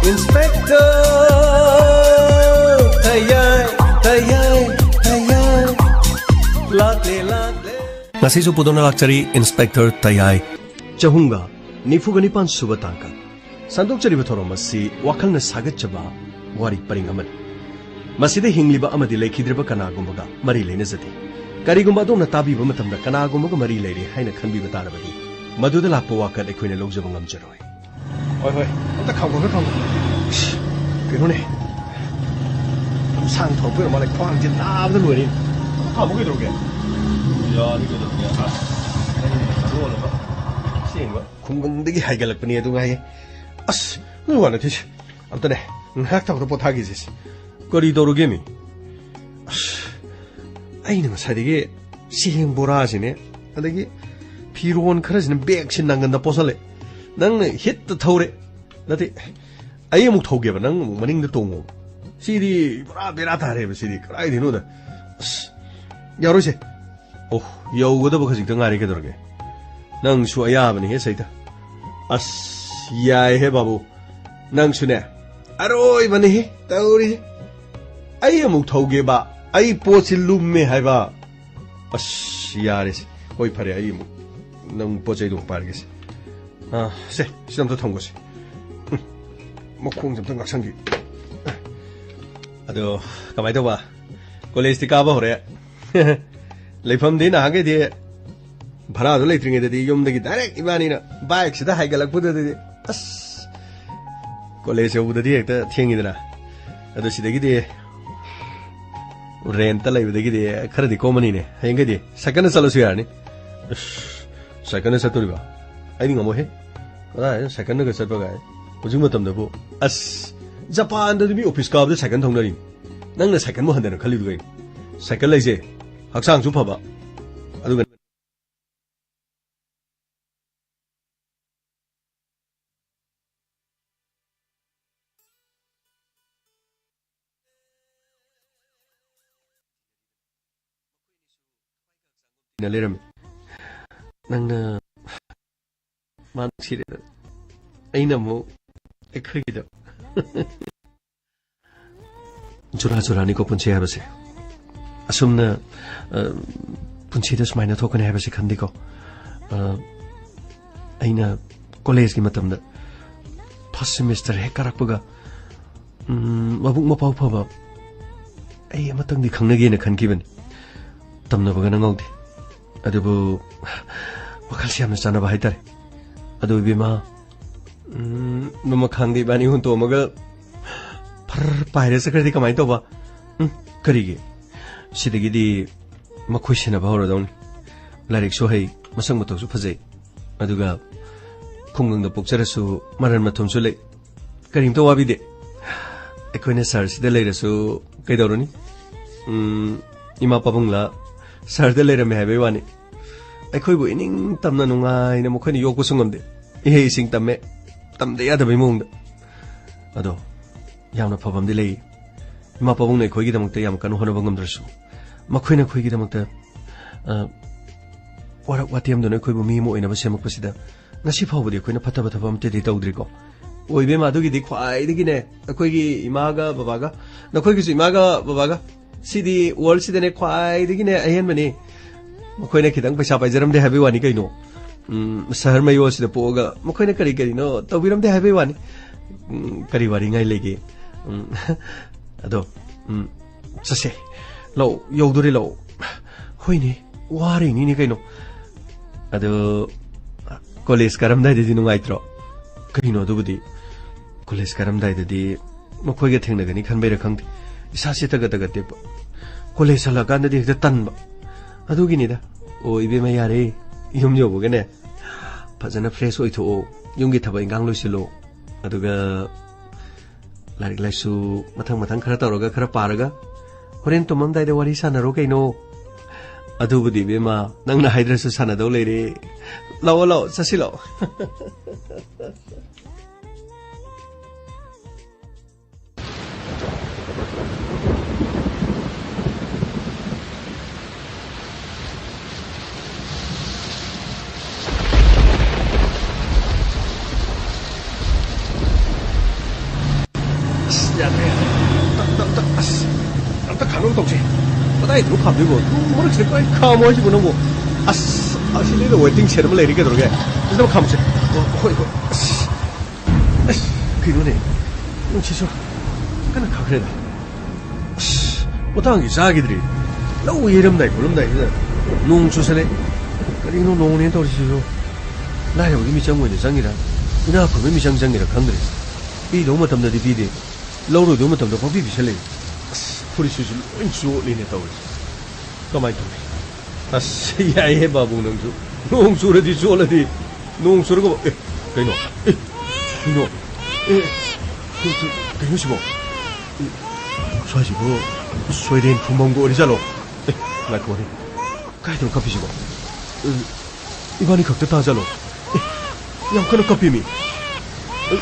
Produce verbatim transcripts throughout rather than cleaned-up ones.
Inspector ꯇꯌꯥꯏ, ꯇꯌꯥꯏ, ꯇꯌꯥꯏ, ꯂꯥꯛꯂꯦ, ꯂꯥꯛꯂꯦ꯫ ꯉꯁꯤꯁꯨ ꯄꯨꯗꯨꯅ ꯂꯥꯛꯆꯔꯤ Inspector ꯇꯌꯥꯏ꯫ ꯆꯍꯨꯝꯒ ꯅꯤꯐꯨꯒ ꯅꯤꯄꯥꯟ ꯁꯨꯕ ꯇꯥꯡꯀꯛ꯫ ꯁꯟꯗꯣꯛꯆꯔꯤꯕ ꯊꯧꯔꯝ ꯑꯁꯤ ꯋꯥꯈꯜꯅ ꯁꯥꯒꯠꯆꯕ ꯋꯥꯔꯤ ꯄꯔꯤꯡ ꯑꯃꯅꯤ꯫ ꯃꯁꯤꯗ ꯍꯤꯡꯂꯤꯕ ꯑꯃꯗꯤ ꯂꯩꯈꯤꯗ꯭ꯔꯕ ꯀꯅꯥꯒꯨꯝꯕꯒ ꯃꯔꯤ ꯂꯩꯅꯖꯗꯦ꯫ ꯀꯔꯤꯒꯨꯝꯕ ꯑꯗꯣꯝꯅ ꯇꯥꯕꯤꯕ ꯃꯇꯝꯗ ꯀꯅꯥꯒꯨꯝꯕꯒ ꯃꯔꯤ ꯂꯩꯔꯦ ꯍꯥꯏꯅ ꯈꯟꯕꯤꯕ ꯇꯥꯔꯕꯗꯤ, ꯃꯗꯨꯗ ꯂꯥꯛꯄ ꯋꯥꯀꯠ ꯑꯩꯈꯣꯏꯅ ꯂꯧꯖꯕ ꯉꯝꯖꯔꯣꯏ꯫ ꯍꯣꯏ, ꯍꯣꯏ꯫ ꯑꯝꯇ ꯈꯥꯝꯒꯠꯈ꯭ꯔꯣ, ꯈꯥꯝꯒꯠꯈ꯭ꯔꯣ꯫ ꯑꯁ, ꯀꯩꯅꯣꯅꯦ꯫ ꯌꯥꯝ ꯁꯥꯡ ꯊꯧꯔꯛꯄ ꯑꯣꯏꯔ ꯃꯥꯜꯂꯦ꯫ ꯈ꯭ꯋꯥꯡꯁꯦ ꯅꯥꯕꯗ ꯂꯣꯏꯔꯦ꯫ ꯑꯝꯇ ꯈꯥꯝꯃꯨ ꯀꯩꯗꯧꯔꯒꯦ? ꯌꯥꯅꯤ ꯀꯩꯗꯧꯔꯒꯦ? ꯑꯁ, ꯑꯩꯅ ꯃꯔꯣꯜ ꯑꯃ ꯁꯦꯡꯕ꯫ ꯈꯨꯡꯒꯪꯗꯒꯤ ꯍꯥꯏꯒꯠꯂꯛꯄꯅꯦ ꯑꯗꯨ ꯉꯥꯏꯌꯦ꯫ ꯑꯁ, ꯅꯣꯏ ꯋꯥ ꯅꯠꯇꯦꯁꯦ꯫ ꯑꯝꯇꯅꯦ, ꯉꯥꯏꯍꯥꯛ ꯊꯕꯛꯇ ꯄꯣꯊꯥꯈꯤꯁꯦ꯫ ꯀꯔꯤ ꯇꯧꯔꯒꯦ ꯃꯤ? ꯑꯁ, ꯑꯩꯅ ꯉꯁꯥꯏꯗꯒꯤ ꯆꯦꯡ ꯕꯣꯔꯥꯁꯤꯅꯦ, ꯑꯗꯒꯤ ꯐꯤꯔꯣꯟ ꯈꯔꯁꯤꯅ ꯕꯦꯒꯁꯤ ꯅꯪꯒꯟꯗ ꯄꯣꯁꯜꯂꯦ꯫ ꯅꯪꯅ ꯍꯤꯠꯇ ꯊꯧꯔꯦ꯫ ꯅꯠꯇꯦ, ꯑꯩ ꯑꯃꯨꯛ ꯊꯧꯒꯦꯕ, ꯅꯪ ꯑꯃꯨꯛ ꯃꯅꯤꯡꯗ ꯇꯣꯡꯉꯣꯕ꯫ ꯁꯤꯗꯤ ꯄꯨꯔꯥ ꯕꯦꯔꯥ ꯇꯥꯔꯦꯕ ꯁꯤꯗꯤ, ꯀꯗꯥꯏꯗꯩꯅꯣꯗ꯫ ꯑꯁ, ꯌꯥꯔꯣꯏꯁꯦ꯫ ꯑꯣ, ꯌꯧꯒꯗꯕ ꯈꯖꯤꯛꯇ ꯉꯥꯏꯔꯦ, ꯀꯩꯗꯧꯔꯒꯦ? ꯅꯪꯁꯨ ꯑꯌꯥꯕꯅꯤꯍꯦ, ꯁꯩꯇ꯫ ꯑꯁ, ꯌꯥꯏꯍꯦ, ꯕꯥꯕꯨ꯫ ꯅꯪꯁꯨꯅꯦ, ꯑꯔꯣꯏꯕꯅꯤꯍꯦ ꯇꯧꯔꯤꯁꯦ꯫ ꯑꯩ ꯑꯃꯨꯛ ꯊꯧꯒꯦꯕ, ꯑꯩ ꯄꯣꯠꯁꯤ ꯂꯨꯝꯃꯦ ꯍꯥꯏꯕ꯫ ꯑꯁ, ꯌꯥꯔꯦꯁꯦ꯫ ꯍꯣꯏ, ꯐꯔꯦ, ꯑꯩ ꯑꯃꯨꯛ ꯅꯪ ꯄꯣꯠ ꯆꯩꯗꯣ ꯑꯃꯨꯛ ꯄꯥꯏꯔꯒꯦꯁꯦ꯫ ꯑꯥ, ꯁꯦ, ꯁꯤꯗ ꯑꯝꯇ ꯊꯝꯒꯣꯁꯦ꯫ ꯎꯝ, ꯃꯈꯣꯡꯁꯦ ꯑꯝꯇ ꯉꯥꯛꯁꯪꯒꯦ꯫ ꯑꯗꯣ, ꯀꯃꯥꯏ ꯇꯧꯕ? ꯀꯣꯂꯦꯖꯇꯤ ꯀꯥꯕ ꯍꯧꯔꯦ? ꯂꯩꯐꯝꯗꯤ ꯅꯍꯥꯟꯈꯩꯗꯤ ꯚꯔꯥꯗꯣ ꯂꯩꯇ꯭ꯔꯤꯉꯩꯗꯗꯤ ꯌꯨꯝꯗꯒꯤ direct ꯏꯕꯥꯅꯤꯅ bike ꯁꯤꯗ ꯍꯥꯏꯒꯠꯂꯛꯄꯗꯨꯗꯗꯤ, ꯑꯁ, ꯀꯣꯂꯦꯖ ꯌꯧꯕꯗꯗꯤ ꯍꯦꯛꯇ ꯊꯦꯡꯉꯤꯗꯅ꯫ ꯑꯗꯣ ꯁꯤꯗꯒꯤꯗꯤ rent ꯇ ꯂꯩꯕꯗꯒꯤꯗꯤ ꯈꯔꯗꯤ ꯀꯣꯝꯃꯅꯤꯅꯦ꯫ ꯍꯌꯦꯡꯈꯩꯗꯤ cycle ꯅ ꯆꯠꯂꯁꯨ ꯌꯥꯔꯅꯤ꯫ ꯑꯁ, cycle ꯅ ꯆꯠꯇꯣꯔꯤꯕ? ꯑꯩꯗꯤ ꯉꯝꯃꯣꯏꯍꯦ꯫ ꯀꯗꯥꯏꯗ cycle ꯅꯒ ꯆꯠꯄ ꯀꯥꯏ? ꯍꯧꯖꯤꯛ ꯃꯇꯝꯗꯕꯨ꯫ ꯑꯁ, ꯖꯄꯥꯟꯗꯗꯤ ꯃꯤ office ꯀꯥꯕꯗ cycle ꯊꯧꯅꯔꯤ꯫ ꯅꯪꯅ cycle ꯕꯨ ꯍꯟꯊꯅ ꯈꯜꯂꯤꯗꯨ ꯀꯩꯅꯣ? Cycle ꯂꯩꯁꯦ ꯍꯛꯆꯥꯡꯁꯨ ꯐꯕ, ꯑꯗꯨꯒ ꯂꯩꯔꯝꯃꯤ꯫ ꯅꯪꯅ ꯃꯥ ꯅꯨꯡꯁꯤꯔꯦꯗꯅ꯫ ꯑꯩꯅ ꯑꯃꯨꯛ ꯑꯩꯈꯣꯏꯒꯤꯗꯣ꯫ ꯖꯨꯔꯥ ꯖꯨꯔꯥꯅꯤꯀꯣ ꯄꯨꯟꯁꯤ ꯍꯥꯏꯕꯁꯦ꯫ ꯑꯁꯨꯝꯅ, ꯑ, ꯄꯨꯟꯁꯤꯗ ꯁꯨꯃꯥꯏꯅ ꯊꯣꯛꯀꯅꯤ ꯍꯥꯏꯕꯁꯤ ꯈꯟꯗꯦꯀꯣ꯫ ꯑ, ꯑꯩꯅ ꯀꯣꯂꯦꯖꯀꯤ ꯃꯇꯝꯗ ꯐꯥꯔꯁ ꯁꯦꯃꯤꯁꯇꯔ ꯍꯦꯛ ꯀꯥꯔꯛꯄꯒ, ꯎꯝ, ꯃꯕꯨꯛ ꯃꯄꯥꯎ ꯐꯕ ꯑꯩ ꯑꯃꯇꯪꯗꯤ ꯈꯪꯅꯒꯦꯅ ꯈꯟꯈꯤꯕꯅꯤ꯫ ꯇꯝꯅꯕꯒ ꯅꯪꯍꯧꯗꯦ꯫ ꯑꯗꯨꯕꯨ ꯋꯥꯈꯜꯁꯤ ꯌꯥꯝꯅ ꯆꯥꯟꯅꯕ ꯍꯥꯏꯇꯥꯔꯦ꯫ ꯑꯗꯨ ꯏꯕꯦꯝꯃ, ꯎꯝ, ꯃꯃꯈꯥꯡꯗ ꯏꯕꯥꯅꯤ ꯍꯨꯟꯇꯣꯛꯑꯝꯃꯒ ꯐꯔ ꯄꯥꯏꯔ ꯆꯠꯈ꯭ꯔꯗꯤ ꯀꯃꯥꯏꯅ ꯇꯧꯕ? ꯎꯝ, ꯀꯔꯤꯒꯤ? ꯁꯤꯗꯒꯤꯗꯤ ꯃꯈꯣꯏ ꯁꯦꯟꯅꯕ ꯍꯧꯔꯗꯧꯅꯤ꯫ ꯂꯥꯏꯔꯤꯛꯁꯨ ꯍꯩ, ꯃꯁꯛ ꯃꯇꯧꯁꯨ ꯐꯖꯩ꯫ ꯑꯗꯨꯒ ꯈꯨꯡꯒꯪꯗ ꯄꯣꯛꯆꯔꯁꯨ ꯃꯔꯟ ꯃꯊꯨꯝꯁꯨ ꯂꯩ꯫ ꯀꯔꯤꯝꯇ ꯋꯥꯕꯤꯗꯦ꯫ ꯑꯩꯈꯣꯏꯅ ꯁꯍꯔꯁꯤꯗ ꯂꯩꯔꯁꯨ ꯀꯩꯗꯧꯔꯨꯅꯤ? ꯎꯝ, ꯏꯃꯥ ꯄꯥꯕꯨꯡꯂꯥ ꯁꯍꯔꯗ ꯂꯩꯔꯝꯃꯦ ꯍꯥꯏꯕꯩ ꯋꯥꯅꯤ꯫ ꯑꯩꯈꯣꯏꯕꯨ ꯏꯅꯤꯡ ꯇꯝꯅ ꯅꯨꯡꯉꯥꯏꯅ ꯃꯈꯣꯏꯅ ꯌꯣꯛꯄꯁꯨ ꯉꯝꯗꯦ꯫ ꯏꯍꯩ ꯏꯁꯤꯡ ꯇꯝꯃꯦ, ꯇꯝꯗ ꯌꯥꯗꯕꯩ ꯃꯑꯣꯡꯗ꯫ ꯑꯗꯣ ꯌꯥꯝꯅ ꯐꯕ ꯑꯃꯗꯤ ꯂꯩ꯫ ꯏꯃꯥ ꯄꯥꯕꯨꯡꯅ ꯑꯩꯈꯣꯏꯒꯤꯗꯃꯛꯇ ꯌꯥꯝ ꯀꯟꯅ ꯍꯣꯠꯅꯕ ꯉꯝꯗ꯭ꯔꯁꯨ, ꯃꯈꯣꯏꯅ ꯑꯩꯈꯣꯏꯒꯤꯗꯃꯛꯇ, ꯑ, ꯋꯥꯔꯛ ꯋꯥꯇꯦꯝꯗꯨꯅ ꯑꯩꯈꯣꯏꯕꯨ ꯃꯤ ꯑꯃ ꯑꯣꯏꯅꯕ ꯁꯦꯝꯃꯛꯄꯁꯤꯗ ꯉꯁꯤ ꯐꯥꯎꯕꯗꯤ ꯑꯩꯈꯣꯏꯅ ꯐꯠꯇꯕ ꯊꯕꯛ ꯑꯃꯠꯇꯗꯤ ꯇꯧꯗ꯭ꯔꯤꯀꯣ꯫ ꯑꯣꯏꯕꯦꯝꯃ, ꯑꯗꯨꯒꯤꯗꯤ ꯈ꯭ꯋꯥꯏꯗꯒꯤꯅꯦ, ꯑꯩꯈꯣꯏꯒꯤ ꯏꯃꯥꯒ ꯕꯕꯥꯒ, ꯅꯈꯣꯏꯒꯤꯁꯨ ꯏꯃꯥꯒ ꯕꯕꯥꯒ, ꯁꯤꯗꯤ ꯋꯥꯔꯜꯁꯤꯗꯅꯦ ꯈ꯭ꯋꯥꯏꯗꯒꯤꯅꯦ ꯑꯍꯦꯟꯕꯅꯤ꯫ ꯃꯈꯣꯏꯅ ꯈꯤꯇꯪ ꯄꯩꯁꯥ ꯄꯥꯏꯖꯔꯝꯗꯦ ꯍꯥꯏꯕꯩ ꯋꯥꯅꯤ ꯀꯩꯅꯣ꯫ ꯎꯝ, ꯁꯍꯔ ꯃꯌꯣꯜꯁꯤꯗ ꯄꯣꯛꯑꯒ ꯃꯈꯣꯏꯅ ꯀꯔꯤ ꯀꯔꯤꯅꯣ ꯇꯧꯕꯤꯔꯝꯗꯦ ꯍꯥꯏꯕꯩ ꯋꯥꯅꯤ꯫ ꯎꯝ, ꯀꯔꯤ ꯋꯥꯔꯤꯉꯥꯏ ꯂꯩꯒꯦ? ꯎꯝ, ꯑꯗꯣ, ꯎꯝ, ꯆꯠꯁꯦ꯫ ꯂꯥꯛꯑꯣ, ꯌꯧꯗꯣꯔꯦ, ꯂꯥꯛꯑꯣ꯫ ꯍꯣꯏꯅꯦ, ꯋꯥꯔꯤꯅꯤꯅꯦ ꯀꯩꯅꯣ꯫ ꯑꯗꯣ, ꯀꯣꯂꯦꯖ ꯀꯥꯔꯝꯗꯥꯏꯗꯗꯤ ꯅꯨꯡꯉꯥꯏꯇ꯭ꯔꯣ? ꯀꯩꯅꯣ ꯑꯗꯨꯕꯨꯗꯤ? ꯀꯣꯂꯦꯖ ꯀꯥꯔꯝꯗꯥꯏꯗꯗꯤ ꯃꯈꯣꯏꯒ ꯊꯦꯡꯅꯒꯅꯤ ꯈꯟꯕꯩꯔꯥ ꯈꯪꯗꯦ, ꯏꯁꯥꯁꯦ ꯇꯒꯠ ꯇꯒꯠ ꯇꯦꯛꯄ꯫ ꯀꯣꯂꯦꯖ ꯍꯜꯂꯛꯑꯀꯥꯟꯗꯗꯤ ꯍꯦꯛꯇ ꯇꯟꯕ꯫ ꯑꯗꯨꯒꯤꯅꯤꯗ꯫ ꯑꯣ, ꯏꯕꯦꯝꯃ, ꯌꯥꯔꯦ꯫ ꯌꯨꯝ ꯌꯧꯕꯒꯅꯦ ꯐꯖꯅ ꯐ꯭ꯔꯦꯁ ꯑꯣꯏꯊꯣꯛꯑꯣ, ꯌꯨꯝꯒꯤ ꯊꯕꯛ ꯏꯟꯈꯥꯡ ꯂꯣꯏꯁꯤꯜꯂꯣ, ꯑꯗꯨꯒ ꯂꯥꯏꯔꯤꯛ ꯂꯥꯏꯁꯨ ꯃꯊꯪ ꯃꯊꯪ ꯈꯔ ꯇꯧꯔꯒ, ꯈꯔ ꯄꯥꯔꯒ, ꯍꯣꯔꯦꯟ ꯇꯨꯝꯃꯝꯗꯥꯏꯗ ꯋꯥꯔꯤ ꯁꯥꯟꯅꯔꯣ ꯀꯩꯅꯣ꯫ ꯑꯗꯨꯕꯨꯗꯤ ꯏꯕꯦꯝꯃ, ꯅꯪꯅ ꯍꯥꯏꯗ꯭ꯔꯁꯨ ꯁꯥꯟꯅꯗꯧ ꯂꯩꯔꯦ꯫ ꯂꯥꯛꯑꯣ, ꯂꯥꯛꯑꯣ, ꯆꯠꯁꯤ ꯂꯥꯛꯑꯣ꯫ ꯀꯗꯥꯏꯗꯅꯣ ꯈꯥꯝꯗꯣꯏꯕꯣ? ꯅꯣꯡ ꯃꯔꯛꯁꯤꯗ ꯀꯃꯥꯏ ꯈꯥꯝꯃꯣ ꯍꯥꯏꯁꯤꯕꯣ ꯅꯪꯕꯣ? ꯑꯁ, ꯑꯁꯤꯗꯩꯗ waiting shed ꯑꯃ ꯂꯩꯔꯤ ꯀꯩꯗꯧꯔꯒꯦ? ꯑꯁꯤꯗ ꯑꯃ ꯈꯥꯝꯃꯨꯁꯦ꯫ ꯑꯣ, ꯍꯣꯏ, ꯍꯣꯏ꯫ ꯑꯁ, ꯑꯁ, ꯀꯩꯅꯣꯅꯦ? ꯅꯨꯡꯁꯤꯠꯁꯨ ꯀꯟꯅ ꯈꯥꯈ꯭ꯔꯦꯗ꯫ ꯑꯁ, ꯃꯇꯥꯡꯁꯤ ꯆꯥꯈꯤꯗ꯭ꯔꯤ꯫ ꯂꯧ ꯌꯩꯔꯝꯗꯥꯏ ꯈꯣꯠꯂꯝꯗꯥꯏꯁꯤꯗ ꯅꯣꯡ ꯆꯨꯁꯜꯂꯦ꯫ ꯀꯔꯤꯅꯣ ꯅꯣꯡꯅꯦꯅ ꯇꯧꯔꯤꯁꯤꯕꯣ? ꯂꯥꯏꯔꯕꯒꯤ ꯃꯤꯆꯪ ꯑꯣꯏꯅ ꯆꯪꯉꯤꯔꯥ? ꯏꯅꯥꯛ ꯈꯨꯟꯕꯒꯤ ꯃꯤꯆꯪ ꯆꯪꯉꯤꯔꯥ ꯈꯪꯗ꯭ꯔꯦ꯫ ꯄꯤꯗꯧ ꯃꯇꯝꯗꯗꯤ ꯄꯤꯗꯦ, ꯂꯧꯔꯣꯏꯗꯧ ꯃꯇꯝꯗ ꯄꯪꯄꯤ ꯄꯤꯁꯜꯂꯛꯏ꯫ ꯑꯁ, ꯐꯨꯔꯤꯠꯁꯤꯁꯨ ꯂꯣꯏ ꯆꯣꯠꯂꯤꯅꯦ ꯇꯧꯔꯤꯁꯦ꯫ ꯀꯃꯥꯏꯅ ꯇꯧꯅꯤ? ꯑꯁ, ꯌꯥꯏꯍꯦ ꯕꯥꯕꯨ ꯅꯪꯁꯨ꯫ ꯅꯣꯡ ꯆꯨꯔꯗꯤ ꯆꯣꯠꯂꯗꯤ, ꯅꯣꯡ ꯆꯨꯔꯒ, ꯑꯦ, ꯀꯩꯅꯣ? ꯑꯦ, ꯀꯩꯅꯣ? ꯑꯦ, ꯀꯩꯅꯣ ꯁꯤꯕꯣ? ꯑꯦ, ꯁ꯭ꯋꯥꯏꯁꯤꯕꯨ ꯁꯣꯏꯔꯦꯟ ꯐꯨꯝꯐꯝꯒ ꯑꯣꯏꯔꯤꯖꯥꯠꯂꯣ? ꯑꯦ, ꯉꯥꯏꯈꯣꯅꯦ꯫ ꯀꯥꯏꯗꯅꯣ ꯀꯞꯄꯤꯁꯤꯕꯣ? ꯑꯦ, ꯏꯕꯥꯅꯤ ꯈꯛꯇ ꯇꯥꯖꯥꯠꯂꯣ? ꯑꯦ, ꯌꯥꯝ ꯀꯟꯅ ꯀꯞꯄꯤꯃꯤ꯫ ꯑꯦ,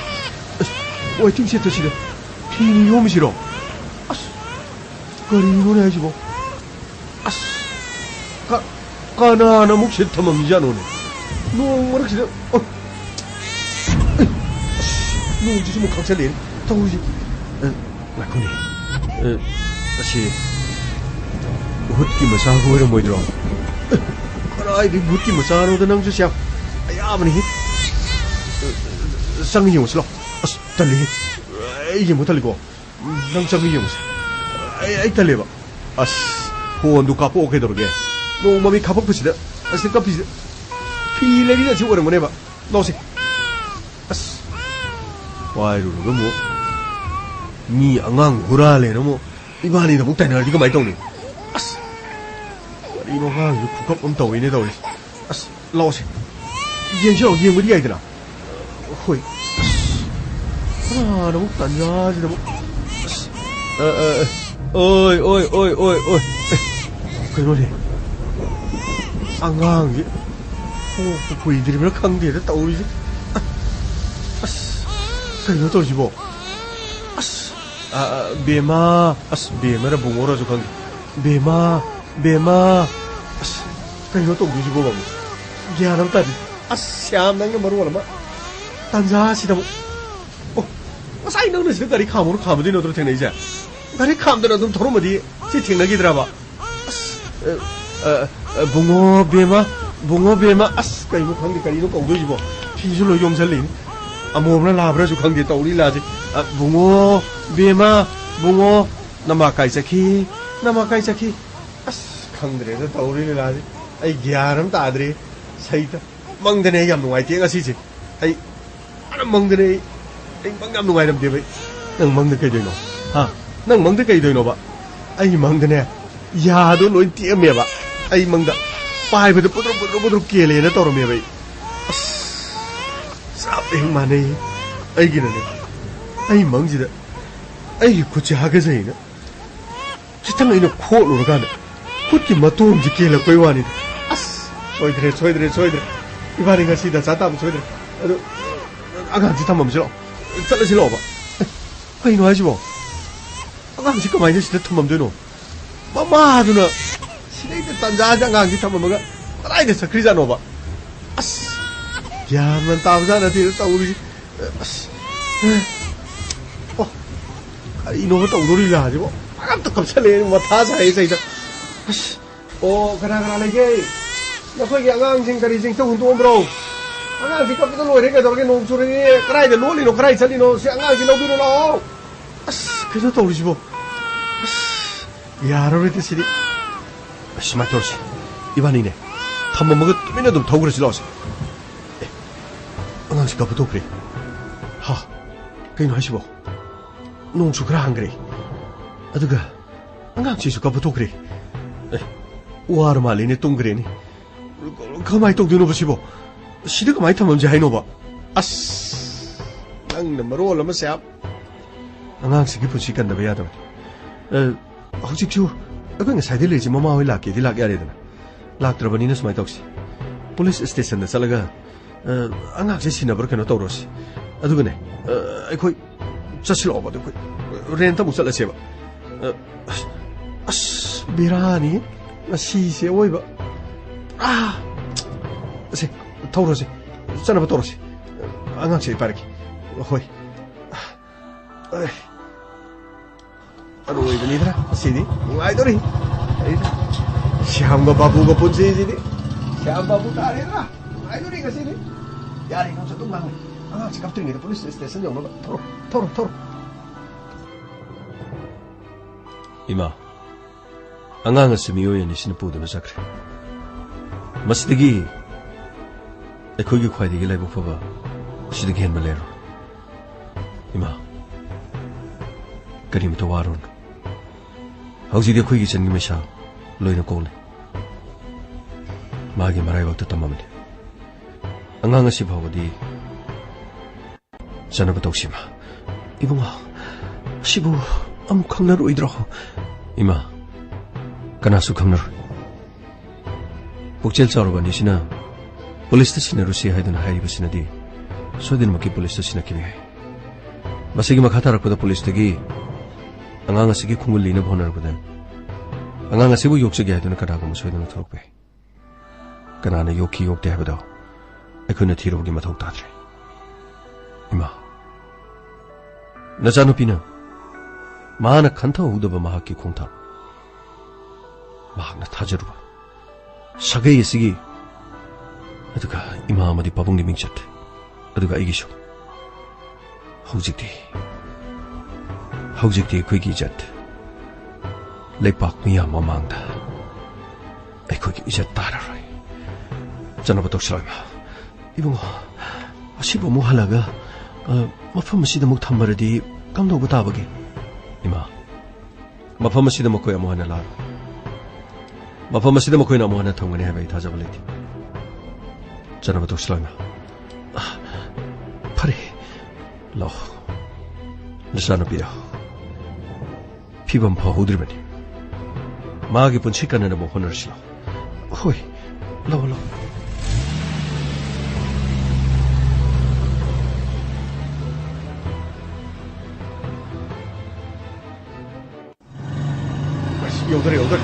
ꯑꯁ, waiting shedꯇ ꯁꯤꯗ ꯐꯤꯅ ꯌꯣꯝꯃꯤꯁꯤꯔꯣ? ꯑꯁ, ꯀꯔꯤꯅꯣꯅꯦ ꯍꯥꯏꯁꯤꯕꯣ? ꯑꯁ, ꯀ-, ꯀꯅꯥꯅ ꯑꯃꯨꯛ ꯁꯤꯗ ꯊꯝꯃꯝꯃꯤꯖꯥꯠꯅꯣꯅꯦ? ꯅꯣꯡ ꯃꯔꯛꯁꯤꯗ, ꯑꯣ, ꯑꯦ, ꯑꯁ, ꯅꯣꯡꯁꯤꯁꯨ ꯑꯃꯨꯛ ꯈꯥꯛꯆꯜꯂꯛꯑꯦ ꯇꯧꯔꯤꯁꯦ꯫ ꯑꯦ, ꯉꯥꯏꯈꯣꯅꯦ꯫ ꯑꯦ, ꯑꯁꯤ ꯚꯨꯠꯀꯤ ꯃꯆꯥꯒ ꯑꯣꯏꯔꯝꯃꯣꯏꯗ꯭ꯔꯣ? ꯑꯦ, ꯀꯗꯥꯏꯗꯒꯤ ꯚꯨꯠꯀꯤ ꯃꯆꯥꯅꯣꯗ, ꯅꯪꯁꯨ ꯁꯤ ꯌꯥꯝ ꯑꯌꯥꯕꯅꯤꯍꯦ꯫ ꯑꯦ, ꯆꯪꯉ ꯌꯦꯡꯉꯨꯁꯤ ꯂꯥꯎ꯫ ꯑꯁ, ꯇꯜꯂꯤꯍꯦ꯫ ꯑꯩ ꯌꯦꯡꯕ ꯇꯜꯂꯤꯀꯣ꯫ ꯅꯪ ꯆꯪꯉ ꯌꯦꯡꯉꯨꯁꯦ꯫ ꯑꯩ, ꯑꯩ ꯇꯜꯂꯦꯕ꯫ ꯑꯁ, ꯐꯣꯟꯗꯨ ꯀꯥꯞꯄꯛꯑꯣ ꯀꯩꯗꯧꯔꯒꯦ? ꯅꯣꯡ ꯃꯃꯤ ꯀꯥꯞꯄꯛꯄꯁꯤꯗ, ꯑꯁꯤꯗ ꯀꯞꯄꯤꯁꯤꯗ꯫ ꯐꯤ ꯂꯩꯔꯤꯗ ꯑꯁꯤ ꯑꯣꯏꯔꯝꯒꯅꯦꯕ꯫ ꯂꯧꯁꯦ꯫ ꯑꯁ, ꯄꯥꯏꯔꯨꯔꯒ ꯑꯃꯨꯛ ꯃꯤ ꯑꯉꯥꯡ ꯍꯨꯔꯥꯜꯂꯦꯅ ꯑꯃꯨꯛ ꯏꯕꯥꯅꯤꯗ ꯑꯃꯨꯛ ꯇꯥꯏꯅꯔꯗꯤ ꯀꯃꯥꯏꯅ ꯇꯧꯅꯤ? ꯑꯁ, ꯀꯔꯤꯅꯣ ꯑꯉꯥꯡꯁꯨ ꯈꯨꯀꯞ ꯑꯃ ꯇꯧꯋꯤꯅꯦ ꯇꯧꯔꯤꯁꯦ꯫ ꯑꯁ, ꯂꯥꯛꯑꯣꯁꯦ꯫ ꯌꯦꯡꯁꯤ ꯂꯥꯛꯑꯣ, ꯌꯦꯡꯕꯗꯤ ꯌꯥꯏꯗꯅ꯫ ꯍꯣꯏ꯫ ꯑꯁ, ꯀꯅꯥꯅ ꯑꯃꯨꯛ ꯇꯥꯟꯖꯥꯁꯤꯗ ꯑꯃꯨꯛ꯫ ꯑꯁ, ꯑ, ꯑ, ꯑ, ꯑꯣꯏ, ꯑꯣꯏ, ꯑꯣꯏ, ꯑꯣꯏ, ꯑꯣꯏ꯫ ꯑꯦ, ꯀꯩꯅꯣꯅꯦ? ꯑꯉꯥꯡꯁꯦ ꯄꯣꯛꯄ ꯀꯨꯏꯗ꯭ꯔꯤꯕ꯭ꯔꯥ ꯈꯪꯗꯦꯗ ꯇꯧꯔꯤꯁꯦ꯫ ꯑꯁ, ꯀꯩꯅꯣ ꯇꯧꯔꯤꯁꯤꯕꯣ? ꯑꯁ, ꯑ, ꯑ, ꯕꯦꯃꯥ, ꯑꯁ, ꯕꯦꯃꯔ ꯕꯨꯡꯉꯣꯔꯁꯨ ꯈꯪꯗꯦ꯫ ꯕꯦꯃꯥ, ꯕꯦꯃꯥ, ꯑꯁ, ꯀꯩꯅꯣ ꯇꯧꯗꯣꯏꯁꯤꯕꯣ ꯕꯥꯕꯨ? ꯒ꯭ꯌꯥꯟ ꯑꯃ ꯇꯥꯗꯦ꯫ ꯑꯁ, ꯁ꯭ꯌꯥꯝ ꯅꯪꯅ ꯃꯔꯣꯜ ꯑꯃ ꯇꯥꯟꯖꯥꯁꯤꯗꯕꯨ꯫ ꯑꯣ, ꯉꯁꯥꯏ ꯅꯪꯅ ꯁꯤꯗ ꯒꯥꯔꯤ ꯈꯥꯝꯃꯨꯔ ꯈꯥꯝꯃꯗꯣꯏ ꯅꯠꯇ꯭ꯔꯣ ꯊꯦꯡꯅꯩꯁꯦ? ꯒꯥꯔꯤ ꯈꯥꯝꯗꯅ ꯑꯗꯨꯝ ꯊꯧꯔꯝꯃꯗꯤ ꯁꯤ ꯊꯦꯡꯅꯈꯤꯗ꯭ꯔꯕ? ꯑꯁ, ꯑ, ꯑ, ꯑ, ꯕꯨꯡꯉꯣ ꯕꯦꯝꯃ, ꯕꯨꯡꯉꯣ ꯕꯦꯝꯃ, ꯑꯁ, ꯀꯩꯅꯣ ꯈꯪꯗꯦ, ꯀꯔꯤꯅꯣ ꯀꯧꯗꯣꯏꯁꯤꯕꯣ? ꯐꯤꯁꯨ ꯂꯣꯏ ꯌꯣꯝꯁꯜꯂꯤꯅꯤ꯫ ꯑꯃꯣꯝꯔ ꯂꯥꯕ꯭ꯔꯁꯨ ꯈꯪꯗꯦ ꯇꯧꯔꯤ ꯂꯤꯂꯥꯁꯦ꯫ ꯑ, ꯕꯨꯡꯉꯣ ꯕꯦꯝꯃ, ꯕꯨꯡꯉꯣ, ꯅꯃꯥ ꯀꯥꯏ ꯆꯠꯈꯤ? ꯅꯃꯥ ꯀꯥꯏ ꯆꯠꯈꯤ? ꯑꯁ, ꯈꯪꯗ꯭ꯔꯦꯗ ꯇꯧꯔꯤ ꯂꯤꯂꯥꯁꯦ꯫ ꯑꯩ ꯒ꯭ꯌꯥꯟ ꯑꯃ ꯇꯥꯗ꯭ꯔꯦ꯫ ꯁꯩꯇ ꯃꯪꯗꯅꯦ ꯑꯩ ꯌꯥꯝ ꯅꯨꯡꯉꯥꯏꯇꯦ ꯉꯁꯤꯁꯦ꯫ ꯑꯩ ꯃꯪꯗꯅꯦ ꯑꯩ, ꯑꯩ ꯃꯪ ꯌꯥꯝ ꯅꯨꯡꯉꯥꯏꯔꯝꯗꯦꯕ ꯑꯩ꯫ ꯅꯪ ꯃꯪꯗ ꯀꯩꯗꯣꯏꯅꯣ? ꯍꯥ? ꯅꯪ ꯃꯪꯗ ꯀꯩꯗꯣꯏꯅꯣꯕ? ꯑꯩ ꯃꯪꯗꯅꯦ, ꯌꯥꯗꯣ ꯂꯣꯏ ꯇꯦꯛꯑꯝꯃꯦꯕ꯫ ꯑꯩ ꯃꯪꯗ ꯄꯥꯏꯕꯗ ꯄꯨꯗ꯭ꯔꯨꯞ ꯄꯨꯗ꯭ꯔꯨꯞ ꯄꯨꯗ꯭ꯔꯨꯞ ꯀꯦꯜꯂꯦꯅ ꯇꯧꯔꯝꯃꯦꯕ ꯑꯩ꯫ ꯑꯁ, ꯆꯞ ꯍꯦꯛ ꯃꯥꯟꯅꯩ꯫ ꯑꯩꯒꯤꯅꯅꯦ, ꯑꯩ ꯃꯪꯁꯤꯗ ꯑꯩꯒꯤ ꯈꯨꯠꯁꯦ ꯍꯥꯒꯠꯆꯩꯅ ꯈꯤꯇꯪ ꯑꯩꯅ ꯈꯣꯠꯂꯨꯔꯀꯥꯟꯗ ꯈꯨꯠꯀꯤ ꯃꯇꯣꯟꯁꯦ ꯀꯦꯜꯂꯛꯄꯩ ꯋꯥꯅꯤꯗ꯫ ꯑꯁ, ꯁꯣꯏꯗ꯭ꯔꯦ, ꯁꯣꯏꯗ꯭ꯔꯦ, ꯁꯣꯏꯗ꯭ꯔꯦ꯫ ꯏꯕꯥꯅꯤ ꯉꯁꯤ ꯗꯁꯥ ꯇꯥꯕ ꯁꯣꯏꯗ꯭ꯔꯦ꯫ ꯑꯗꯨ ꯑꯉꯥꯡꯁꯤ ꯊꯝꯃꯝꯁꯤ ꯂꯥꯛꯑꯣ꯫ ꯆꯠꯂꯁꯤ ꯂꯥꯛꯑꯣꯕ꯫ ꯑꯦ, ꯀꯩꯅꯣ ꯍꯥꯏꯁꯤꯕꯣ? ꯑꯉꯥꯡꯁꯤ ꯀꯃꯥꯏꯅ ꯁꯤꯗ ꯊꯝꯃꯝꯗꯣꯏꯅꯣ? ꯃꯃꯥꯗꯨꯅ ꯁꯤꯗꯩꯗ ꯇꯟꯖꯥꯁꯤꯗ ꯑꯉꯥꯡꯁꯤ ꯊꯝꯃꯝꯃꯒ ꯀꯗꯥꯏꯗ ꯆꯠꯈ꯭ꯔꯤꯖꯥꯠꯅꯣꯕ? ꯑꯁ, ꯒ꯭ꯌꯥꯟ ꯃꯦꯟ ꯇꯥꯕꯖꯥꯠ ꯅꯠꯇꯦꯗ ꯇꯧꯔꯤꯁꯤ꯫ ꯑꯁ, ꯑꯣ, ꯀꯔꯤꯅꯣꯕ ꯇꯧꯗꯣꯔꯤ ꯂꯥꯁꯤꯕꯣ? ꯑꯝꯇ ꯀꯞꯁꯜꯂꯛꯑꯦ, ꯃꯊꯥ ꯁꯥꯏꯌꯦ ꯁꯩꯗ꯫ ꯑꯁ, ꯑꯣ, ꯀꯅꯥ ꯀꯅꯥ ꯂꯩꯒꯦ? ꯅꯈꯣꯏꯒꯤ ꯑꯉꯥꯡꯁꯤꯡ ꯀꯔꯤꯁꯤꯡ ꯈꯤꯇ ꯍꯨꯟꯗꯣꯛꯑꯝꯕ꯭ꯔꯣ? ꯑꯉꯥꯡꯁꯤ ꯀꯞꯄꯗ ꯂꯣꯏꯔꯦ, ꯀꯩꯗꯧꯔꯒꯦ? ꯅꯣꯡ ꯆꯨꯔꯛꯑꯦ, ꯀꯗꯥꯏꯗ ꯂꯣꯠꯂꯤꯅꯣ, ꯀꯗꯥꯏ ꯆꯠꯂꯤꯅꯣ? ꯁꯤ ꯑꯉꯥꯡꯁꯤ ꯂꯧꯕꯤꯔꯣ ꯂꯥꯛꯑꯣ꯫ ꯑꯁ, ꯀꯩꯅꯣ ꯇꯧꯔꯤꯁꯤꯕꯣ? ꯑꯁ, ꯌꯥꯔꯔꯣꯏꯗ ꯁꯤꯗꯤ꯫ ꯑꯁ, ꯁꯨꯃꯥꯏꯅ ꯇꯧꯔꯁꯤ, ꯏꯕꯥꯅꯤꯅꯦ ꯊꯝꯃꯝꯃꯒ ꯇꯨꯃꯤꯟꯅ ꯑꯗꯨꯝ ꯊꯧꯈ꯭ꯔꯁꯤ ꯂꯥꯛꯑꯣꯁꯦ꯫ ꯑꯦ, ꯑꯉꯥꯡꯁꯤ ꯀꯞꯄ ꯇꯣꯛꯈ꯭ꯔꯦ꯫ ꯍꯥ, ꯀꯩꯅꯣ ꯍꯥꯏꯁꯤꯕꯣ? ꯅꯣꯡꯁꯨ ꯈꯔ ꯍꯥꯡꯈ꯭ꯔꯦ, ꯑꯗꯨꯒ ꯑꯉꯥꯡꯁꯤꯁꯨ ꯀꯞꯄ ꯇꯣꯛꯈ꯭ꯔꯦ꯫ ꯑꯦ, ꯋꯥꯔ ꯃꯥꯜꯂꯦꯅꯦ, ꯇꯨꯝꯈ꯭ꯔꯦꯅꯦ꯫ ꯀꯃꯥꯏꯅ ꯇꯧꯗꯣꯏꯅꯣꯕ ꯁꯤꯕꯣ? ꯁꯤꯗ ꯀꯃꯥꯏꯅ ꯊꯝꯃꯝꯁꯦ ꯍꯥꯏꯅꯣꯕ? ꯑꯁ, ꯅꯪꯅ ꯃꯔꯣꯜ ꯑꯃ ꯁꯦꯞ꯫ ꯑꯉꯥꯡꯁꯤꯒꯤ ꯄꯨꯟꯁꯤ ꯀꯟꯗꯕ ꯌꯥꯗꯕꯅꯤ꯫ ꯑ, ꯍꯧꯖꯤꯛꯁꯨ ꯑꯩꯈꯣꯏ ꯉꯁꯥꯏꯗꯩ ꯂꯩꯔꯤꯁꯦ ꯃꯃꯥ ꯍꯣꯏ ꯂꯥꯛꯀꯦꯗꯤ ꯂꯥꯛ ꯌꯥꯔꯦꯗꯅ꯫ ꯂꯥꯛꯇ꯭ꯔꯕꯅꯤꯅ ꯁꯨꯃꯥꯏꯅ ꯇꯧꯁꯤ꯫ ꯄꯨꯂꯤꯁ ꯁ꯭ꯇꯦꯁꯟꯗ ꯆꯠꯂꯒ, ꯑ, ꯑꯉꯥꯡꯁꯦ ꯁꯤꯟꯅꯕ꯭ꯔꯥ ꯀꯩꯅꯣ ꯇꯧꯔꯁꯤ꯫ ꯑꯗꯨꯒꯅꯦ, ꯑ, ꯑꯩꯈꯣꯏ ꯆꯠꯁꯤꯜꯂꯛꯑꯣꯕ, ꯑꯗꯨ ꯑꯩꯈꯣꯏ ꯔꯦꯟꯇ ꯑꯃꯨꯛ ꯆꯠꯂꯁꯦꯕ꯫ ꯑ, ꯑꯁ, ꯑꯁ, ꯕꯦꯔꯥꯅꯤ ꯉꯁꯤꯁꯦ ꯑꯣꯏꯕ꯫ ꯑꯥ, ꯑꯁꯦ, ꯊꯧꯔꯁꯦ, ꯆꯠꯅꯕ ꯇꯧꯔꯁꯦ꯫ ꯑꯉꯥꯡꯁꯦ ꯑꯩ ꯄꯥꯏꯔꯛꯀꯦ꯫ ꯍꯣꯏ꯫ ꯑ, ꯑ, ꯑꯔꯣꯏꯕꯅꯤꯗꯅ ꯉꯁꯤꯗꯤ꯫ ꯅꯨꯡꯉꯥꯏꯗꯣꯔꯤ꯫ ꯑꯩ ꯁ꯭ꯌꯥꯝꯒ ꯕꯥꯕꯨꯒ ꯄꯨꯟꯁꯤꯁꯤꯗꯤ꯫ ꯁ꯭ꯌꯥꯝ ꯕꯥꯕꯨ ꯇꯥꯔꯦꯗꯅ꯫ ꯅꯨꯡꯉꯥꯏꯗꯣꯔꯤ ꯉꯁꯤꯗꯤ꯫ ꯌꯥꯔꯦ, ꯅꯪꯁꯨ ꯑꯗꯨꯝ ꯉꯥꯡꯉꯨ꯫ ꯑꯉꯥꯡꯁꯤ ꯀꯞꯇ꯭ꯔꯤꯉꯩꯗ ꯄꯨꯂꯤꯁ ꯁ꯭ꯇꯦꯁꯟ ꯌꯧꯅꯕ ꯊꯧꯔꯣ, ꯊꯧꯔꯣ, ꯊꯧꯔꯣ꯫ ꯏꯃꯥ, ꯑꯉꯥꯡ ꯑꯁꯤ ꯃꯤꯑꯣꯏ ꯑꯅꯤꯁꯤꯅ ꯄꯨꯗꯨꯅ ꯆꯠꯈ꯭ꯔꯦ꯫ ꯃꯁꯤꯗꯒꯤ ꯑꯩꯈꯣꯏꯒꯤ ꯈ꯭ꯋꯥꯏꯗꯒꯤ ꯂꯥꯏꯕꯛ ꯐꯕ ꯁꯤꯗꯒꯤ ꯍꯦꯟꯕ ꯂꯩꯔꯣꯏ꯫ ꯏꯃꯥ, ꯀꯔꯤꯝꯇ ꯋꯥꯔꯨꯔꯅꯨ꯫ ꯍꯧꯖꯤꯛꯇꯤ ꯑꯩꯈꯣꯏꯒꯤ ꯏꯆꯟꯒꯤ ꯃꯩꯁꯥ ꯂꯣꯏꯅ ꯀꯣꯛꯂꯦ꯫ ꯃꯥꯒꯤ ꯃꯔꯥꯏꯕꯛꯇ ꯇꯝꯃꯕꯅꯤ꯫ ꯑꯉꯥꯡ ꯑꯁꯤ ꯐꯥꯎꯕꯗꯤ ꯆꯠꯅꯕ ꯇꯧꯁꯤ, ꯏꯃꯥ꯫ ꯏꯕꯨꯡꯉꯣ, ꯑꯁꯤꯕꯨ ꯑꯃꯨꯛ ꯈꯪꯅꯔꯣꯏꯗ꯭ꯔꯣ? ꯏꯃꯥ, ꯀꯅꯥꯁꯨ ꯈꯪꯅꯔꯣꯏ꯫ ꯄꯨꯛꯆꯦꯜ ꯆꯥꯎꯔꯕ ꯑꯅꯤꯁꯤꯅ ꯄꯨꯂꯤꯁꯇ ꯁꯤꯟꯅꯔꯨꯁꯤ ꯍꯥꯏꯗꯨꯅ ꯍꯥꯏꯔꯤꯕꯁꯤꯅꯗꯤ ꯁꯣꯏꯗꯅꯃꯛꯀꯤ ꯄꯨꯂꯤꯁꯇ ꯁꯤꯟꯅꯈꯤꯕ ꯌꯥꯏ꯫ ꯃꯁꯤꯒꯤ ꯃꯈꯥ ꯇꯥꯔꯛꯄꯗ ꯄꯨꯂꯤꯁꯇꯒꯤ ꯑꯉꯥꯡ ꯑꯁꯤꯒꯤ ꯈꯣꯡꯒꯨꯜ ꯂꯤꯅꯕ ꯍꯣꯠꯅꯔꯛꯄꯗ ꯑꯉꯥꯡ ꯑꯁꯤꯕꯨ ꯌꯣꯛꯆꯒꯦ ꯍꯥꯏꯗꯨꯅ ꯀꯅꯥꯒꯨꯝꯕ ꯁꯣꯏꯗꯅ ꯊꯣꯛꯂꯛꯄ ꯌꯥꯏ꯫ ꯀꯅꯥꯅ ꯌꯣꯛꯈꯤ ꯌꯣꯛꯇꯦ ꯍꯥꯏꯕꯗꯣ ꯑꯩꯈꯣꯏꯅ ꯊꯤꯔꯨꯕꯒꯤ ꯃꯊꯧ ꯇꯥꯗ꯭ꯔꯦ꯫ ꯏꯃꯥ, ꯅꯆꯥꯅꯨꯄꯤꯅ ꯃꯍꯥꯛꯅ ꯈꯟꯊꯍꯧꯗꯕ ꯃꯍꯥꯛꯀꯤ ꯈꯣꯡꯊꯥꯡ, ꯃꯍꯥꯛꯅ ꯊꯥꯖꯔꯨꯕ ꯁꯥꯒꯩ ꯑꯁꯤꯒꯤ, ꯑꯗꯨꯒ ꯏꯃꯥ ꯑꯃꯗꯤ ꯄꯥꯕꯨꯡꯒꯤ ꯃꯤꯡꯆꯠ, ꯑꯗꯨꯒ ꯑꯩꯒꯤꯁꯨ꯫ ꯍꯧꯖꯤꯛꯇꯤ, ꯍꯧꯖꯤꯛꯇꯤ ꯑꯩꯈꯣꯏꯒꯤ ꯏꯖꯠ ꯂꯩꯄꯥꯛ ꯃꯤꯌꯥꯝ ꯃꯃꯥꯡꯗ ꯑꯩꯈꯣꯏꯒꯤ ꯏꯖꯠ ꯇꯥꯔꯔꯣꯏ꯫ ꯆꯠꯅꯕ ꯇꯧꯁꯤꯔꯣ, ꯏꯃꯥ? ꯏꯕꯨꯡꯉꯣ, ꯑꯁꯤꯕꯨ ꯑꯃꯨꯛ ꯍꯜꯂꯒ, ꯑ, ꯃꯐꯝ ꯑꯁꯤꯗ ꯑꯃꯨꯛ ꯊꯝꯃꯔꯗꯤ ꯀꯝꯗꯧꯕ ꯇꯥꯕꯒꯦ? ꯏꯃꯥ, ꯃꯐꯝ ꯑꯁꯤꯗ ꯃꯈꯣꯏ ꯑꯃꯨꯛ ꯍꯟꯅ ꯂꯥꯛꯑꯔꯣꯏ꯫ ꯃꯐꯝ ꯑꯁꯤꯗ ꯃꯈꯣꯏꯅ ꯑꯃꯨꯛ ꯍꯟꯅ ꯊꯝꯒꯅꯤ ꯍꯥꯏꯕ ꯑꯩ ꯊꯥꯖꯕ ꯂꯩꯇꯦ꯫ ꯆꯠꯅꯕ ꯇꯧꯁꯤꯜꯂꯣ, ꯏꯃꯥ꯫ ꯑ, ꯐꯔꯦ, ꯂꯥꯛꯑꯣ꯫ ꯅꯆꯥꯅꯨꯄꯤꯗꯣ ꯐꯤꯕꯝ ꯐꯍꯧꯗ꯭ꯔꯤꯕꯅꯤ꯫ ꯃꯥꯒꯤ ꯄꯨꯟꯁꯤ ꯀꯟꯅꯅꯕ ꯍꯣꯠꯅꯔꯁꯤ, ꯂꯥꯛꯑꯣ꯫ ꯍꯣꯏ, ꯂꯥꯛꯑꯣ, ꯂꯥꯛꯑꯣ꯫ ꯑꯁ, ꯌꯧꯗꯣꯔꯦ, ꯌꯧꯗꯣꯔꯦ꯫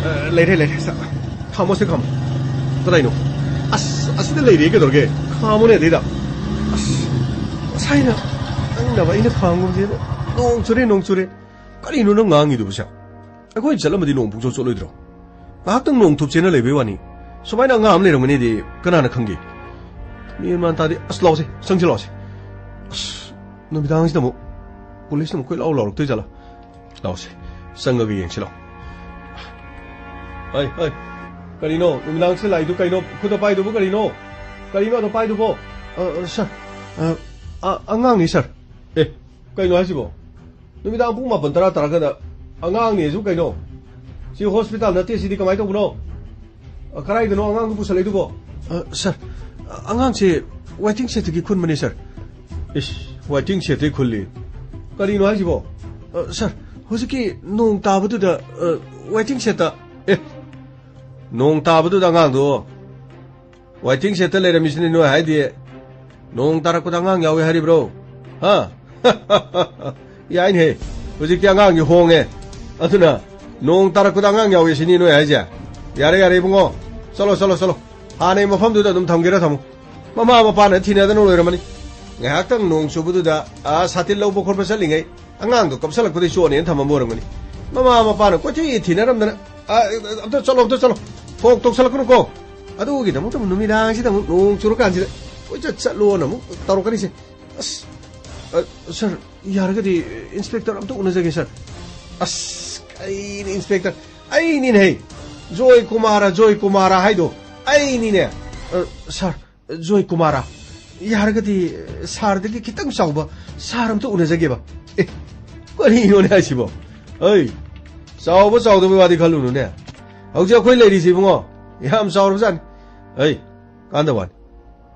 ꯑ, ꯂꯩꯔꯦ, ꯂꯩꯔꯦ꯫ ꯁ-, ꯈꯥꯝꯃꯣꯁꯦ, ꯈꯥꯝꯃꯣ꯫ ꯀꯗꯥꯏꯅꯣ? ꯑꯁ, ꯑꯁꯤꯗ ꯂꯩꯔꯦ, ꯀꯩꯗꯧꯔꯒꯦ? ꯈꯥꯝꯃꯣꯅꯦ, ꯑꯗꯩꯗ꯫ ꯑꯁ, ꯉꯁꯥꯏꯅ ꯅꯪꯅꯕ ꯑꯩꯅ ꯈꯥꯝꯒꯨꯝꯁꯦ꯫ ꯅꯣꯡ ꯆꯨꯔꯦ, ꯅꯣꯡ ꯆꯨꯔꯦ꯫ ꯀꯔꯤꯅꯣ ꯅꯪ ꯉꯥꯡꯉꯤꯗꯨꯕꯨ, ꯁꯦ? ꯑꯩꯈꯣꯏ ꯆꯠꯂꯝꯃꯗꯤ ꯅꯣꯡ ꯄꯨꯡꯆꯣꯠ ꯆꯣꯠꯂꯣꯏꯗ꯭ꯔꯣ? ꯉꯥꯏꯍꯥꯛꯇꯪ ꯅꯣꯡ ꯊꯨꯞꯁꯦꯅ ꯂꯩꯕꯩ ꯋꯥꯅꯤ꯫ ꯁꯨꯃꯥꯏꯅ ꯑꯉꯥꯡ ꯑꯃ ꯂꯩꯔꯝꯒꯅꯤꯗꯤ ꯀꯅꯥꯅ ꯈꯪꯒꯦ? ꯃꯦꯟ ꯃꯥꯟ ꯇꯥꯗꯦ꯫ ꯑꯁ, ꯂꯥꯎꯁꯦ, ꯆꯪꯁꯤ ꯂꯥꯎꯁꯦ꯫ ꯑꯁ, ꯅꯨꯃꯤꯗꯥꯡꯁꯤꯗ ꯑꯃꯨꯛ ꯄꯨꯂꯤꯁꯅ ꯑꯃꯨꯛ ꯀꯣꯏ ꯂꯥꯎ ꯂꯥꯎꯔꯛꯇꯣꯏ ꯖꯥꯠꯂꯥ? ꯂꯥꯎꯁꯦ, ꯆꯪꯉꯒ ꯌꯦꯡꯁꯤ ꯂꯥꯎ꯫ ꯍꯩ, ꯍꯩ, ꯀꯔꯤꯅꯣ? ꯅꯨꯃꯤꯗꯥꯡꯁꯤꯗ ꯂꯥꯛꯏꯗꯨ ꯀꯩꯅꯣ? ꯈꯨꯠꯇ ꯄꯥꯏꯗꯨꯕꯨ ꯀꯔꯤꯅꯣ? ꯀꯔꯤꯅꯣ ꯑꯗꯣ ꯄꯥꯏꯗꯨꯕꯣ? ꯑ, ꯑ, ꯁꯥꯔ, ꯑ, ꯑ, ꯑꯉꯥꯡꯅꯤ, ꯁꯥꯔ꯫ ꯑꯦ, ꯀꯩꯅꯣ ꯍꯥꯏꯁꯤꯕꯣ? ꯅꯨꯃꯤꯗꯥꯡ ꯄꯨꯡ ꯃꯥꯄꯟ ꯇꯔꯥ ꯇꯥꯔꯀꯥꯟꯗ ꯑꯉꯥꯡꯅꯦꯁꯨ ꯀꯩꯅꯣ? ꯁꯤ ꯍꯣꯁꯄꯤꯇꯥꯜ ꯅꯠꯇꯦ, ꯁꯤꯗꯤ ꯀꯃꯥꯏꯅ ꯇꯧꯕꯅꯣ? ꯑ, ꯀꯗꯥꯏꯗꯅꯣ ꯑꯉꯥꯡꯗꯨ ꯄꯨꯁꯜꯂꯛꯏꯗꯨꯕꯣ? ꯑ, ꯁꯥꯔ, ꯑ, ꯑꯉꯥꯡꯁꯦ ꯋꯦꯇꯤꯡ ꯁꯦꯠꯇꯒꯤ ꯈꯨꯟꯕꯅꯦ, ꯁꯥꯔ꯫ ꯏꯁ, ꯋꯦꯇꯤꯡ ꯁꯦꯠꯇꯒꯤ ꯈꯨꯜꯂꯤ? ꯀꯔꯤꯅꯣ ꯍꯥꯏꯁꯤꯕꯣ? ꯑ, ꯁꯥꯔ, ꯍꯧꯖꯤꯛꯀꯤ ꯅꯣꯡ ꯇꯥꯕꯗꯨꯗ, ꯑ, ꯋꯦꯇꯤꯡ ꯁꯦꯠꯇ, ꯑꯦ, ꯅꯣꯡ ꯇꯥꯕꯗꯨꯗ ꯑꯉꯥꯡꯗꯣ ꯋꯦꯇꯤꯡ ꯁꯦꯠꯇ ꯂꯩꯔꯝꯃꯤꯁꯤꯅꯤ ꯅꯣꯏ ꯍꯥꯏꯗꯤ꯫ ꯅꯣꯡ ꯇꯥꯔꯛꯄꯗ ꯑꯉꯥꯡ ꯌꯥꯎꯏ ꯍꯥꯏꯔꯤꯕ꯭ꯔꯣ? ꯍꯥ? ꯌꯥꯏꯅꯦꯍꯦ꯫ ꯍꯧꯖꯤꯛꯇꯤ ꯑꯉꯥꯡꯁꯦ ꯍꯣꯡꯉꯦ꯫ ꯑꯗꯨꯅ ꯅꯣꯡ ꯇꯥꯔꯛꯄꯗ ꯑꯉꯥꯡ ꯌꯥꯎꯏ ꯁꯤꯅꯤ ꯅꯣꯏ ꯍꯥꯏꯁꯦ? ꯌꯥꯔꯦ, ꯌꯥꯔꯦ, ꯏꯕꯨꯡꯉꯣ꯫ ꯆꯠꯂꯣ, ꯆꯠꯂꯣ, ꯆꯠꯂꯣ꯫ ꯍꯥꯟꯅꯩ ꯃꯐꯝꯗꯨꯗ ꯑꯗꯨꯝ ꯊꯝꯒꯦꯔꯥ ꯊꯝꯃꯣ꯫ ꯃꯃꯥ ꯃꯄꯥꯅ ꯊꯤꯅꯗꯅ ꯂꯣꯏꯔꯝꯃꯅꯤ꯫ ꯉꯥꯏꯍꯥꯛꯇꯪ ꯅꯣꯡ ꯆꯨꯕꯗꯨꯗ, ꯑꯥ, ꯁꯥꯇꯤꯟ ꯂꯧꯕ ꯈꯣꯠꯄ ꯆꯠꯂꯤꯉꯩ ꯑꯉꯥꯡꯗꯣ ꯀꯞꯁꯜꯂꯛꯄꯗꯩ ꯆꯣꯠꯅꯦꯅ ꯊꯝꯃꯝꯕ ꯑꯣꯏꯔꯝꯒꯅꯤ꯫ ꯃꯃꯥ ꯃꯄꯥꯅ ꯀꯣꯏꯊꯤ ꯊꯤꯅꯔꯝꯗꯅ, "ꯑ, ꯑꯝꯇ ꯆꯠꯂꯣ, ꯑꯝꯇ ꯆꯠꯂꯣ꯫ ꯐꯣꯛ ꯇꯧꯁꯜꯂꯛꯀꯅꯨꯀꯣ꯫ ꯑꯗꯨꯒꯤꯗꯃꯛꯇ ꯑꯃꯨꯛ ꯅꯨꯃꯤꯗꯥꯡꯁꯤꯗ ꯑꯃꯨꯛ ꯅꯣꯡ ꯆꯨꯔꯀꯥꯟꯁꯤꯗ ꯀꯣꯏꯆꯠ ꯆꯠꯂꯣꯅ ꯑꯃꯨꯛ ꯇꯧꯔꯛꯀꯅꯤꯁꯦ꯫ ꯑꯁ, ꯑ, ꯁꯥꯔ, ꯌꯥꯔꯒꯗꯤ ꯏꯟꯁꯄꯦꯛꯇꯔ ꯑꯝꯇ ꯎꯅꯖꯒꯦ, ꯁꯥꯔ꯫" ꯑꯁ, ꯀꯩꯅꯤ ꯏꯟꯁꯄꯦꯛꯇꯔ? ꯑꯩꯅꯤꯅꯦ꯫ ꯖꯣꯏ ꯀꯨꯃꯥꯔ, ꯖꯣꯏ ꯀꯨꯃꯥꯔ ꯍꯥꯏꯗꯣ ꯑꯩꯅꯤꯅꯦ꯫ ꯑ, ꯁꯥꯔ, ꯖꯣꯏ ꯀꯨꯃꯥꯔ, ꯌꯥꯔꯒꯗꯤ ꯁꯥꯔꯗꯒꯤ ꯈꯤꯇꯪ ꯆꯥꯎꯕ ꯁꯥꯔ ꯑꯝꯇ ꯎꯅꯖꯒꯦꯕ꯫ ꯑꯦ, ꯀꯔꯤꯅꯣꯅꯦ ꯍꯥꯏꯁꯤꯕꯣ? ꯑꯩ, ꯆꯥꯎꯕ ꯆꯥꯎꯗꯕꯒꯤ ꯋꯥꯗꯤ ꯈꯜꯂꯨꯅꯨꯅꯦ꯫ ꯍꯧꯖꯤꯛ ꯑꯩꯈꯣꯏ ꯂꯩꯔꯤꯁꯤ, ꯏꯕꯨꯡꯉꯣ, ꯌꯥꯝ ꯆꯥꯎꯔꯕꯖꯥꯠꯅꯤ꯫ ꯑꯩ, ꯀꯥꯟꯗ ꯋꯥꯅꯤ꯫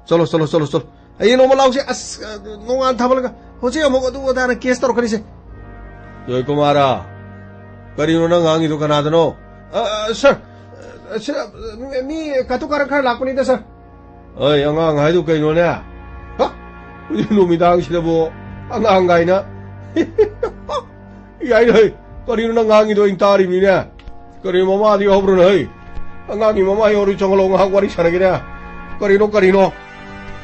ꯆꯠꯂꯣ, ꯆꯠꯂꯣ, ꯆꯠꯂꯣ, ꯆꯠꯂꯣ꯫ ꯍꯌꯦꯡ ꯅꯣꯡꯃ ꯂꯥꯛꯁꯦ꯫ ꯑꯁ, ꯅꯣꯡꯉꯥꯟ ꯊꯥꯕꯜꯂꯒ ꯍꯧꯖꯤꯛ ꯑꯃꯨꯛ ꯑꯗꯨ ꯑꯗꯥꯅ ꯀꯦꯁ ꯇꯧꯔꯛꯀꯅꯤꯁꯦ꯫ ꯖꯣꯏ ꯀꯨꯃꯥꯔ, ꯀꯔꯤꯅꯣ ꯅꯪ ꯉꯥꯡꯉꯤꯗꯣ? ꯀꯅꯥꯗꯅꯣ? ꯑ, ꯑ, ꯁꯥꯔ, ꯑ, ꯁꯥꯔ, ꯃꯤ, ꯃꯤ ꯀꯥꯇꯨ ꯀꯥꯔꯟ ꯈꯔ ꯂꯥꯛꯄꯅꯤꯗ, ꯁꯥꯔ꯫ ꯑꯩ, ꯑꯉꯥꯡ ꯍꯥꯏꯗꯨ ꯀꯩꯅꯣꯅꯦ? ꯍ? ꯍꯧꯖꯤꯛ ꯅꯨꯃꯤꯗꯥꯡꯁꯤꯗꯕꯨ ꯑꯉꯥꯡ ꯀꯥꯏꯅ? ꯌꯥꯏꯅꯦ, ꯍꯩ꯫ ꯀꯔꯤꯅꯣ ꯅꯪ ꯉꯥꯡꯉꯤꯗꯣ? ꯑꯩꯅ ꯇꯥꯔꯤꯕꯅꯤꯅꯦ꯫ ꯀꯔꯤꯅꯣ, ꯃꯃꯥꯗꯤ ꯌꯥꯎꯕ꯭ꯔꯣꯅꯦ, ꯍꯩ? ꯑꯉꯥꯡꯒꯤ ꯃꯃꯥ ꯌꯥꯎꯔꯤ, ꯆꯪꯍꯜꯂꯣ, ꯉꯥꯏꯍꯥꯛ ꯋꯥꯔꯤ ꯁꯥꯟꯅꯒꯦꯅꯦ꯫ ꯀꯔꯤꯅꯣ, ꯀꯔꯤꯅꯣ?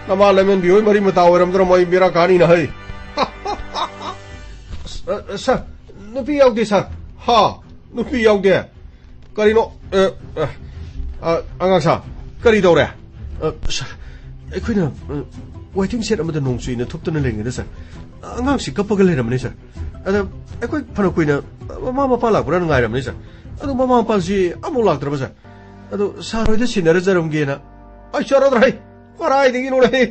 ꯅꯃꯥ ꯂꯦꯃꯦꯟꯕꯤ ꯍꯣꯏ ꯃꯔꯤ ꯃꯇꯥ ꯑꯣꯏꯔꯝꯗ꯭ꯔꯣ? ꯃꯣꯏ ꯕꯦꯔꯥ ꯀꯥꯅꯤꯅ, ꯍꯩ꯫ ꯑ, ꯑ, ꯁꯥꯔ, ꯅꯨꯄꯤ ꯌꯥꯎꯗꯦ, ꯁꯥꯔ꯫ ꯍꯥ? ꯅꯨꯄꯤ ꯌꯥꯎꯗꯦ? ꯀꯔꯤꯅꯣ? ꯑ, ꯑ, ꯑ, ꯑꯉꯥꯡ ꯁꯥ, ꯀꯔꯤ ꯇꯧꯔꯦ? ꯑ, ꯁꯥꯔ, ꯑꯩꯈꯣꯏꯅ, ꯑ, ꯋꯦꯇꯤꯡ ꯁꯦꯠ ꯑꯃꯗ ꯅꯣꯡ ꯆꯨꯏꯅ ꯊꯨꯞꯇꯅ ꯂꯩꯔꯤꯉꯩꯗ, ꯁꯥꯔ, ꯑꯉꯥꯡꯁꯤ ꯀꯞꯄꯒ ꯂꯩꯔꯝꯕꯅꯤ, ꯁꯥꯔ꯫ ꯑꯗ ꯑꯩꯈꯣꯏ ꯐꯅ ꯀꯨꯏꯅ ꯃꯃꯥ ꯃꯄꯥ ꯂꯥꯛꯄ꯭ꯔꯥꯅ ꯉꯥꯏꯔꯝꯕꯅꯤ, ꯁꯥꯔ꯫ ꯑꯗꯣ ꯃꯃꯥ ꯃꯄꯥꯁꯤ ꯑꯃꯨꯛ ꯂꯥꯛꯇ꯭ꯔꯕ, ꯁꯥꯔ꯫ ꯑꯗꯣ ꯁꯥꯔ ꯍꯣꯏꯗ ꯁꯤꯟꯅꯔꯖꯔꯝꯒꯦꯅ꯫ ꯑꯩ ꯆꯠꯂꯗ꯭ꯔꯥ ꯍꯩ? ꯀꯗꯥꯏꯗꯒꯤꯅꯣꯅꯦ ꯍꯩ?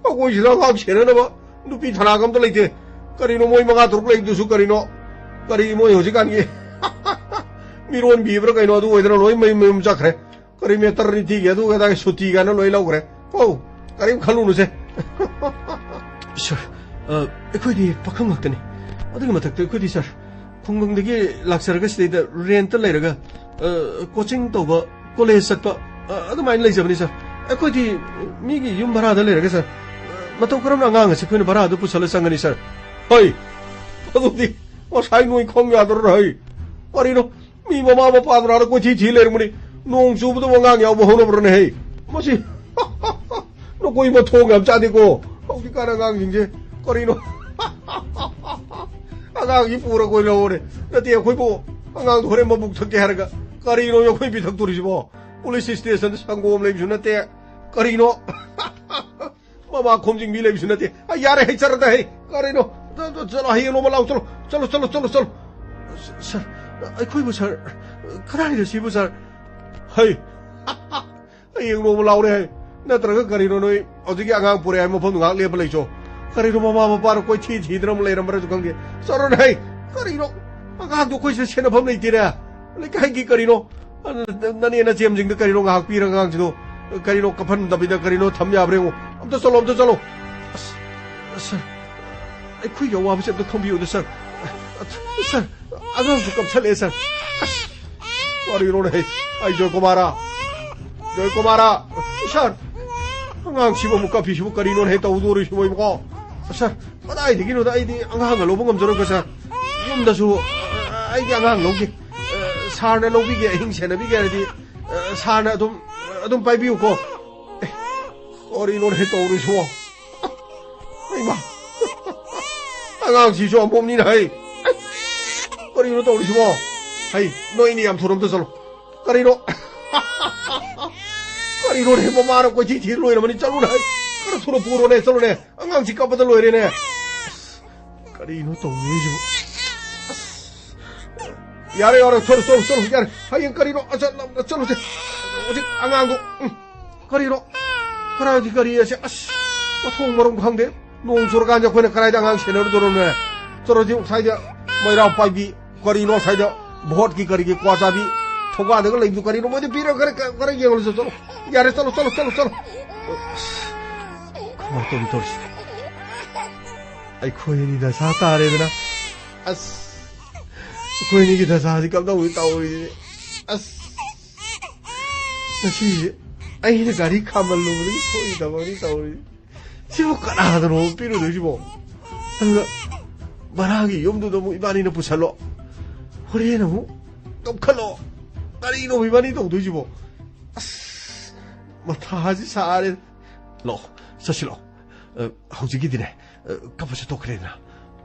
ꯑꯩꯈꯣꯏ ꯁꯤꯗ ꯑꯉꯥꯡ ꯁꯦꯟꯅꯅꯕ ꯅꯨꯄꯤ ꯊꯅꯥꯒ ꯑꯝꯇ ꯂꯩꯇꯦ꯫ ꯀꯔꯤꯅꯣ ꯃꯣꯏ ꯃꯉꯥ ꯇꯔꯨꯛ ꯂꯩꯕꯗꯨꯁꯨ ꯀꯔꯤꯅꯣ? ꯀꯔꯤ ꯃꯣꯏ ꯍꯧꯖꯤꯛꯀꯥꯟꯒꯤ ꯃꯤꯔꯣꯟꯕꯤꯕ꯭ꯔꯥ ꯀꯩꯅꯣ ꯑꯗꯨ ꯑꯣꯏꯗꯅ ꯂꯣꯏ ꯃꯌꯨꯝ ꯃꯌꯨꯝ ꯆꯠꯈ꯭ꯔꯦ꯫ ꯀꯔꯤ ꯃꯦꯇꯔꯅꯤꯇꯤꯒꯤ ꯑꯗꯨ ꯑꯗꯥꯒꯤ ꯁꯨꯇꯤ ꯀꯥꯏꯅ ꯂꯣꯏ ꯂꯧꯈ꯭ꯔꯦ꯫ ꯀꯣ, ꯀꯔꯤꯝ ꯈꯜꯂꯨꯅꯨꯁꯦ꯫ ꯁꯥꯔ, ꯑ, ꯑꯩꯈꯣꯏꯗꯤ ꯄꯥꯈꯪ ꯉꯥꯛꯇꯅꯤ꯫ ꯑꯗꯨꯒꯤ ꯃꯊꯛꯇ ꯑꯩꯈꯣꯏꯗꯤ, ꯁꯥꯔ, ꯈꯨꯡꯒꯪꯗꯒꯤ ꯂꯥꯛꯆꯔꯒ ꯁꯤꯗꯩꯗ ꯔꯦꯟꯇ ꯂꯩꯔꯒ, ꯑ, ꯀꯣꯆꯤꯡ ꯇꯧꯕ, ꯀꯣꯂꯦꯖ ꯆꯠꯄ, ꯑ, ꯑꯗꯨꯃꯥꯏꯅ ꯂꯩꯖꯕꯅꯤ, ꯁꯥꯔ꯫ ꯑꯩꯈꯣꯏꯗꯤ ꯃꯤꯒꯤ ꯌꯨꯝ ꯚꯔꯥꯗ ꯂꯩꯔꯒ, ꯁꯥꯔ, ꯃꯇꯧ ꯀꯔꯝꯅ ꯑꯉꯥꯡ ꯑꯁꯤ ꯑꯩꯈꯣꯏꯅ ꯚꯔꯥꯗ ꯄꯨꯁꯜꯂ ꯆꯪꯒꯅꯤ, ꯁꯥꯔ? ꯍꯩ, ꯑꯗꯨꯗꯤ ꯉꯁꯥꯏ ꯅꯣꯏ ꯈꯪ ꯌꯥꯗ꯭ꯔꯣ, ꯍꯩ? ꯀꯔꯤꯅꯣ? ꯃꯤ ꯃꯃꯥ ꯃꯄꯥꯗꯨꯅ ꯑꯥꯗ ꯀꯣꯏꯊꯤ ꯊꯤ ꯂꯩꯔꯝꯕꯅꯤ꯫ ꯅꯣꯡ ꯆꯨꯕꯗꯕꯨ ꯑꯉꯥꯡ ꯌꯥꯎꯕ ꯍꯧꯅꯕ꯭ꯔꯅꯦ, ꯍꯩ? ꯃꯁꯤ ꯅꯈꯣꯏ ꯃꯊꯣꯡ ꯌꯥꯝ ꯆꯥꯗꯦꯀꯣ꯫ ꯍꯧꯖꯤꯛꯀꯥꯟ ꯑꯉꯥꯡꯁꯤꯡꯁꯦ ꯀꯔꯤꯅꯣ? ꯑꯉꯥꯡꯁꯤ ꯄꯨꯔ ꯀꯣꯏꯔꯛꯑꯣꯅꯦ꯫ ꯅꯠꯇꯦ, ꯑꯩꯈꯣꯏꯕꯨ ꯑꯉꯥꯡꯗꯣ ꯍꯣꯔꯦꯟ ꯃꯕꯨꯛ ꯊꯛꯀꯦ ꯍꯥꯏꯔꯒ ꯀꯔꯤꯅꯣ ꯑꯩꯈꯣꯏ ꯄꯤꯊꯛꯇꯣꯔꯤꯁꯤꯕꯣ? ꯄꯨꯂꯤꯁ ꯁ꯭ꯇꯦꯁꯟꯗ ꯁꯪꯒꯣꯝ ꯂꯩꯕꯁꯨ ꯅꯠꯇꯦ꯫ ꯀꯔꯤꯅꯣ? ꯃꯃꯥ ꯈꯣꯝꯖꯤꯟꯕꯤ ꯂꯩꯕꯁꯨ ꯅꯠꯇꯦ꯫ ꯑꯩ ꯌꯥꯔꯦ, ꯍꯩ ꯆꯠꯂꯗ ꯍꯩ꯫ ꯀꯔꯤꯅꯣ? ꯆ-, ꯆ-, ꯆꯠꯂꯣ, ꯍꯌꯦꯡ ꯅꯣꯡꯃ ꯂꯥꯛꯑꯣ, ꯆꯠꯂꯣ꯫ ꯆꯠꯂꯣ, ꯆꯠꯂꯣ, ꯆꯠꯂꯣ, ꯆꯠꯂꯣ꯫ ꯁ-, ꯁꯥꯔ, ꯑꯩꯈꯣꯏꯕꯨ, ꯁꯥꯔ, ꯀꯗꯥꯏꯗ ꯁꯤꯕꯨ, ꯁꯥꯔ? ꯍꯩ! ꯍꯌꯦꯡ ꯅꯣꯡꯃ ꯂꯥꯛꯑꯣꯅꯦ ꯍꯩ꯫ ꯅꯠꯇ꯭ꯔꯒ ꯀꯔꯤꯅꯣ ꯅꯣꯏ ꯍꯧꯖꯤꯛꯀꯤ ꯑꯉꯥꯡ ꯄꯨꯔꯦ ꯍꯥꯏ ꯃꯐꯝꯗꯨ ꯉꯥꯏꯍꯥꯛ ꯂꯦꯞꯄ ꯂꯩꯆꯣ꯫ ꯀꯔꯤꯅꯣ ꯃꯃꯥ ꯃꯄꯥꯅ ꯀꯣꯏꯊꯤ ꯊꯤꯗꯅ ꯑꯃꯨꯛ ꯂꯩꯔꯝꯕ꯭ꯔꯁꯨ ꯈꯪꯗꯦ꯫ ꯆꯠꯂꯣꯅꯦ ꯍꯩ! ꯀꯔꯤꯅꯣ? ꯑꯉꯥꯡꯗꯣ ꯑꯩꯈꯣꯏꯁꯤꯗ ꯁꯦꯟꯅꯐꯝ ꯂꯩꯇꯦꯅꯦ꯫ ꯂꯩꯀꯥꯏꯒꯤ ꯀꯔꯤꯅꯣ? ꯅꯅꯦ ꯅꯆꯦꯝꯁꯤꯡꯗ ꯀꯔꯤꯅꯣ ꯉꯥꯏꯍꯥꯛ ꯄꯤꯔꯒ ꯑꯉꯥꯡꯁꯤꯗꯣ ꯀꯔꯤꯅꯣ ꯀꯞꯍꯟꯗꯕꯤꯗ ꯀꯔꯤꯅꯣ ꯊꯝ ꯌꯥꯕ꯭ꯔꯥ ꯌꯦꯡꯉꯣ꯫ ꯑꯝꯇ ꯆꯠꯂꯣ, ꯑꯝꯇ ꯆꯠꯂꯣ꯫ ꯑꯁ, ꯁꯥꯔ, ꯑꯩꯈꯣꯏꯒꯤ ꯑꯋꯥꯕꯁꯦ ꯑꯝꯇ ꯈꯪꯕꯤꯌꯨꯗ, ꯁꯥꯔ꯫ ꯁꯥꯔ, ꯑꯉꯥꯡꯁꯨ ꯀꯞꯁꯜꯂꯛꯑꯦ, ꯁꯥꯔ꯫ ꯑꯁ, ꯀꯔꯤꯅꯣꯅꯦ? ꯑꯩ ꯖꯣꯏꯀꯨꯃꯥꯔꯥ? ꯖꯣꯏꯀꯨꯃꯥꯔꯥ? ꯁꯥꯔ, ꯑꯉꯥꯡꯁꯤꯕꯨ ꯑꯃꯨꯛ ꯀꯞꯄꯤꯁꯤꯕꯨ ꯀꯔꯤꯅꯣꯅꯦ ꯇꯧꯗꯣꯔꯤꯁꯤꯕꯣ, ꯏꯕꯨꯡꯉꯣ? ꯁꯥꯔ, ꯀꯗꯥꯏꯗꯒꯤꯅꯣꯗ, ꯑꯩꯗꯤ ꯑꯉꯥꯡꯒ ꯂꯧꯕ ꯉꯝꯖꯔꯣꯏꯀꯣ, ꯁꯥꯔ꯫ ꯌꯨꯝꯗꯁꯨ, ꯑ, ꯑꯩꯗꯤ ꯑꯉꯥꯡ ꯂꯧꯒꯦ꯫ ꯑ, ꯁꯥꯔꯅ ꯂꯧꯕꯤꯒꯦ, ꯑꯍꯤꯡ ꯁꯦꯟꯅꯕꯤꯒꯦ ꯍꯥꯏꯔꯗꯤ, ꯑ, ꯁꯥꯔꯅ ꯑꯗꯨꯝ, ꯑꯗꯨꯝ ꯄꯥꯏꯕꯤꯌꯨꯀꯣ꯫ ꯑꯦ, ꯀꯔꯤꯅꯣꯅꯦ ꯇꯧꯔꯤꯁꯤꯕꯣ? ꯏꯃꯥ, ꯑꯉꯥꯡꯁꯤꯁꯨ ꯑꯃꯣꯝꯅꯤꯅ ꯍꯩ꯫ ꯀꯔꯤꯅꯣ ꯇꯧꯔꯤꯁꯤꯕꯣ? ꯍꯩ, ꯅꯣꯏ ꯑꯅꯤ ꯌꯥꯝ ꯊꯨꯔꯝꯗ ꯆꯠꯂꯣ꯫ ꯀꯔꯤꯅꯣ? ꯀꯔꯤꯅꯣꯅꯦ, ꯃꯃꯥꯅ ꯀꯣꯏꯊꯤ ꯊꯤ ꯂꯣꯏꯔꯕꯅꯤ꯫ ꯆꯠꯂꯨꯅꯦ, ꯍꯩ, ꯈꯔ ꯊꯨꯅ ꯄꯨꯔꯣꯅꯦ, ꯆꯠꯂꯨꯅꯦ꯫ ꯑꯉꯥꯡꯁꯤ ꯀꯞꯄꯗ ꯂꯣꯏꯔꯦꯅꯦ꯫ ꯑꯁ, ꯀꯔꯤꯅꯣ ꯇꯧꯔꯤꯁꯤꯕꯨ? ꯑꯁ, ꯌꯥꯔꯦ, ꯌꯥꯔꯦ, ꯆꯠꯂꯣ, ꯆꯠꯂꯣ, ꯆꯠꯂꯣ, ꯌꯥꯔꯦ꯫ ꯍꯌꯦꯡ ꯀꯔꯤꯅꯣ? ꯑ, ꯆꯠ-, ꯆꯠꯂꯨꯁꯦ꯫ ꯍꯧꯖꯤꯛ ꯑꯉꯥꯡꯗꯣ, ꯎꯝ, ꯀꯔꯤꯅꯣ? ꯀꯔꯥꯏꯗꯤ ꯀꯔꯤ ꯑꯁꯦ? ꯑꯁ, ꯃꯊꯣꯡ ꯃꯔꯝ ꯈꯪꯗꯦ꯫ ꯅꯣꯡ ꯆꯨꯔꯀꯥꯟꯁꯦ ꯑꯩꯈꯣꯏꯅ ꯀꯗꯥꯏꯗ ꯑꯉꯥꯡ ꯁꯦꯟꯅꯔꯨꯗꯣꯔꯣꯅꯦ? ꯆꯠꯂꯣ, ꯍꯧꯖꯤꯛ ꯁ꯭ꯋꯥꯏꯗ ꯃꯩꯔꯥ ꯄꯥꯏꯕꯤ, ꯀꯔꯤꯅꯣ ꯁ꯭ꯋꯥꯏꯗ ꯚꯣꯠꯀꯤ ꯀꯔꯤꯒꯤ ꯀ꯭ꯋꯥ ꯆꯥꯕꯤ, ꯊꯣꯡꯒꯥꯟꯗꯒ ꯂꯩꯕꯗꯨ ꯀꯔꯤꯅꯣ? ꯃꯣꯏꯗ ꯄꯤꯔꯒ ꯈꯔ, ꯈꯔ ꯌꯦꯡꯍꯜꯂꯨꯁꯦ, ꯆꯠꯂꯣ꯫ ꯌꯥꯔꯦ, ꯆꯠꯂꯣ, ꯆꯠꯂꯣ, ꯆꯠꯂꯣ, ꯆꯠꯂꯣ꯫ ꯑꯁ, ꯀꯃꯥꯏꯅ ꯇꯧꯅꯤ ꯇꯧꯔꯤꯁꯦ? ꯑꯩꯈꯣꯏ ꯑꯅꯤ ꯗꯁꯥ ꯇꯥꯔꯦꯗꯅ꯫ ꯑꯁ, ꯑꯩꯈꯣꯏ ꯑꯅꯤꯒꯤ ꯗꯁꯥꯁꯤ ꯀꯝꯗꯧꯅꯤ ꯇꯧꯔꯤꯁꯦ? ꯑꯁ, ꯉꯁꯤꯁꯦ ꯑꯩꯅ ꯒꯥꯔꯤ ꯈꯥꯝꯃꯜꯂꯨꯕꯗꯒꯤ ꯊꯣꯛꯏ ꯊꯕꯛꯅꯤ ꯇꯧꯔꯤꯁꯦ꯫ ꯁꯤꯕꯨ ꯀꯅꯥꯗꯅꯣ ꯄꯤꯔꯨꯗꯣꯏꯁꯤꯕꯣ? ꯑꯗꯨꯒ ꯚꯔꯥꯒꯤ ꯌꯨꯝꯗꯨꯗ ꯑꯃꯨꯛ ꯏꯕꯥꯅꯤꯅ ꯄꯨꯁꯜꯂꯣ꯫ ꯍꯣꯔꯦꯟ ꯑꯃꯨꯛ ꯀꯞꯈꯠꯂꯣ꯫ ꯀꯔꯤꯅꯣ ꯏꯕꯥꯅꯤ ꯇꯧꯗꯣꯏꯁꯤꯕꯣ? ꯑꯁ, ꯃꯊꯥꯁꯤ ꯁꯥꯔꯦ꯫ ꯂꯥꯛꯑꯣ, ꯆꯠꯁꯤ ꯂꯥꯛꯑꯣ꯫ ꯑ, ꯍꯧꯖꯤꯛꯀꯤꯗꯤꯅꯦ, ꯑ, ꯀꯞꯄꯁꯨ ꯇꯣꯛꯈ꯭ꯔꯦꯗꯅ꯫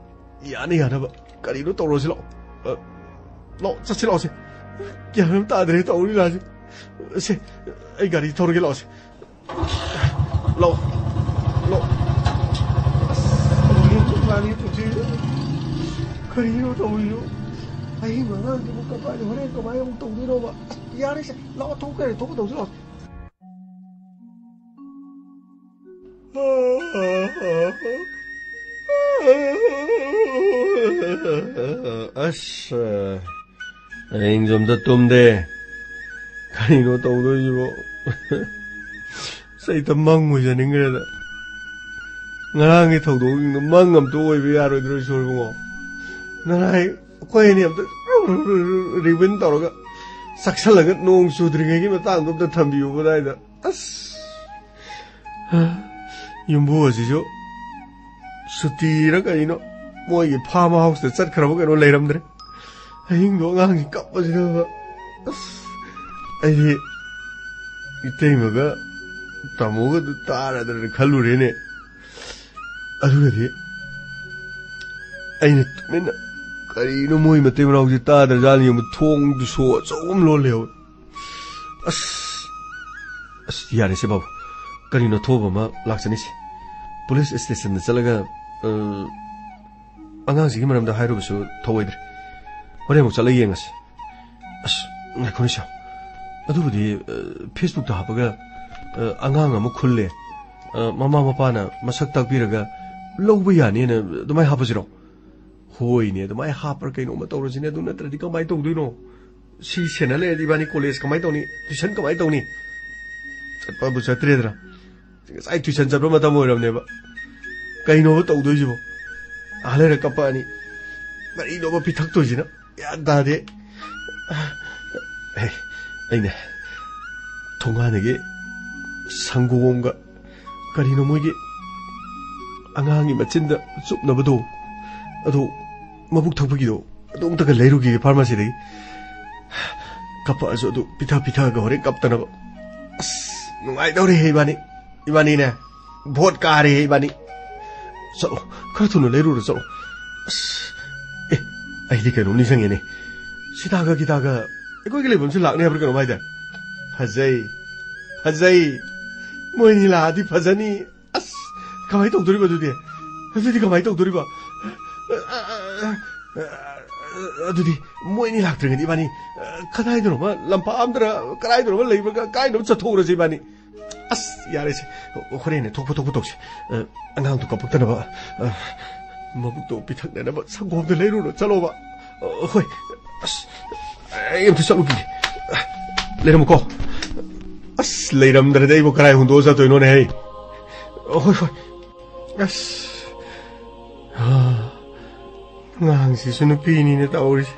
ꯌꯥꯅ ꯌꯥꯅꯕ ꯀꯔꯤꯅꯣ ꯇꯧꯔꯁꯤ ꯂꯥꯛꯑꯣ꯫ ꯑ, ꯂꯥꯛꯑꯣ, ꯆꯠꯁꯤ ꯂꯥꯛꯑꯣꯁꯦ꯫ ꯒ꯭ꯌꯥꯟ ꯑꯃ ꯇꯥꯗ꯭ꯔꯦ ꯇꯧꯔꯤ ꯂꯤꯂꯥꯁꯦ꯫ ꯁꯦ, ꯑꯩ ꯒꯥꯔꯤ ꯊꯧꯔꯒꯦ ꯂꯥꯛꯑꯣꯁꯦ꯫ ꯂꯥꯛꯑꯣ꯫ ꯂꯥꯛꯑꯣ꯫ ꯑꯁ, ꯂꯣꯏꯔꯦ, ꯏꯕꯥꯅꯤ ꯄꯨꯟꯁꯤꯁꯦ꯫ ꯀꯔꯤꯅꯣ ꯇꯧꯔꯤꯁꯤꯕꯨ? ꯑꯍꯤꯡ ꯑꯉꯥꯡꯁꯤꯕꯨ ꯀꯃꯥꯏꯅ, ꯍꯣꯔꯦꯟ ꯀꯃꯥꯏꯅ ꯑꯃꯨꯛ ꯇꯧꯗꯣꯏꯅꯣꯕ? ꯑꯁ, ꯌꯥꯔꯦꯁꯦ꯫ ꯂꯥꯛꯑꯣ, ꯊꯣꯛꯈ꯭ꯔꯦ, ꯊꯣꯛꯀꯗꯧꯁꯤ ꯂꯥꯛꯑꯣ꯫ ꯑꯁ, ꯑꯍꯤꯡꯁꯨ ꯑꯝꯇ ꯇꯨꯝꯗꯦ꯫ ꯀꯔꯤꯅꯣ ꯇꯧꯗꯣꯏꯁꯤꯕꯣ? ꯑꯁ, ꯑꯩ ꯃꯪ ꯑꯣꯏꯖꯅꯤꯡꯈ꯭ꯔꯦꯗ꯫ ꯉꯔꯥꯡꯒꯤ ꯊꯧꯗꯣꯛꯁꯤꯡꯗꯣ ꯃꯪ ꯑꯝꯇ ꯑꯣꯏꯕ ꯌꯥꯔꯣꯏꯗ꯭ꯔꯣ, ꯏꯁꯣꯔ ꯏꯕꯨꯡꯉꯣ? ꯅꯅꯥꯏ ꯑꯩꯈꯣꯏ ꯑꯅꯤ ꯑꯝꯇ ꯔꯤꯕꯟ ꯇꯧꯔꯒ ꯆꯥꯛꯁꯜꯂꯒ ꯅꯣꯡ ꯆꯨꯗ꯭ꯔꯤꯉꯩꯒꯤ ꯃꯇꯥꯡꯗꯣ ꯑꯝꯇ ꯊꯝꯕꯤꯌꯨ ꯑꯗꯥꯏꯗ꯫ ꯑꯁ, ꯌꯨꯝꯕꯨ ꯑꯁꯤꯁꯨ ꯁꯨꯇꯤꯔ ꯀꯩꯅꯣ ꯃꯣꯏꯒꯤ ꯐꯥꯔꯝ ꯍꯥꯎꯁꯇ ꯆꯠꯈ꯭ꯔꯕ ꯀꯩꯅꯣ ꯂꯩꯔꯝꯗ꯭ꯔꯦ꯫ ꯑꯍꯤꯡꯗꯣ ꯑꯉꯥꯡꯁꯤ ꯀꯞꯄꯁꯤꯗ ꯑꯁ, ꯑꯩꯗꯤ ꯏꯇꯩꯃꯒ ꯇꯥꯃꯣꯒꯗꯨ ꯇꯥꯔꯗ꯭ꯔꯅ ꯈꯜꯂꯨꯔꯦꯅꯦ꯫ ꯑꯗꯨꯒꯗꯤ ꯑꯩꯅ ꯇꯨꯃꯤꯟꯅ ꯀꯔꯤꯅꯣ ꯃꯣꯏ ꯃꯇꯩ ꯃꯅꯥꯎꯁꯦ ꯇꯥꯗ꯭ꯔꯖꯥꯠꯅꯤ? ꯌꯦꯡꯉꯨ, ꯊꯣꯡꯗꯨ ꯁꯣ ꯑꯆꯧꯕ ꯑꯃ ꯂꯣꯜꯂꯦ ꯍꯧ꯫ ꯑꯁ, ꯑꯁ, ꯌꯥꯔꯦꯁꯦ ꯕꯥꯕꯨ, ꯀꯔꯤꯅꯣ ꯑꯊꯧꯕ ꯑꯃ ꯂꯥꯛꯆꯅꯤꯁꯦ꯫ ꯄꯨꯂꯤꯁ ꯁ꯭ꯇꯦꯁꯟꯗ ꯆꯠꯂꯒ, ꯑ, ꯑꯉꯥꯡꯁꯤꯒꯤ ꯃꯔꯝꯗ ꯍꯥꯏꯔꯨꯕꯁꯨ ꯊꯧꯑꯣꯏꯗ꯭ꯔꯦ꯫ ꯍꯣꯔꯦꯟ ꯑꯃꯨꯛ ꯆꯠꯂꯒ ꯌꯦꯡꯉꯁꯤ꯫ ꯑꯁ, ꯉꯥꯏꯈꯣꯅꯦ ꯁ꯭ꯌꯥꯝ, ꯑꯗꯨꯕꯨꯗꯤ, ꯑ, ꯐꯦꯁꯕꯨꯛꯇ ꯍꯥꯞꯄꯒ, ꯑ, ꯑꯉꯥꯡ ꯑꯃ ꯈꯨꯜꯂꯦ, ꯑ, ꯃꯃꯥ ꯃꯄꯥꯅ ꯃꯁꯛ ꯇꯥꯛꯄꯤꯔꯒ ꯂꯧꯕ ꯌꯥꯅꯤꯅ ꯑꯗꯨꯃꯥꯏꯅ ꯍꯥꯞꯄꯁꯤꯔꯣ? ꯍꯣꯏꯅꯦ, ꯑꯗꯨꯃꯥꯏꯅ ꯍꯥꯞꯄ꯭ꯔꯥ ꯀꯩꯅꯣꯝꯃ ꯇꯧꯔꯁꯤꯅꯦ꯫ ꯑꯗꯨ ꯅꯠꯇ꯭ꯔꯗꯤ ꯀꯃꯥꯏꯅ ꯇꯧꯗꯣꯏꯅꯣ? ꯁꯤ ꯁꯦꯟꯅ ꯂꯩꯔꯗꯤ ꯏꯕꯥꯅꯤ ꯀꯣꯂꯦꯖ ꯀꯃꯥꯏꯅ ꯇꯧꯅꯤ? ꯇ꯭ꯌꯨꯁꯟ ꯀꯃꯥꯏꯅ ꯇꯧꯅꯤ? ꯆꯠꯄꯕꯨ ꯆꯠꯇ꯭ꯔꯦꯗꯅ꯫ ꯉꯁꯥꯏ ꯇ꯭ꯌꯨꯁꯟ ꯆꯠꯄ ꯃꯇꯝ ꯑꯣꯏꯔꯕꯅꯦꯕ꯫ ꯀꯩꯅꯣꯕ ꯇꯧꯗꯣꯏꯁꯤꯕꯣ? ꯑꯥ ꯂꯩꯔ ꯀꯞꯄꯛꯑꯅꯤ꯫ ꯀꯔꯤꯅꯣꯕ ꯄꯤꯊꯛꯇꯣꯏꯁꯤꯅ? ꯒ꯭ꯌꯥꯟ ꯇꯥꯗꯦ꯫ ꯑꯦ, ꯑꯩꯅ ꯊꯣꯡꯒꯥꯟꯗꯒꯤ ꯁꯪꯒꯣꯝꯒ ꯀꯔꯤꯅꯣ ꯃꯣꯏꯒꯤ ꯑꯉꯥꯡꯒꯤ ꯃꯆꯤꯟꯗ ꯆꯨꯞꯅꯕꯗꯣ, ꯑꯗꯨ ꯃꯕꯨꯛ ꯊꯛꯄꯒꯤꯗꯣ, ꯑꯗꯨ ꯑꯝꯇꯒ ꯂꯩꯔꯨꯈꯤꯒꯦ ꯐꯥꯔꯃꯥꯁꯤꯗꯒꯤ꯫ ꯀꯞꯄꯛꯑꯁꯨ ꯑꯗꯨ ꯄꯤꯊꯛ ꯄꯤꯊꯛꯑꯒ ꯍꯣꯔꯦꯟ ꯀꯞꯇꯅꯕ꯫ ꯑꯁ, ꯅꯨꯡꯉꯥꯏꯗꯧꯔꯦꯍꯦ ꯏꯕꯥꯅꯤ꯫ ꯏꯕꯥꯅꯤꯅꯦ, ꯚꯣꯠ ꯀꯥꯔꯦꯍꯦ ꯏꯕꯥꯅꯤ꯫ ꯆꯠꯂꯣ, ꯈꯔ ꯊꯨꯅ ꯂꯩꯔꯨꯔꯣ, ꯆꯠꯂꯣ꯫ ꯑꯁ, ꯑꯦ, ꯑꯩꯗꯤ ꯀꯩꯅꯣꯝ ꯅꯤꯡꯁꯤꯡꯉꯦꯅꯦ꯫ ꯁꯤꯇꯥꯒ ꯒꯤꯇꯥꯒ ꯑꯩꯈꯣꯏꯒꯤ ꯂꯩꯐꯝꯁꯤ ꯂꯥꯛꯅꯤ ꯍꯥꯏꯕ꯭ꯔꯥ ꯀꯩꯅꯣꯝ ꯍꯥꯏꯗꯥꯏ? ꯐꯖꯩ, ꯐꯖꯩ꯫ ꯃꯣꯏꯅꯤ ꯂꯥꯛꯑꯗꯤ ꯐꯖꯅꯤ꯫ ꯑꯁ, ꯀꯃꯥꯏꯅ ꯇꯧꯗꯣꯔꯤꯕ ꯑꯗꯨꯗꯤ? ꯑꯗꯨꯗꯤ ꯀꯃꯥꯏꯅ ꯇꯧꯗꯣꯔꯤꯕ? ꯑꯗꯨꯗꯤ ꯃꯣꯏꯅꯤ ꯂꯥꯛꯇ꯭ꯔꯤꯉꯩꯗ ꯏꯕꯥꯅꯤ, ꯀꯗꯥꯏꯗꯅꯣꯃ, ꯂꯝꯄꯥꯛ ꯑꯝꯗꯔ ꯀꯗꯥꯏꯗꯅꯣꯃ ꯂꯩꯕ꯭ꯔꯥ, ꯀꯥꯏꯗꯅꯣꯃ ꯆꯠꯊꯣꯛꯎꯔꯁꯤ ꯏꯕꯥꯅꯤ꯫ ꯑꯁ, ꯌꯥꯔꯦꯁꯦ, ꯍꯣꯔꯦꯟꯅꯦ ꯊꯣꯛꯄ ꯊꯣꯛꯄ ꯇꯧꯁꯤ꯫ ꯑꯉꯥꯡꯗꯣ ꯀꯞꯄꯛꯇꯅꯕ, ꯃꯕꯨꯛꯇꯣ ꯄꯤꯊꯛꯅꯅꯕ ꯁꯪꯒꯣꯝꯗꯣ ꯂꯩꯔꯨꯔꯣ, ꯆꯠꯂꯣꯕ꯫ ꯍꯣꯏ꯫ ꯑꯁ, ꯑꯩ ꯑꯝꯇ ꯆꯠꯂꯨꯈꯤꯒꯦ꯫ ꯂꯩꯔꯝꯃꯨꯀꯣ꯫ ꯑꯁ, ꯂꯩꯔꯝꯗ꯭ꯔꯗꯤ ꯑꯩꯕꯨ ꯀꯔꯥꯏ ꯍꯨꯟꯗꯣꯛꯑ ꯆꯠꯇꯣꯏꯅꯣꯅꯦ ꯍꯩ? ꯍꯣꯏ, ꯍꯣꯏ꯫ ꯑꯁ, ꯑꯥ, ꯑꯉꯥꯡꯁꯤꯁꯨ ꯅꯨꯄꯤꯅꯤꯅ ꯇꯧꯔꯤꯁꯦ꯫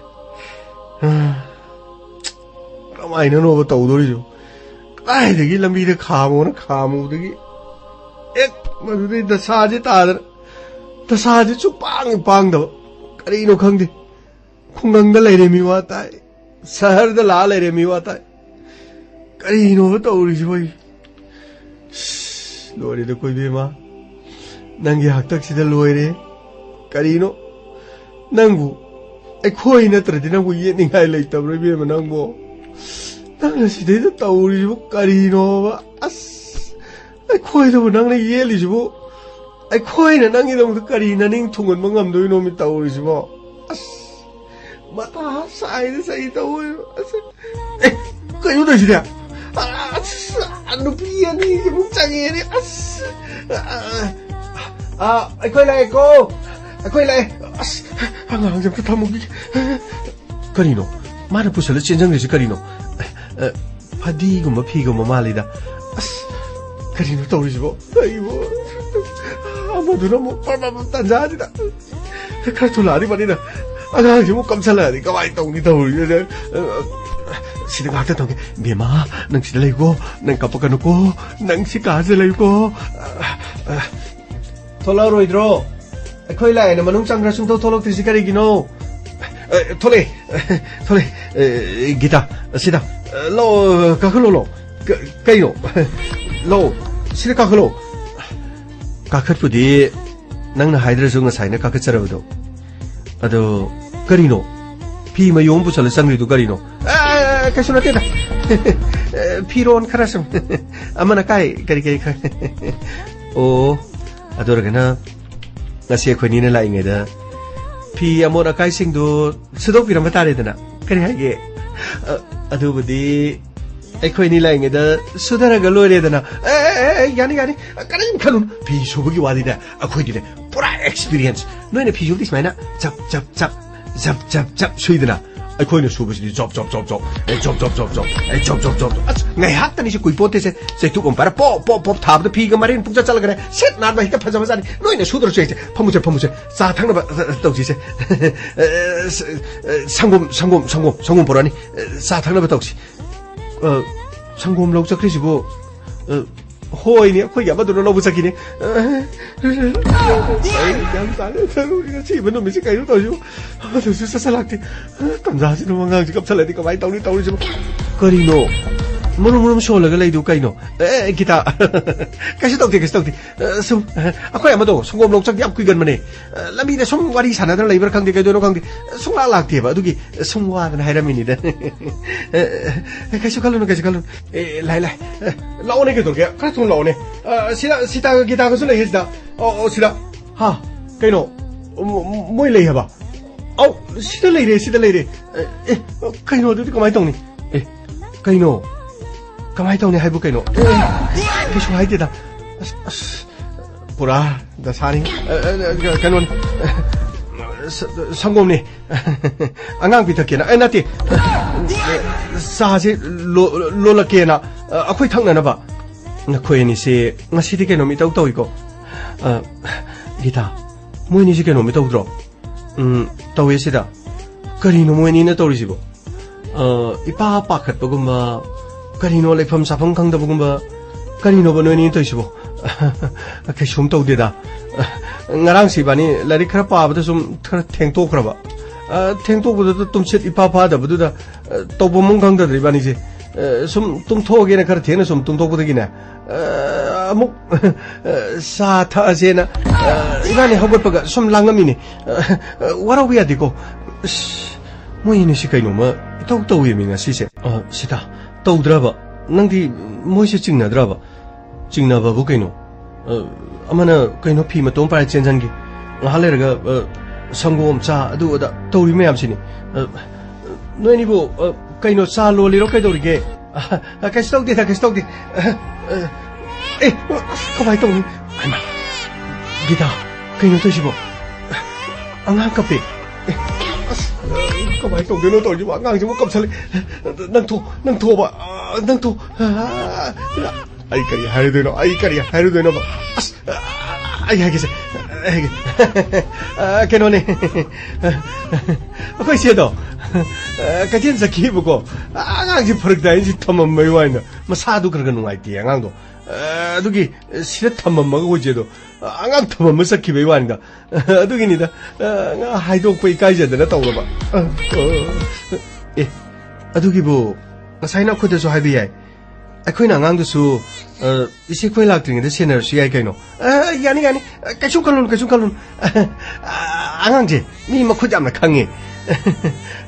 ꯑꯥ, ꯀꯃꯥꯏꯅꯅꯣꯕ ꯇꯧꯗꯣꯔꯤꯁꯤꯕꯨ? ꯀꯗꯥꯏꯗꯒꯤ ꯂꯝꯕꯤꯗ ꯈꯥꯝꯃꯣꯅ ꯈꯥꯝꯃꯨꯕꯗꯒꯤ ꯍꯦꯛ ꯃꯗꯨꯗꯩ ꯗꯁꯥꯁꯦ ꯇꯥꯗꯅ, ꯗꯁꯥꯁꯦ ꯁꯨꯛꯄꯥꯡ ꯄꯥꯡꯗꯕ꯫ ꯀꯔꯤꯅꯣ ꯈꯪꯗꯦ꯫ ꯈꯨꯡꯒꯪꯗ ꯂꯩꯔꯦ ꯃꯤ ꯋꯥ ꯇꯥꯏ, ꯁꯍꯔꯗ ꯂꯥꯛꯑ ꯂꯩꯔꯦ ꯃꯤ ꯋꯥ ꯇꯥꯏ꯫ ꯀꯔꯤꯅꯣꯕ ꯇꯧꯔꯤꯁꯤꯕꯣ ꯑꯩ? ꯁꯁ, ꯂꯣꯏꯔꯦꯗ ꯀꯣ ꯏꯕꯦꯝꯃ, ꯅꯪꯒꯤ ꯍꯥꯛꯇꯛꯁꯤꯗ ꯂꯣꯏꯔꯦ꯫ ꯀꯔꯤꯅꯣ ꯅꯪꯕꯨ ꯑꯩꯈꯣꯏ ꯅꯠꯇ꯭ꯔꯗꯤ ꯅꯪꯕꯨ ꯌꯦꯠꯅꯤꯡꯉꯥꯏ ꯂꯩꯇꯕ꯭ꯔꯣ, ꯏꯕꯦꯝꯃ, ꯅꯪꯕꯨ? ꯅꯪꯅ ꯁꯤꯗꯩꯗ ꯇꯧꯔꯤꯁꯤꯕꯨ ꯀꯔꯤꯅꯣꯕ? ꯑꯁ, ꯑꯩꯈꯣꯏꯗꯕꯨ ꯅꯪꯅ ꯌꯦꯠꯂꯤꯁꯤꯕꯨ? ꯑꯩꯈꯣꯏꯅ ꯅꯪꯒꯤꯗꯃꯛꯇ ꯀꯔꯤ ꯅꯅꯤꯡ ꯊꯨꯡꯍꯟꯕ ꯉꯝꯗꯣꯏꯅꯣ, ꯃꯤ ꯇꯧꯔꯤꯁꯤꯕꯣ? ꯑꯁ, ꯃꯇꯥ ꯁꯥꯏꯗ ꯆꯍꯤ ꯇꯧꯋꯦ꯫ ꯑꯁ, ꯑꯦ, ꯀꯩꯅꯣ ꯇꯧꯔꯤꯁꯤꯗꯤ? ꯑꯁ, ꯅꯨꯄꯤ ꯑꯅꯤꯁꯤꯃꯨꯛ ꯆꯪꯉꯦꯅꯦ꯫ ꯑꯁ, ꯑ, ꯑ, ꯑꯩꯈꯣꯏ ꯂꯥꯛꯑꯦꯀꯣ, ꯑꯩꯈꯣꯏ ꯂꯥꯛꯑꯦ꯫ ꯑꯁ, ꯑꯉꯥꯡꯁꯦ ꯑꯝꯇ ꯊꯝꯃꯨꯈꯤꯒꯦ꯫ ꯀꯔꯤꯅꯣ? ꯃꯥꯅ ꯄꯨꯁꯜꯂ ꯆꯦꯟꯖꯟꯈ꯭ꯔꯤꯁꯤ ꯀꯔꯤꯅꯣ? ꯑ, ꯐꯗꯤꯒꯨꯝꯕ ꯐꯤꯒꯨꯝꯕ ꯃꯥꯜꯂꯤꯗ꯫ ꯑꯁ, ꯀꯔꯤꯅꯣ ꯇꯧꯔꯤꯁꯤꯕꯣ? ꯑꯩꯕꯨ ꯑꯃꯗꯨꯅ ꯑꯃꯨꯛ ꯄ꯭ꯔꯞ ꯄ꯭ꯔꯞ ꯇꯟꯖꯥꯁꯤꯗ ꯈꯔ ꯊꯨꯂꯥꯛꯑꯗꯤ ꯐꯅꯤꯗ꯫ ꯑꯉꯥꯡꯁꯤꯕꯨ ꯀꯞꯁꯜꯂꯛꯑꯗꯤ ꯀꯃꯥꯏꯅ ꯇꯧꯅꯤ ꯇꯧꯔꯤꯁꯦ? ꯁꯤꯗ ꯉꯥꯛꯇ ꯇꯧꯒꯦ꯫ ꯕꯦꯝꯃ, ꯅꯪ ꯁꯤꯗ ꯂꯩꯀꯣ꯫ ꯅꯪ ꯀꯞꯄꯛꯀꯅꯨꯀꯣ꯫ ꯅꯪ ꯁꯤ ꯀꯥꯁꯤꯗ ꯂꯩꯀꯣ꯫ ꯊꯣꯛꯂꯛꯑꯔꯣꯏꯗ꯭ꯔꯣ? ꯑꯩꯈꯣꯏ ꯂꯥꯛꯑꯦꯅ ꯃꯅꯨꯡ ꯆꯪꯈ꯭ꯔ ꯁꯨꯡꯊꯣꯛ ꯊꯣꯛꯂꯛꯇ꯭ꯔꯤꯁꯤ ꯀꯔꯤꯒꯤꯅꯣ? ꯑ, ꯊꯣꯛꯂꯛꯑꯦ꯫ ꯊꯣꯛꯂꯛꯑꯦ꯫ ꯑ, ꯒꯤꯇꯥ, ꯑꯁꯤꯗ꯫ ꯑ, ꯂꯥꯛꯑꯣ, ꯀꯥꯈꯠꯂꯣ, ꯂꯥꯛꯑꯣ꯫ ꯀ-, ꯀꯩꯅꯣ? ꯂꯥꯛꯑꯣ, ꯁꯤꯗ ꯀꯥꯈꯠꯂꯣ꯫ ꯀꯥꯈꯠꯄꯨꯗꯤ ꯅꯪꯅ ꯍꯥꯏꯗ꯭ꯔꯁꯨ ꯉꯁꯥꯏꯅ ꯀꯥꯈꯠꯆꯔꯕꯗꯣ꯫ ꯑꯗꯣ, ꯀꯔꯤꯅꯣ? ꯐꯤ ꯃꯌꯣꯝ ꯄꯨꯁꯜꯂ ꯆꯪꯈ꯭ꯔꯤꯗꯨ ꯀꯔꯤꯅꯣ? ꯑ, ꯀꯩꯁꯨ ꯅꯠꯇꯦꯗ꯫ ꯑ, ꯐꯤꯔꯣꯟ ꯈꯔ ꯁꯨꯝ꯫ ꯑꯃꯅ ꯀꯥꯏ, ꯀꯔꯤ ꯀꯔꯤ ꯈꯔ꯫ ꯑꯣ, ꯑꯗꯨ ꯑꯣꯏꯔꯒꯅ ꯉꯁꯤ ꯑꯩꯈꯣꯏꯅꯤꯅ ꯂꯥꯛꯏꯉꯩꯗ ꯐꯤ ꯑꯃꯣꯠ ꯑꯀꯥꯏꯁꯤꯡꯗꯨ ꯁꯨꯗꯣꯛꯄꯤꯔꯝꯕ ꯇꯥꯔꯦꯗꯅ꯫ ꯀꯔꯤ ꯍꯥꯏꯒꯦ? ꯑ, ꯑꯗꯨꯕꯨꯗꯤ ꯑꯩꯈꯣꯏꯅꯤ ꯂꯥꯛꯏꯉꯩꯗ ꯁꯨꯊꯔꯒ ꯂꯣꯏꯔꯦꯗꯅ꯫ ꯑꯦ, ꯑꯦ, ꯑꯦ, ꯑꯦ, ꯌꯥꯅꯤ, ꯌꯥꯅꯤ꯫ ꯀꯔꯤꯝ ꯈꯜꯂꯨꯅꯨ꯫ ꯐꯤ ꯁꯨꯕꯒꯤ ꯋꯥꯗꯤꯅꯦ, ꯑꯩꯈꯣꯏꯗꯤꯅꯦ ꯄꯨꯔꯥ ꯑꯦꯛꯁꯄꯤꯔꯤꯌꯦꯟꯁ꯫ ꯅꯣꯏꯅ ꯐꯤ ꯁꯨꯕꯗꯤ ꯁꯨꯃꯥꯏꯅ ꯆꯞ, ꯆꯞ, ꯆꯞ, ꯆꯞ, ꯆꯞ, ꯆꯞ ꯁꯨꯏꯗꯅ꯫ ꯑꯩꯈꯣꯏꯅ ꯁꯨꯕꯁꯤꯗꯤ ꯖꯣꯞ, ꯖꯣꯞ, ꯖꯣꯞ, ꯖꯣꯞ, ꯑꯦ, ꯖꯣꯞ, ꯖꯣꯞ, ꯖꯣꯞ, ꯖꯣꯞ꯫ ꯑꯁ, ꯉꯥꯏꯍꯥꯛꯇꯅꯤ ꯁꯤ ꯀꯨꯏꯄꯣꯠꯇꯦꯁꯦ꯫ ꯆꯩꯇꯨꯞ ꯑꯃ ꯄꯥꯏꯔ ꯄꯣꯞ, ꯄꯣꯞ, ꯄꯣꯞ ꯊꯥꯕꯗ ꯐꯤꯒ ꯃꯔꯦꯟ ꯄꯨꯡꯆꯠ ꯆꯠꯂꯒꯅꯦ꯫ ꯁꯤꯠ ꯅꯥꯟꯕ ꯍꯦꯛꯇ ꯐꯖꯕꯖꯥꯠꯅꯤ꯫ ꯅꯣꯏꯅ ꯁꯨꯗ꯭ꯔꯁꯨ ꯍꯦꯛꯁꯦ꯫ ꯐꯝꯃꯨꯁꯦ, ꯐꯝꯃꯨꯁꯦ꯫ ꯆꯥ ꯊꯛꯅꯕ, ꯑ, ꯑ, ꯇꯧꯁꯤꯁꯦ꯫ ꯑ, ꯁ-, ꯑ, ꯁꯪꯒꯣꯝ, ꯁꯪꯒꯣꯝ, ꯁꯪꯒꯣꯝ, ꯁꯪꯒꯣꯝ ꯄꯨꯔꯛꯑꯅꯤ꯫ ꯑ, ꯆꯥ ꯊꯛꯅꯕ ꯇꯧꯁꯤ꯫ ꯑ, ꯁꯪꯒꯣꯝ ꯂꯧ ꯆꯠꯈ꯭ꯔꯤꯁꯤꯕꯨ, ꯑ, ꯍꯣꯏꯅꯦ, ꯑꯩꯈꯣꯏꯒꯤ ꯑꯃꯗꯨꯅ ꯂꯧꯕ ꯆꯠꯈꯤꯅꯦ꯫ ꯑ, ꯑꯩ ꯒ꯭ꯌꯥꯟ ꯇꯥꯗꯦ꯫ ꯉꯁꯤꯕ ꯅꯨꯃꯤꯠꯁꯤ ꯀꯩꯅꯣ ꯇꯧꯔꯤꯁꯤꯕꯨ? ꯑꯃꯗꯨꯁꯨ ꯆꯠꯁꯜꯂꯛꯇꯦ꯫ ꯑ, ꯇꯟꯖꯥꯁꯤꯗ ꯑꯉꯥꯡꯁꯤ ꯀꯞꯁꯜꯂꯗꯤ ꯀꯃꯥꯏꯅ ꯇꯧꯅꯤ ꯇꯧꯔꯤꯁꯤꯕꯨ? ꯀꯔꯤꯅꯣ? ꯃꯔꯨꯝ ꯃꯔꯨꯝ ꯁꯣꯜꯂꯒ ꯂꯩꯗꯨ ꯀꯩꯅꯣ? ꯑꯦ, ꯒꯤꯇꯥ꯫ ꯀꯩꯁꯨ ꯇꯧꯗꯦ, ꯀꯩꯁꯨ ꯇꯧꯗꯦ꯫ ꯑ, ꯁꯨꯝ, ꯑ, ꯑꯩꯈꯣꯏ ꯑꯃꯗꯣ ꯁꯪꯒꯣꯝ ꯂꯧ ꯆꯠꯈꯤ ꯌꯥꯝ ꯀꯨꯏꯒꯟꯕꯅꯦ꯫ ꯑ, ꯂꯝꯕꯤꯗ ꯁꯨꯝ ꯋꯥꯔꯤ ꯁꯥꯟꯅꯗꯅ ꯂꯩꯕ꯭ꯔꯥ ꯈꯪꯗꯦ, ꯀꯩꯗꯧꯅꯣ ꯈꯪꯗꯦ꯫ ꯑ, ꯁꯨꯡꯂꯥꯛ ꯂꯥꯛꯇꯦꯕ, ꯑꯗꯨꯒꯤ ꯁꯨꯝ ꯋꯥꯗꯅ ꯍꯥꯏꯔꯝꯃꯤꯅꯤꯗ꯫ ꯑ, ꯑ, ꯀꯩꯁꯨ ꯈꯜꯂꯨꯅꯨ, ꯀꯩꯁꯨ ꯈꯜꯂꯨꯅꯨ꯫ ꯑꯦ, ꯂꯥꯏ, ꯂꯥꯏ꯫ ꯑ, ꯂꯥꯛꯑꯣꯅꯦ, ꯀꯩꯗꯧꯔꯒꯦ? ꯈꯔ ꯊꯨꯅ ꯂꯥꯛꯑꯣꯅꯦ꯫ ꯑ, ꯁꯤꯗ ꯁꯤꯇꯥꯒ ꯒꯤꯇꯥꯒꯁꯨ ꯂꯩꯌꯦ ꯁꯤꯗ꯫ ꯑꯣ, ꯑꯣ, ꯁꯤꯗ꯫ ꯍꯥ, ꯀꯩꯅꯣ? ꯃꯣ-, ꯃꯣꯏ ꯂꯩ ꯍꯥꯏꯕ? ꯑꯧ, ꯁꯤꯗ ꯂꯩꯔꯦ, ꯁꯤꯗ ꯂꯩꯔꯦ꯫ ꯑꯦ, ꯑꯦ, ꯀꯩꯅꯣ ꯑꯗꯨꯗꯤ ꯀꯃꯥꯏꯅ ꯇꯧꯅꯤ? ꯑꯦ, ꯀꯩꯅꯣ? ꯀꯃꯥꯏꯅ ꯇꯧꯅꯤ ꯍꯥꯏꯕꯨ ꯀꯩꯅꯣ? ꯑꯦ, ꯀꯩꯁꯨ ꯍꯥꯏꯗꯦꯗ꯫ ꯑꯁ, ꯑꯁ, ꯄꯨꯔꯥ ꯗꯁꯥꯅꯤ꯫ ꯑꯦ, ꯑꯦ, ꯑꯦ, ꯀꯩꯅꯣꯅꯤ꯫ ꯁ-, ꯁꯪꯒꯣꯝꯅꯤ꯫ ꯑꯉꯥꯡ ꯄꯤꯊꯛꯀꯦꯅ꯫ ꯑꯦ, ꯅꯠꯇꯦ꯫ ꯆꯥꯁꯦ ꯂꯣ-, ꯂꯣꯜꯂꯛꯀꯦꯅ, ꯑꯩꯈꯣꯏ ꯊꯛꯅꯅꯕ꯫ ꯅꯈꯣꯏ ꯑꯅꯤꯁꯦ ꯉꯁꯤꯗꯤ ꯀꯩꯅꯣꯝ ꯏꯇꯧ ꯇꯧꯏꯀꯣ꯫ ꯑ, ꯒꯤꯇꯥ, ꯃꯣꯏꯅꯤꯁꯦ ꯀꯩꯅꯣꯝ ꯇꯧꯗ꯭ꯔꯣ? ꯎꯝ, ꯇꯧꯋꯦ ꯁꯤꯗ꯫ ꯀꯔꯤꯅꯣ ꯃꯣꯏꯅꯤꯅ ꯇꯧꯔꯤꯁꯤꯕꯣ? ꯑ, ꯏꯄꯥ ꯄꯥꯈꯠꯄꯒꯨꯝꯕ, ꯀꯔꯤꯅꯣ ꯂꯩꯐꯝ ꯆꯥꯐꯝ ꯈꯪꯗꯕꯒꯨꯝꯕ, ꯀꯔꯤꯅꯣꯕ ꯅꯣꯏꯅꯤꯅ ꯇꯧꯔꯤꯁꯤꯕꯣ? ꯀꯩꯁꯨꯝ ꯇꯧꯗꯦꯗ꯫ ꯉꯔꯥꯡꯁꯤ ꯏꯕꯥꯅꯤ ꯂꯥꯏꯔꯤꯛ ꯈꯔ ꯄꯥꯕꯗ ꯁꯨꯝ ꯈꯔ ꯊꯦꯡꯇꯣꯛꯈ꯭ꯔꯕ꯫ ꯑ, ꯊꯦꯡꯇꯣꯛꯄꯗꯨꯗ ꯇꯨꯝꯁꯤꯠ ꯏꯐꯥ ꯐꯥꯗꯕꯗꯨꯗ, ꯑ, ꯇꯧꯐꯝ ꯑꯃ ꯈꯪꯗꯗ꯭ꯔꯦ ꯏꯕꯥꯅꯤꯁꯦ꯫ ꯑ, ꯁꯨꯝ ꯇꯨꯝꯊꯣꯛꯑꯒꯦꯅ ꯈꯔ ꯊꯦꯡꯅ ꯁꯨꯝ ꯇꯨꯝꯊꯣꯛꯄꯗꯒꯤꯅꯦ, ꯑ, ꯑꯃꯨꯛ, ꯑ, ꯆꯥ ꯊꯛꯑꯁꯦꯅ, ꯑ, ꯏꯕꯥꯅꯤ ꯍꯧꯒꯠꯄꯒ ꯁꯨꯝ ꯂꯥꯡꯉꯝꯃꯤꯅꯦ꯫ ꯑ, ꯑ, ꯋꯥꯔꯧꯕ ꯌꯥꯗꯦꯀꯣ꯫ ꯑꯁ, ꯃꯣꯏ ꯑꯅꯤꯁꯤ ꯀꯩꯅꯣꯝꯃ ꯏꯇꯧ ꯇꯧꯋꯦꯃꯤ ꯉꯁꯤꯁꯦ꯫ ꯑ, ꯁꯤꯇꯥ, ꯇꯧꯗ꯭ꯔꯕ? ꯅꯪꯗꯤ ꯃꯣꯏꯁꯦ ꯆꯤꯡꯅꯗ꯭ꯔꯕ? ꯆꯤꯡꯅꯕꯕꯨ ꯀꯩꯅꯣ? ꯑ, ꯑꯃꯅ ꯀꯩꯅꯣ ꯐꯤ ꯃꯇꯣꯝ ꯄꯥꯏꯔ ꯆꯦꯟꯖꯟꯒꯤ꯫ ꯉꯥꯏꯍꯥꯛ ꯂꯩꯔꯒ, ꯑ, ꯁꯪꯒꯣꯝ, ꯆꯥ, ꯑꯗꯨ ꯑꯗꯥ ꯇꯧꯔꯤ ꯃꯌꯥꯝꯁꯤꯅꯤ꯫ ꯑ, ꯅꯣꯏꯅꯤꯕꯨ, ꯑ, ꯀꯩꯅꯣ ꯆꯥ ꯂꯣꯜꯂꯤꯔꯣ ꯀꯩꯗꯧꯔꯤꯒꯦ? ꯑ, ꯀꯩꯁꯨ ꯇꯧꯗꯦꯗ, ꯀꯩꯁꯨ ꯇꯧꯗꯦ꯫ ꯑ, ꯑ, ꯑꯦ, ꯑꯁ, ꯀꯃꯥꯏꯅ ꯇꯧꯅꯤ? ꯍꯩꯃꯥ, ꯒꯤꯇꯥ, ꯀꯩꯅꯣ ꯇꯧꯔꯤꯁꯤꯕꯣ? ꯑꯉꯥꯡ ꯀꯞꯄꯦ꯫ ꯑꯦ, ꯑꯁ, ꯀꯃꯥꯏꯅ ꯇꯧꯗꯣꯏꯅꯣ ꯇꯧꯔꯤꯁꯤꯕꯣ? ꯑꯉꯥꯡꯁꯤꯕꯨ ꯀꯞꯁꯜꯂꯦ꯫ ꯅꯪ ꯊꯣꯛ, ꯅꯪ ꯊꯣꯛꯑꯣꯕ, ꯑ, ꯅꯪ ꯊꯣꯛ꯫ ꯑ, ꯑꯩ ꯀꯔꯤ ꯍꯥꯏꯔꯨꯗꯣꯏꯅꯣ? ꯑꯩ ꯀꯔꯤ ꯍꯥꯏꯔꯨꯗꯣꯏꯅꯣꯕ? ꯑꯁ, ꯑꯩ ꯍꯥꯏꯒꯦꯁꯦ꯫ ꯑꯩ ꯍꯥꯏꯒꯦ꯫ ꯑ, ꯀꯩꯅꯣꯅꯦ꯫ ꯑꯩꯈꯣꯏ ꯆꯦꯗꯣ, ꯑ, ꯀꯩꯊꯦꯜ ꯆꯠꯈꯤꯕꯀꯣ꯫ ꯑꯉꯥꯡꯁꯤ ꯐꯔꯛ ꯇꯥꯏ, ꯁꯤ ꯊꯝꯃꯝꯕꯩ ꯋꯥꯅꯤꯗ꯫ ꯃꯁꯥꯗꯨ ꯈꯔ ꯈꯔ ꯅꯨꯡꯉꯥꯏꯇꯦ ꯑꯉꯥꯡꯗꯣ꯫ ꯑ, ꯑꯗꯨꯒꯤ ꯁꯤꯗ ꯊꯝꯃꯝꯃꯒ ꯑꯩꯈꯣꯏ ꯆꯦꯗꯣ, ꯑ, ꯑꯉꯥꯡ ꯊꯝꯃꯝꯃ ꯆꯠꯈꯤꯕꯩ ꯋꯥꯅꯤꯗ꯫ ꯑꯗꯨꯒꯤꯅꯤꯗ, ꯑ, ꯉꯥ ꯍꯥꯏꯗꯣꯛꯄ ꯏꯀꯥꯏꯖꯗꯅ ꯇꯧꯔꯕ꯫ ꯑ, ꯑ, ꯑꯦ, ꯑꯗꯨꯒꯤꯕꯨ ꯉꯁꯥꯏꯅ ꯑꯩꯈꯣꯏꯗꯁꯨ ꯍꯥꯏꯕ ꯌꯥꯏ꯫ ꯑꯩꯈꯣꯏꯅ ꯑꯉꯥꯡꯗꯨꯁꯨ, ꯑ, ꯏꯆꯦ ꯈꯣꯏ ꯂꯥꯛꯇ꯭ꯔꯤꯉꯩꯗ ꯁꯦꯟꯅꯔꯁꯨ ꯌꯥꯏ ꯀꯩꯅꯣ꯫ ꯑ, ꯌꯥꯅꯤ, ꯌꯥꯅꯤ꯫ ꯑ, ꯀꯩꯁꯨꯝ ꯈꯜꯂꯨꯅꯨ, ꯀꯩꯁꯨꯝ ꯈꯜꯂꯨꯅꯨ꯫ ꯑ, ꯑꯉꯥꯡꯁꯦ ꯃꯤ ꯃꯈꯨꯠ ꯌꯥꯝꯅ ꯈꯪꯉꯦ꯫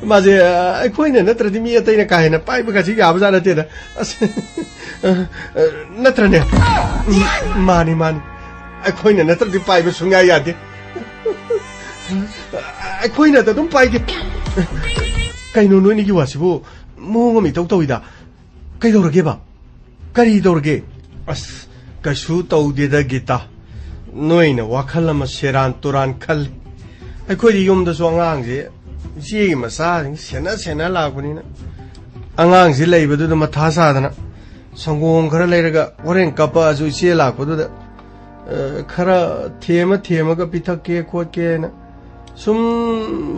ꯃꯥꯁꯦ, ꯑ, ꯑꯩꯈꯣꯏꯅ ꯅꯠꯇ꯭ꯔꯗꯤ ꯃꯤ ꯑꯇꯩꯅ ꯀꯥ ꯍꯦꯟꯅ ꯄꯥꯏꯕꯒꯁꯤ ꯌꯥꯕꯖꯥꯠ ꯅꯠꯇꯦꯗ꯫ ꯑꯁ, ꯑ, ꯑ, ꯅꯠꯇ꯭ꯔꯅꯦ? ꯎꯝ, ꯃꯥꯅꯤ, ꯃꯥꯅꯤ꯫ ꯑꯩꯈꯣꯏꯅ ꯅꯠꯇ꯭ꯔꯗꯤ ꯄꯥꯏꯕ ꯁꯨꯡꯌꯥ ꯌꯥꯗꯦ꯫ ꯑꯩꯈꯣꯏꯅ ꯑꯗꯨꯝ ꯄꯥꯏꯒꯦ꯫ ꯀꯩꯅꯣ ꯅꯣꯏꯅꯤꯒꯤ ꯋꯥꯁꯤꯕꯨ ꯃꯑꯣꯡ ꯑꯃ ꯏꯇꯧ ꯇꯧꯏꯗ꯫ ꯀꯩꯗꯧꯔꯒꯦꯕ? ꯀꯔꯤ ꯇꯧꯔꯒꯦ? ꯑꯁ, ꯀꯩꯁꯨ ꯇꯧꯗꯦꯗ ꯒꯤꯇꯥ꯫ ꯅꯣꯏꯅ ꯋꯥꯈꯜ ꯑꯃ ꯁꯦꯔꯥꯟ ꯇꯨꯔꯥꯟ ꯈꯜꯂꯤ꯫ ꯑꯩꯈꯣꯏꯗꯤ ꯌꯨꯝꯗꯁꯨ ꯑꯉꯥꯡꯁꯦ ꯏꯆꯦꯒꯤ ꯃꯆꯥꯁꯤꯡ ꯁꯦꯟꯅ ꯁꯦꯟꯅ ꯂꯥꯛꯄꯅꯤꯅ ꯑꯉꯥꯡꯁꯤ ꯂꯩꯕꯗꯨꯗ ꯃꯊꯥ ꯁꯥꯗꯅ ꯁꯪꯒꯣꯝ ꯈꯔ ꯂꯩꯔꯒ ꯍꯣꯔꯦꯟ ꯀꯞꯄꯛꯑꯁꯨ ꯏꯆꯦ ꯂꯥꯛꯄꯗꯨꯗ ꯑ, ꯈꯔ ꯊꯦꯝꯃ ꯊꯦꯝꯃꯒ ꯄꯤꯊꯛꯀꯦ ꯈꯣꯠꯀꯦꯅ ꯁꯨꯝ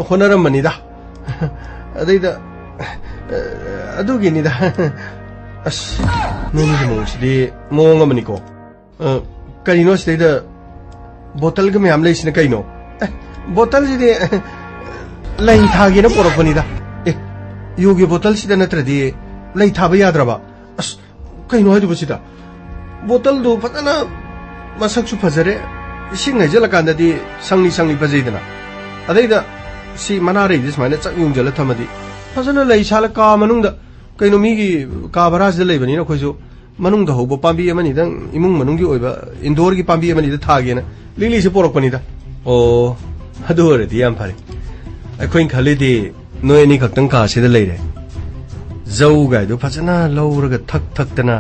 ꯍꯣꯠꯅꯔꯝꯕꯅꯤꯗ꯫ ꯑꯗꯩꯗ, ꯑ, ꯑꯗꯨꯒꯤꯅꯤꯗ꯫ ꯑꯁ, ꯅꯣꯏꯒꯤ ꯃꯑꯣꯡꯁꯤꯗꯤ ꯃꯑꯣꯡ ꯑꯃꯅꯤꯀꯣ꯫ ꯑ, ꯀꯔꯤꯅꯣ ꯁꯤꯗꯩꯗ ꯕꯣꯇꯜꯒ ꯃꯌꯥꯝ ꯂꯩꯁꯤꯅ ꯀꯩꯅꯣ? ꯑꯦ, ꯕꯣꯇꯜꯁꯤꯗꯤ, ꯑ, ꯂꯩ ꯊꯥꯒꯦꯅ ꯄꯣꯔꯛꯄꯅꯤꯗ꯫ ꯑꯦ, ꯌꯨꯒꯤ ꯕꯣꯇꯜꯁꯤꯗ ꯅꯠꯇ꯭ꯔꯗꯤ ꯂꯩ ꯊꯥꯕ ꯌꯥꯗ꯭ꯔꯕ? ꯑꯁ, ꯀꯩꯅꯣ ꯍꯥꯏꯗꯨꯕꯨ ꯁꯤꯗ? ꯕꯣꯇꯜꯗꯨ ꯐꯖꯅ ꯃꯁꯛꯁꯨ ꯐꯖꯔꯦ, ꯏꯁꯤꯡ ꯍꯩꯖꯤꯜꯂꯀꯥꯟꯗꯗꯤ ꯁꯪꯂꯤ ꯁꯪꯂꯤ ꯐꯖꯩꯗꯅ꯫ ꯑꯗꯩꯗ ꯁꯤ ꯃꯅꯥꯔꯩꯁꯦ ꯁꯨꯃꯥꯏꯅ ꯆꯥꯛ ꯌꯨꯡꯖꯜꯂ ꯊꯝꯃꯗꯤ ꯐꯖꯅ ꯂꯩ ꯁꯥꯠꯂ ꯀꯥ ꯃꯅꯨꯡꯗ, ꯀꯩꯅꯣ, ꯃꯤꯒꯤ ꯀꯥ ꯚꯔꯥꯁꯤꯗ ꯂꯩꯕꯅꯤꯅ ꯑꯩꯈꯣꯏꯁꯨ ꯃꯅꯨꯡꯗ ꯍꯧꯕ ꯄꯥꯝꯕꯤ ꯑꯃꯅꯤꯗꯪ, ꯏꯃꯨꯡ ꯃꯅꯨꯡꯒꯤ ꯑꯣꯏꯕ ꯏꯟꯗꯣꯔꯒꯤ ꯄꯥꯝꯕꯤ ꯑꯃꯅꯤꯗ ꯊꯥꯒꯦꯅ ꯂꯤꯛꯂꯤꯁꯦ ꯄꯣꯔꯛꯄꯅꯤꯗ꯫ ꯑꯣ, ꯑꯗꯨ ꯑꯣꯏꯔꯗꯤ ꯌꯥꯝ ꯐꯔꯦ꯫ ꯑꯩꯈꯣꯏꯅ ꯈꯜꯂꯤꯗꯤ ꯅꯣꯏ ꯑꯅꯤ ꯈꯛꯇꯪ ꯀꯥꯁꯤꯗ ꯂꯩꯔꯦ꯫ ꯖꯧꯒꯥꯏꯗꯨ ꯐꯖꯅ ꯂꯧꯔꯒ ꯊꯛ ꯊꯛꯇꯅ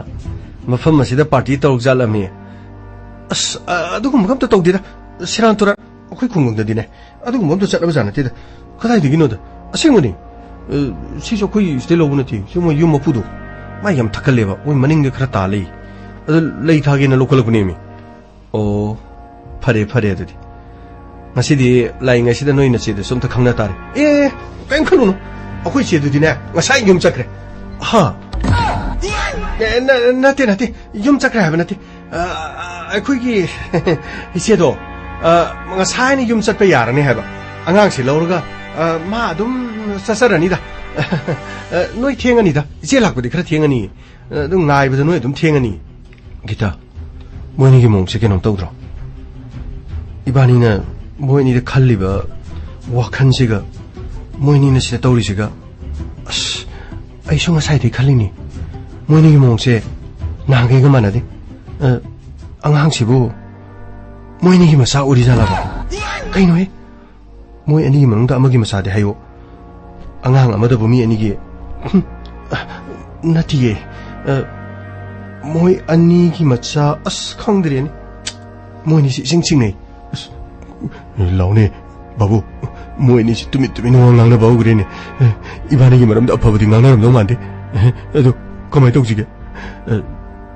ꯃꯐꯝ ꯑꯁꯤꯗ ꯄꯥꯔꯇꯤ ꯇꯧꯔꯛ ꯖꯥꯠꯂꯝꯃꯤ꯫ ꯑꯁ, ꯑ-, ꯑꯗꯨꯒꯨꯝꯕꯒ ꯑꯝꯇ ꯇꯧꯗꯦꯗ꯫ ꯁꯦꯔꯥꯟ ꯇꯨꯔꯥꯟ꯫ ꯑꯩꯈꯣꯏ ꯈꯨꯡꯒꯪꯗꯗꯤꯅꯦ, ꯑꯗꯨꯒꯨꯝꯕ ꯑꯝꯇ ꯆꯠꯅꯕ ꯖꯥꯠ ꯅꯠꯇꯦꯗ꯫ ꯀꯗꯥꯏꯗꯒꯤꯅꯣꯗ? ꯑꯁꯦꯡꯕꯅꯤ꯫ ꯑ, ꯁꯤꯁꯨ ꯑꯩꯈꯣꯏ ꯁꯤꯗꯩ ꯂꯧꯕ ꯅꯠꯇꯦ꯫ ꯁꯤ ꯃꯣꯏ ꯌꯨꯝ ꯃꯄꯨꯗꯣ, ꯃꯥ ꯌꯥꯝ ꯊꯛꯀꯜꯂꯦꯕ꯫ ꯃꯣꯏ ꯃꯅꯤꯡꯗ ꯈꯔ ꯇꯥ ꯂꯩ꯫ ꯑꯗ ꯂꯩ ꯊꯥꯒꯦꯅ ꯂꯧꯈꯠꯂꯛꯄꯅꯦꯃꯤ꯫ ꯑꯣ, ꯐꯔꯦ, ꯐꯔꯦ ꯑꯗꯨꯗꯤ꯫ ꯉꯁꯤꯗꯤ ꯂꯥꯛꯏꯉꯩꯁꯤꯗ ꯅꯣꯏ ꯅꯆꯦꯗꯁꯨ ꯑꯝꯇ ꯈꯪꯅ ꯇꯥꯔꯦ꯫ ꯑꯦ, ꯀꯩꯝ ꯈꯜꯂꯨꯅꯨ꯫ ꯑꯩꯈꯣꯏ ꯆꯦꯗꯨꯗꯤꯅꯦ, ꯉꯁꯥꯏ ꯌꯨꯝ ꯆꯠꯈ꯭ꯔꯦ꯫ ꯍꯥ? ꯑꯦ, ꯅ-, ꯅꯠꯇꯦ, ꯅꯠꯇꯦ꯫ ꯌꯨꯝ ꯆꯠꯈ꯭ꯔꯦ ꯍꯥꯏꯕ ꯅꯠꯇꯦ꯫ ꯑ, ꯑꯩꯈꯣꯏꯒꯤ ꯏꯆꯦꯗꯣ, ꯑ, ꯉꯁꯥꯏꯅ ꯌꯨꯝ ꯆꯠꯄ ꯌꯥꯔꯅꯤ ꯍꯥꯏꯕ꯫ ꯑꯉꯥꯡꯁꯤ ꯂꯧꯔꯒ, ꯑ, ꯃꯥ ꯑꯗꯨꯝ ꯆꯠꯆꯔꯅꯤꯗ꯫ ꯑ, ꯅꯣꯏ ꯊꯦꯡꯉꯅꯤꯗ꯫ ꯏꯆꯦ ꯂꯥꯛꯄꯗꯤ ꯈꯔ ꯊꯦꯡꯉꯅꯤ꯫ ꯑ, ꯑꯗꯨꯝ ꯉꯥꯏꯕꯗ ꯅꯣꯏ ꯑꯗꯨꯝ ꯊꯦꯡꯉꯅꯤ꯫ ꯒꯤꯇꯥ, ꯃꯣꯏꯅꯤꯒꯤ ꯃꯑꯣꯡꯁꯦ ꯀꯩꯅꯣꯝ ꯇꯧꯗ꯭ꯔꯣ? ꯏꯕꯥꯅꯤꯅ ꯃꯣꯏ ꯑꯅꯤꯗ ꯈꯜꯂꯤꯕ ꯋꯥꯈꯜꯁꯤꯒ ꯃꯣꯏꯅꯤꯅ ꯁꯤꯗ ꯇꯧꯔꯤꯁꯤꯒ, ꯑꯁ, ꯑꯩꯁꯨ ꯉꯁꯥꯏꯗꯩ ꯈꯜꯂꯤꯅꯤ꯫ ꯃꯣꯏꯅꯤꯒꯤ ꯃꯑꯣꯡꯁꯦ ꯅꯍꯥꯟꯈꯩꯒ ꯃꯥꯟꯅꯗꯦ꯫ ꯑ, ꯑꯉꯥꯡꯁꯤꯕꯨ ꯃꯣꯏꯅꯤꯒꯤ ꯃꯆꯥ ꯑꯣꯏꯔꯤꯖꯥꯠꯂꯕ? ꯀꯩꯅꯣꯍꯦ? ꯃꯣꯏ ꯑꯅꯤꯒꯤ ꯃꯅꯨꯡꯗ ꯑꯃꯒꯤ ꯃꯆꯥꯗꯤ ꯍꯥꯏꯌꯣ꯫ ꯑꯉꯥꯡ ꯑꯃꯗꯕꯨ ꯃꯤ ꯑꯅꯤꯒꯤ, ꯍꯨꯝ, ꯅꯠꯇꯤꯌꯦ꯫ ꯑ, ꯃꯣꯏ ꯑꯅꯤꯒꯤ ꯃꯆꯥ, ꯑꯁ, ꯈꯪꯗ꯭ꯔꯦꯅꯦ꯫ ꯃꯣꯏ ꯑꯅꯤꯁꯤ ꯏꯆꯤꯡ ꯆꯤꯡꯅꯩ꯫ ꯑꯁ, ꯂꯥꯎꯅꯦ, ꯕꯥꯕꯨ, ꯃꯣꯏ ꯑꯅꯤꯁꯤ ꯇꯨꯃꯤꯟ ꯇꯨꯃꯤꯟ ꯋꯥ ꯉꯥꯡꯅꯕ ꯍꯧꯈ꯭ꯔꯦꯅꯦ꯫ ꯑꯦ, ꯏꯕꯥꯅꯤꯒꯤ ꯃꯔꯝꯗ ꯑꯐꯕꯗꯤ ꯉꯥꯡꯅꯔꯝꯗꯧ ꯃꯥꯟꯗꯦ꯫ ꯑꯦ, ꯑꯗꯨ ꯀꯃꯥꯏꯅ ꯇꯧꯁꯤꯒꯦ? ꯑꯦ,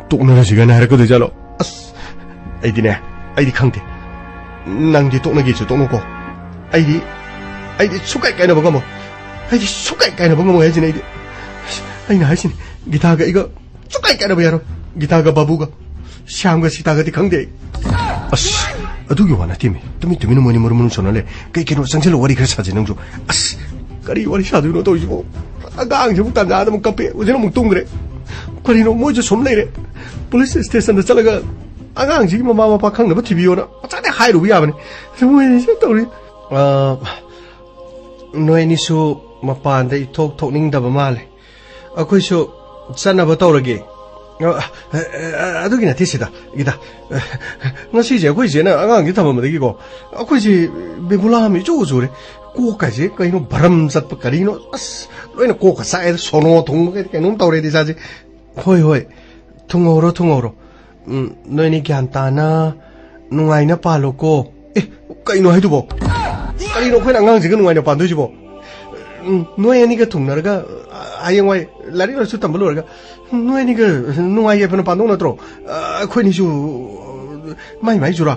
ꯇꯣꯛꯅꯔꯁꯤꯒꯅ ꯍꯥꯏꯔꯛꯀꯗꯣꯏ ꯖꯥꯠꯂꯣ? ꯑꯁ, ꯑꯩꯗꯤꯅꯦ, ꯑꯩꯗꯤ ꯈꯪꯗꯦ꯫ ꯅꯪꯗꯤ ꯇꯣꯛꯅꯒꯦꯁꯨ ꯇꯣꯛꯅꯨꯀꯣ꯫ ꯑꯩꯗꯤ, ꯑꯩꯗꯤ ꯁꯨꯛꯀꯥꯏ ꯀꯥꯏꯅꯕ ꯉꯝꯃꯣꯏ꯫ ꯑꯩꯗꯤ ꯁꯨꯛꯀꯥꯏ ꯀꯥꯏꯅꯕ ꯉꯝꯃꯣꯏ ꯍꯥꯏꯁꯤꯅꯦ ꯑꯩꯗꯤ꯫ ꯑꯁ, ꯑꯩꯅ ꯍꯥꯏꯁꯤꯅꯤ, ꯒꯤꯇꯥꯒ ꯑꯩꯒ ꯁꯨꯛꯀꯥꯏ ꯀꯥꯏꯅꯕ ꯌꯥꯔꯣꯏ꯫ ꯒꯤꯇꯥꯒ ꯕꯥꯕꯨꯒ, ꯁ꯭ꯌꯥꯝꯒ ꯁꯤꯇꯥꯒꯗꯤ ꯈꯪꯗꯦ ꯑꯩ꯫ ꯑꯁ, ꯑꯗꯨꯒꯤ ꯋꯥ ꯅꯠꯇꯦꯃꯤ꯫ ꯇꯨꯃꯤꯟ ꯇꯨꯃꯤꯟꯅ ꯃꯣꯏꯅꯤ ꯃꯔꯨꯝ ꯃꯔꯨꯝ ꯁꯣꯟꯅ ꯂꯩ꯫ ꯀꯩ ꯀꯩꯅꯣ, ꯆꯪꯁꯤꯜꯂ ꯋꯥꯔꯤ ꯈꯔ ꯁꯥꯖꯤ ꯅꯪꯁꯨ꯫ ꯑꯁ, ꯀꯔꯤ ꯋꯥꯔꯤ ꯁꯥꯗꯣꯏꯅꯣ ꯇꯧꯔꯤꯁꯤꯕꯣ? ꯑꯉꯥꯡꯁꯤꯕꯨ ꯇꯟꯖꯥꯗ ꯑꯃꯨꯛ ꯀꯞꯄꯦ, ꯍꯧꯖꯤꯛꯅ ꯑꯃꯨꯛ ꯇꯨꯝꯈ꯭ꯔꯦ꯫ ꯀꯔꯤꯅꯣ, ꯃꯣꯏꯁꯨ ꯁꯨꯝ ꯂꯩꯔꯦ꯫ ꯄꯨꯂꯤꯁ ꯁ꯭ꯇꯦꯁꯟꯗ ꯆꯠꯂꯒ ꯑꯉꯥꯡꯁꯤꯒꯤ ꯃꯃꯥ ꯃꯄꯥ ꯈꯪꯅꯕ ꯊꯤꯕꯤꯌꯣꯅ ꯉꯁꯥꯏꯗꯩ ꯍꯥꯏꯔꯨꯕ ꯌꯥꯕꯅꯤ꯫ ꯃꯣꯏꯅꯤꯁꯨ ꯇꯧꯔꯤ꯫ ꯑ, ꯅꯣꯏ ꯑꯅꯤꯁꯨ ꯃꯄꯥꯟꯗ ꯏꯊꯣꯛ ꯊꯣꯛꯅꯤꯡꯗꯕ ꯃꯥꯜꯂꯦ꯫ ꯑꯩꯈꯣꯏꯁꯨ ꯆꯠꯅꯕ ꯇꯧꯔꯒꯦ꯫ ꯑ, ꯑ, ꯑ, ꯑꯗꯨꯒꯤ ꯅꯠꯇꯦ ꯁꯤꯗ, ꯒꯤꯇꯥ꯫ ꯉꯁꯤꯁꯦ ꯑꯩꯈꯣꯏ ꯏꯆꯦꯅ ꯑꯉꯥꯡꯁꯦ ꯊꯝꯃꯝꯕꯗꯒꯤꯀꯣ, ꯑꯩꯈꯣꯏꯁꯦ ꯕꯦꯕꯨꯂꯥ ꯑꯃ ꯏꯆꯨ ꯆꯨꯔꯦ꯫ ꯀꯣꯛꯀꯁꯦ ꯀꯩꯅꯣ ꯚꯔꯝ ꯆꯠꯄ ꯀꯔꯤꯅꯣ, ꯑꯁ, ꯂꯣꯏꯅ ꯀꯣꯛꯀ ꯆꯥꯛꯑꯦꯗ, ꯁꯣꯅꯣ ꯊꯨꯡꯕ ꯀꯩ-, ꯀꯩꯅꯣꯝ ꯇꯧꯔꯦꯗ ꯏꯁꯥꯁꯦ꯫ ꯍꯣꯏ, ꯍꯣꯏ, ꯊꯨꯡꯍꯧꯔꯣ, ꯊꯨꯡꯍꯧꯔꯣ꯫ ꯎꯝ, ꯅꯣꯏꯅꯤ ꯒ꯭ꯌꯥꯟ ꯇꯥꯅ ꯅꯨꯡꯉꯥꯏꯅ ꯄꯥꯜꯂꯣꯀꯣ꯫ ꯑꯦ, ꯀꯩꯅꯣ ꯍꯥꯏꯗꯨꯕꯣ? ꯀꯔꯤꯅꯣ ꯑꯩꯈꯣꯏꯅ ꯑꯉꯥꯡꯁꯤꯒ ꯅꯨꯡꯉꯥꯏꯅ ꯄꯥꯟꯗꯣꯏꯁꯤꯕꯣ? ꯎꯝ, ꯅꯣꯏ ꯑꯅꯤꯒ ꯊꯨꯡꯅꯔꯒ, ꯑ, ꯍꯌꯦꯡꯋꯥꯏ ꯂꯥꯏꯔꯤꯛ ꯂꯥꯏꯁꯨ ꯇꯝꯕ ꯂꯣꯏꯔꯒ ꯅꯣꯏ ꯑꯅꯤꯒ ꯅꯨꯡꯉꯥꯏ ꯌꯥꯏꯐꯅ ꯄꯥꯟꯗꯧ ꯅꯠꯇ꯭ꯔꯣ? ꯑ, ꯑꯩꯈꯣꯏꯅꯤꯁꯨ, ꯑ, ꯃꯥꯏ ꯃꯥꯏ ꯖꯨꯔꯥ,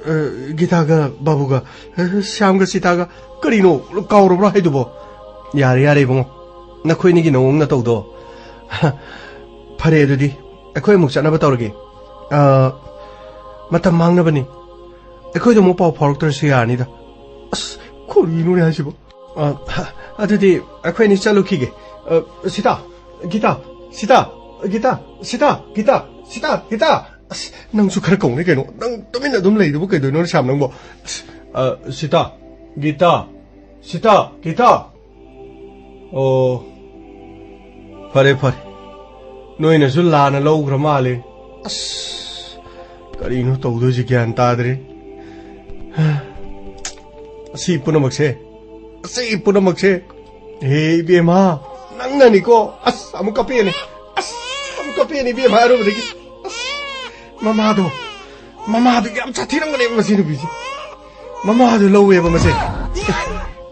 ꯑ, ꯒꯤꯇꯥꯒ ꯕꯥꯕꯨꯒ, ꯑ, ꯁ꯭ꯌꯥꯝꯒ ꯁꯤꯇꯥꯒ, ꯀꯔꯤꯅꯣ ꯀꯥꯎꯔꯕ꯭ꯔꯣ ꯍꯥꯏꯗꯨꯕꯣ? ꯌꯥꯔꯦ, ꯌꯥꯔꯦ ꯏꯕꯨꯡꯉꯣ, ꯅꯈꯣꯏꯅꯤꯒꯤ ꯅꯑꯣꯡ ꯅꯇꯧꯗꯣ꯫ ꯐꯔꯦ ꯑꯗꯨꯗꯤ, ꯑꯩꯈꯣꯏ ꯑꯃꯨꯛ ꯆꯠꯅꯕ ꯇꯧꯔꯒꯦ꯫ ꯑ, ꯃꯇꯝ ꯃꯥꯡꯅꯕꯅꯤ꯫ ꯑꯩꯈꯣꯏꯗ ꯑꯃꯨꯛ ꯄꯥꯎ ꯐꯥꯎꯔꯛꯇ꯭ꯔꯁꯨ ꯌꯥꯔꯅꯤꯗ꯫ ꯑꯁ, ꯀꯔꯤꯅꯣꯅꯦ ꯍꯥꯏꯁꯤꯕꯣ? ꯑ, ꯑꯗꯨꯗꯤ ꯑꯩꯈꯣꯏꯅꯤ ꯆꯠꯂꯨꯈꯤꯒꯦ꯫ ꯑ, Sita, guitar, Sita, guitar, Sita, guitar, Sita, guitar. ꯑꯁ, ꯅꯪꯁꯨ ꯈꯔ ꯀꯧꯅꯦ ꯀꯩꯅꯣ? ꯅꯪ ꯇꯨꯃꯤꯟꯅ ꯑꯗꯨꯝ ꯂꯩꯗꯨꯕꯨ ꯀꯩꯗꯧꯅꯣ, ꯁ꯭ꯌꯥꯝ ꯅꯪꯕꯣ? ꯑꯁ, ꯑ, ꯁꯤꯇꯥ, ꯒꯤꯇꯥ, ꯁꯤꯇꯥ, ꯒꯤꯇꯥ꯫ ꯑꯣ, ꯐꯔꯦ, ꯐꯔꯦ꯫ ꯅꯣꯏꯅꯁꯨ ꯂꯥꯟꯅ ꯂꯧꯈ꯭ꯔ ꯃꯥꯜꯂꯦ꯫ ꯑꯁ, ꯀꯔꯤꯅꯣ ꯇꯧꯗꯣꯏꯁꯦ, ꯒ꯭ꯌꯥꯟ ꯇꯥꯗ꯭ꯔꯦ꯫ ꯑꯁꯤ ꯄꯨꯝꯅꯃꯛꯁꯦ, ꯑꯁꯤ ꯄꯨꯝꯅꯃꯛꯁꯦ, ꯍꯦ ꯏꯕꯦꯝꯃ, ꯅꯪꯅꯅꯤꯀꯣ꯫ ꯑꯁ, ꯑꯃꯨꯛ ꯀꯞꯄꯦꯅꯦ꯫ ꯑꯁ, ꯑꯃꯨꯛ ꯀꯞꯄꯦꯅꯦ ꯏꯕꯦꯝꯃ, ꯑꯔꯨꯕꯗꯒꯤ꯫ ꯑꯁ, ꯃꯃꯥꯗꯣ, ꯃꯃꯥꯗꯣ ꯌꯥꯝ ꯁꯥꯊꯤꯔꯝꯒꯅꯦꯕ ꯃꯁꯤ ꯅꯨꯄꯤꯁꯦ꯫ ꯃꯃꯥꯗꯣ ꯂꯧꯋꯦꯕ ꯃꯁꯦ꯫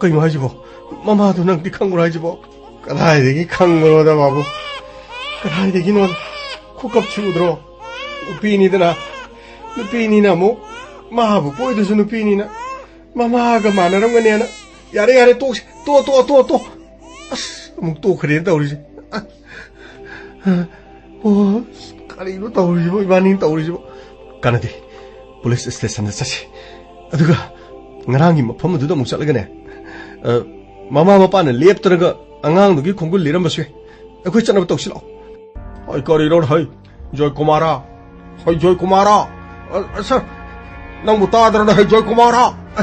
ꯀꯩꯅꯣ ꯍꯥꯏꯁꯤꯕꯣ? ꯃꯃꯥꯗꯣ ꯅꯪꯗꯤ ꯈꯪꯕ꯭ꯔꯣ ꯍꯥꯏꯁꯤꯕꯣ? ꯀꯗꯥꯏꯗꯒꯤ ꯈꯪꯕꯅꯣꯗ ꯕꯥꯕꯨ? ꯀꯗꯥꯏꯗꯒꯤꯅꯣꯗ? ꯈꯨꯀꯞꯁꯤ ꯎꯗ꯭ꯔꯣ? ꯅꯨꯄꯤꯅꯤꯗꯅ, ꯅꯨꯄꯤꯅꯤꯅ ꯑꯃꯨꯛ, ꯃꯥꯕꯨ ꯀꯣꯏꯗꯨꯁꯨ ꯅꯨꯄꯤꯅꯤꯅ ꯃꯃꯥꯒ ꯃꯥꯟꯅꯔꯝꯒꯅꯦꯅ꯫ ꯌꯥꯔꯦ, ꯌꯥꯔꯦ, ꯇꯣꯛꯁꯤ꯫ ꯇꯣ, ꯇꯣ, ꯇꯣ, ꯇꯣ꯫ ꯑꯁ, ꯑꯃꯨꯛ ꯇꯣꯛꯈ꯭ꯔꯦꯅ ꯇꯧꯔꯤꯁꯦ꯫ ꯑꯣ, ꯑꯁ, ꯀꯔꯤꯅꯣ ꯇꯧꯔꯤꯁꯤꯕꯣ, ꯏꯕꯥꯅꯤꯅ ꯇꯧꯔꯤꯁꯤꯕꯣ? ꯀꯥꯟꯅꯗꯦ꯫ ꯄꯨꯂꯤꯁ ꯁ꯭ꯇꯦꯁꯟꯗ ꯆꯠꯁꯤ꯫ ꯑꯗꯨꯒ ꯉꯔꯥꯡꯒꯤ ꯃꯐꯝ ꯑꯗꯨꯗ ꯑꯃꯨꯛ ꯆꯠꯂꯒꯅꯦ, ꯑ, ꯃꯃꯥ ꯃꯄꯥꯅ ꯂꯦꯞꯇ꯭ꯔꯒ ꯑꯉꯥꯡꯗꯨꯒꯤ ꯈꯣꯡꯒꯨꯜ ꯂꯤꯔꯝꯕꯁꯨ ꯌꯥꯏ꯫ ꯑꯩꯈꯣꯏ ꯆꯠꯅꯕ ꯇꯧꯁꯤ ꯂꯥꯛꯑꯣ꯫ ꯍꯣꯏ, ꯀꯔꯤꯅꯣ ꯍꯩ, ꯖꯣꯏ ꯀꯨꯃꯥꯔ? ꯍꯣꯏ, ꯖꯣꯏ ꯀꯨꯃꯥꯔ? ꯑ, ꯑ, ꯁꯥꯔ, ꯅꯪꯕꯨ ꯇꯥꯗ꯭ꯔꯅ ꯍꯩ, ꯖꯣꯏ ꯀꯨꯃꯥꯔ? ꯑ,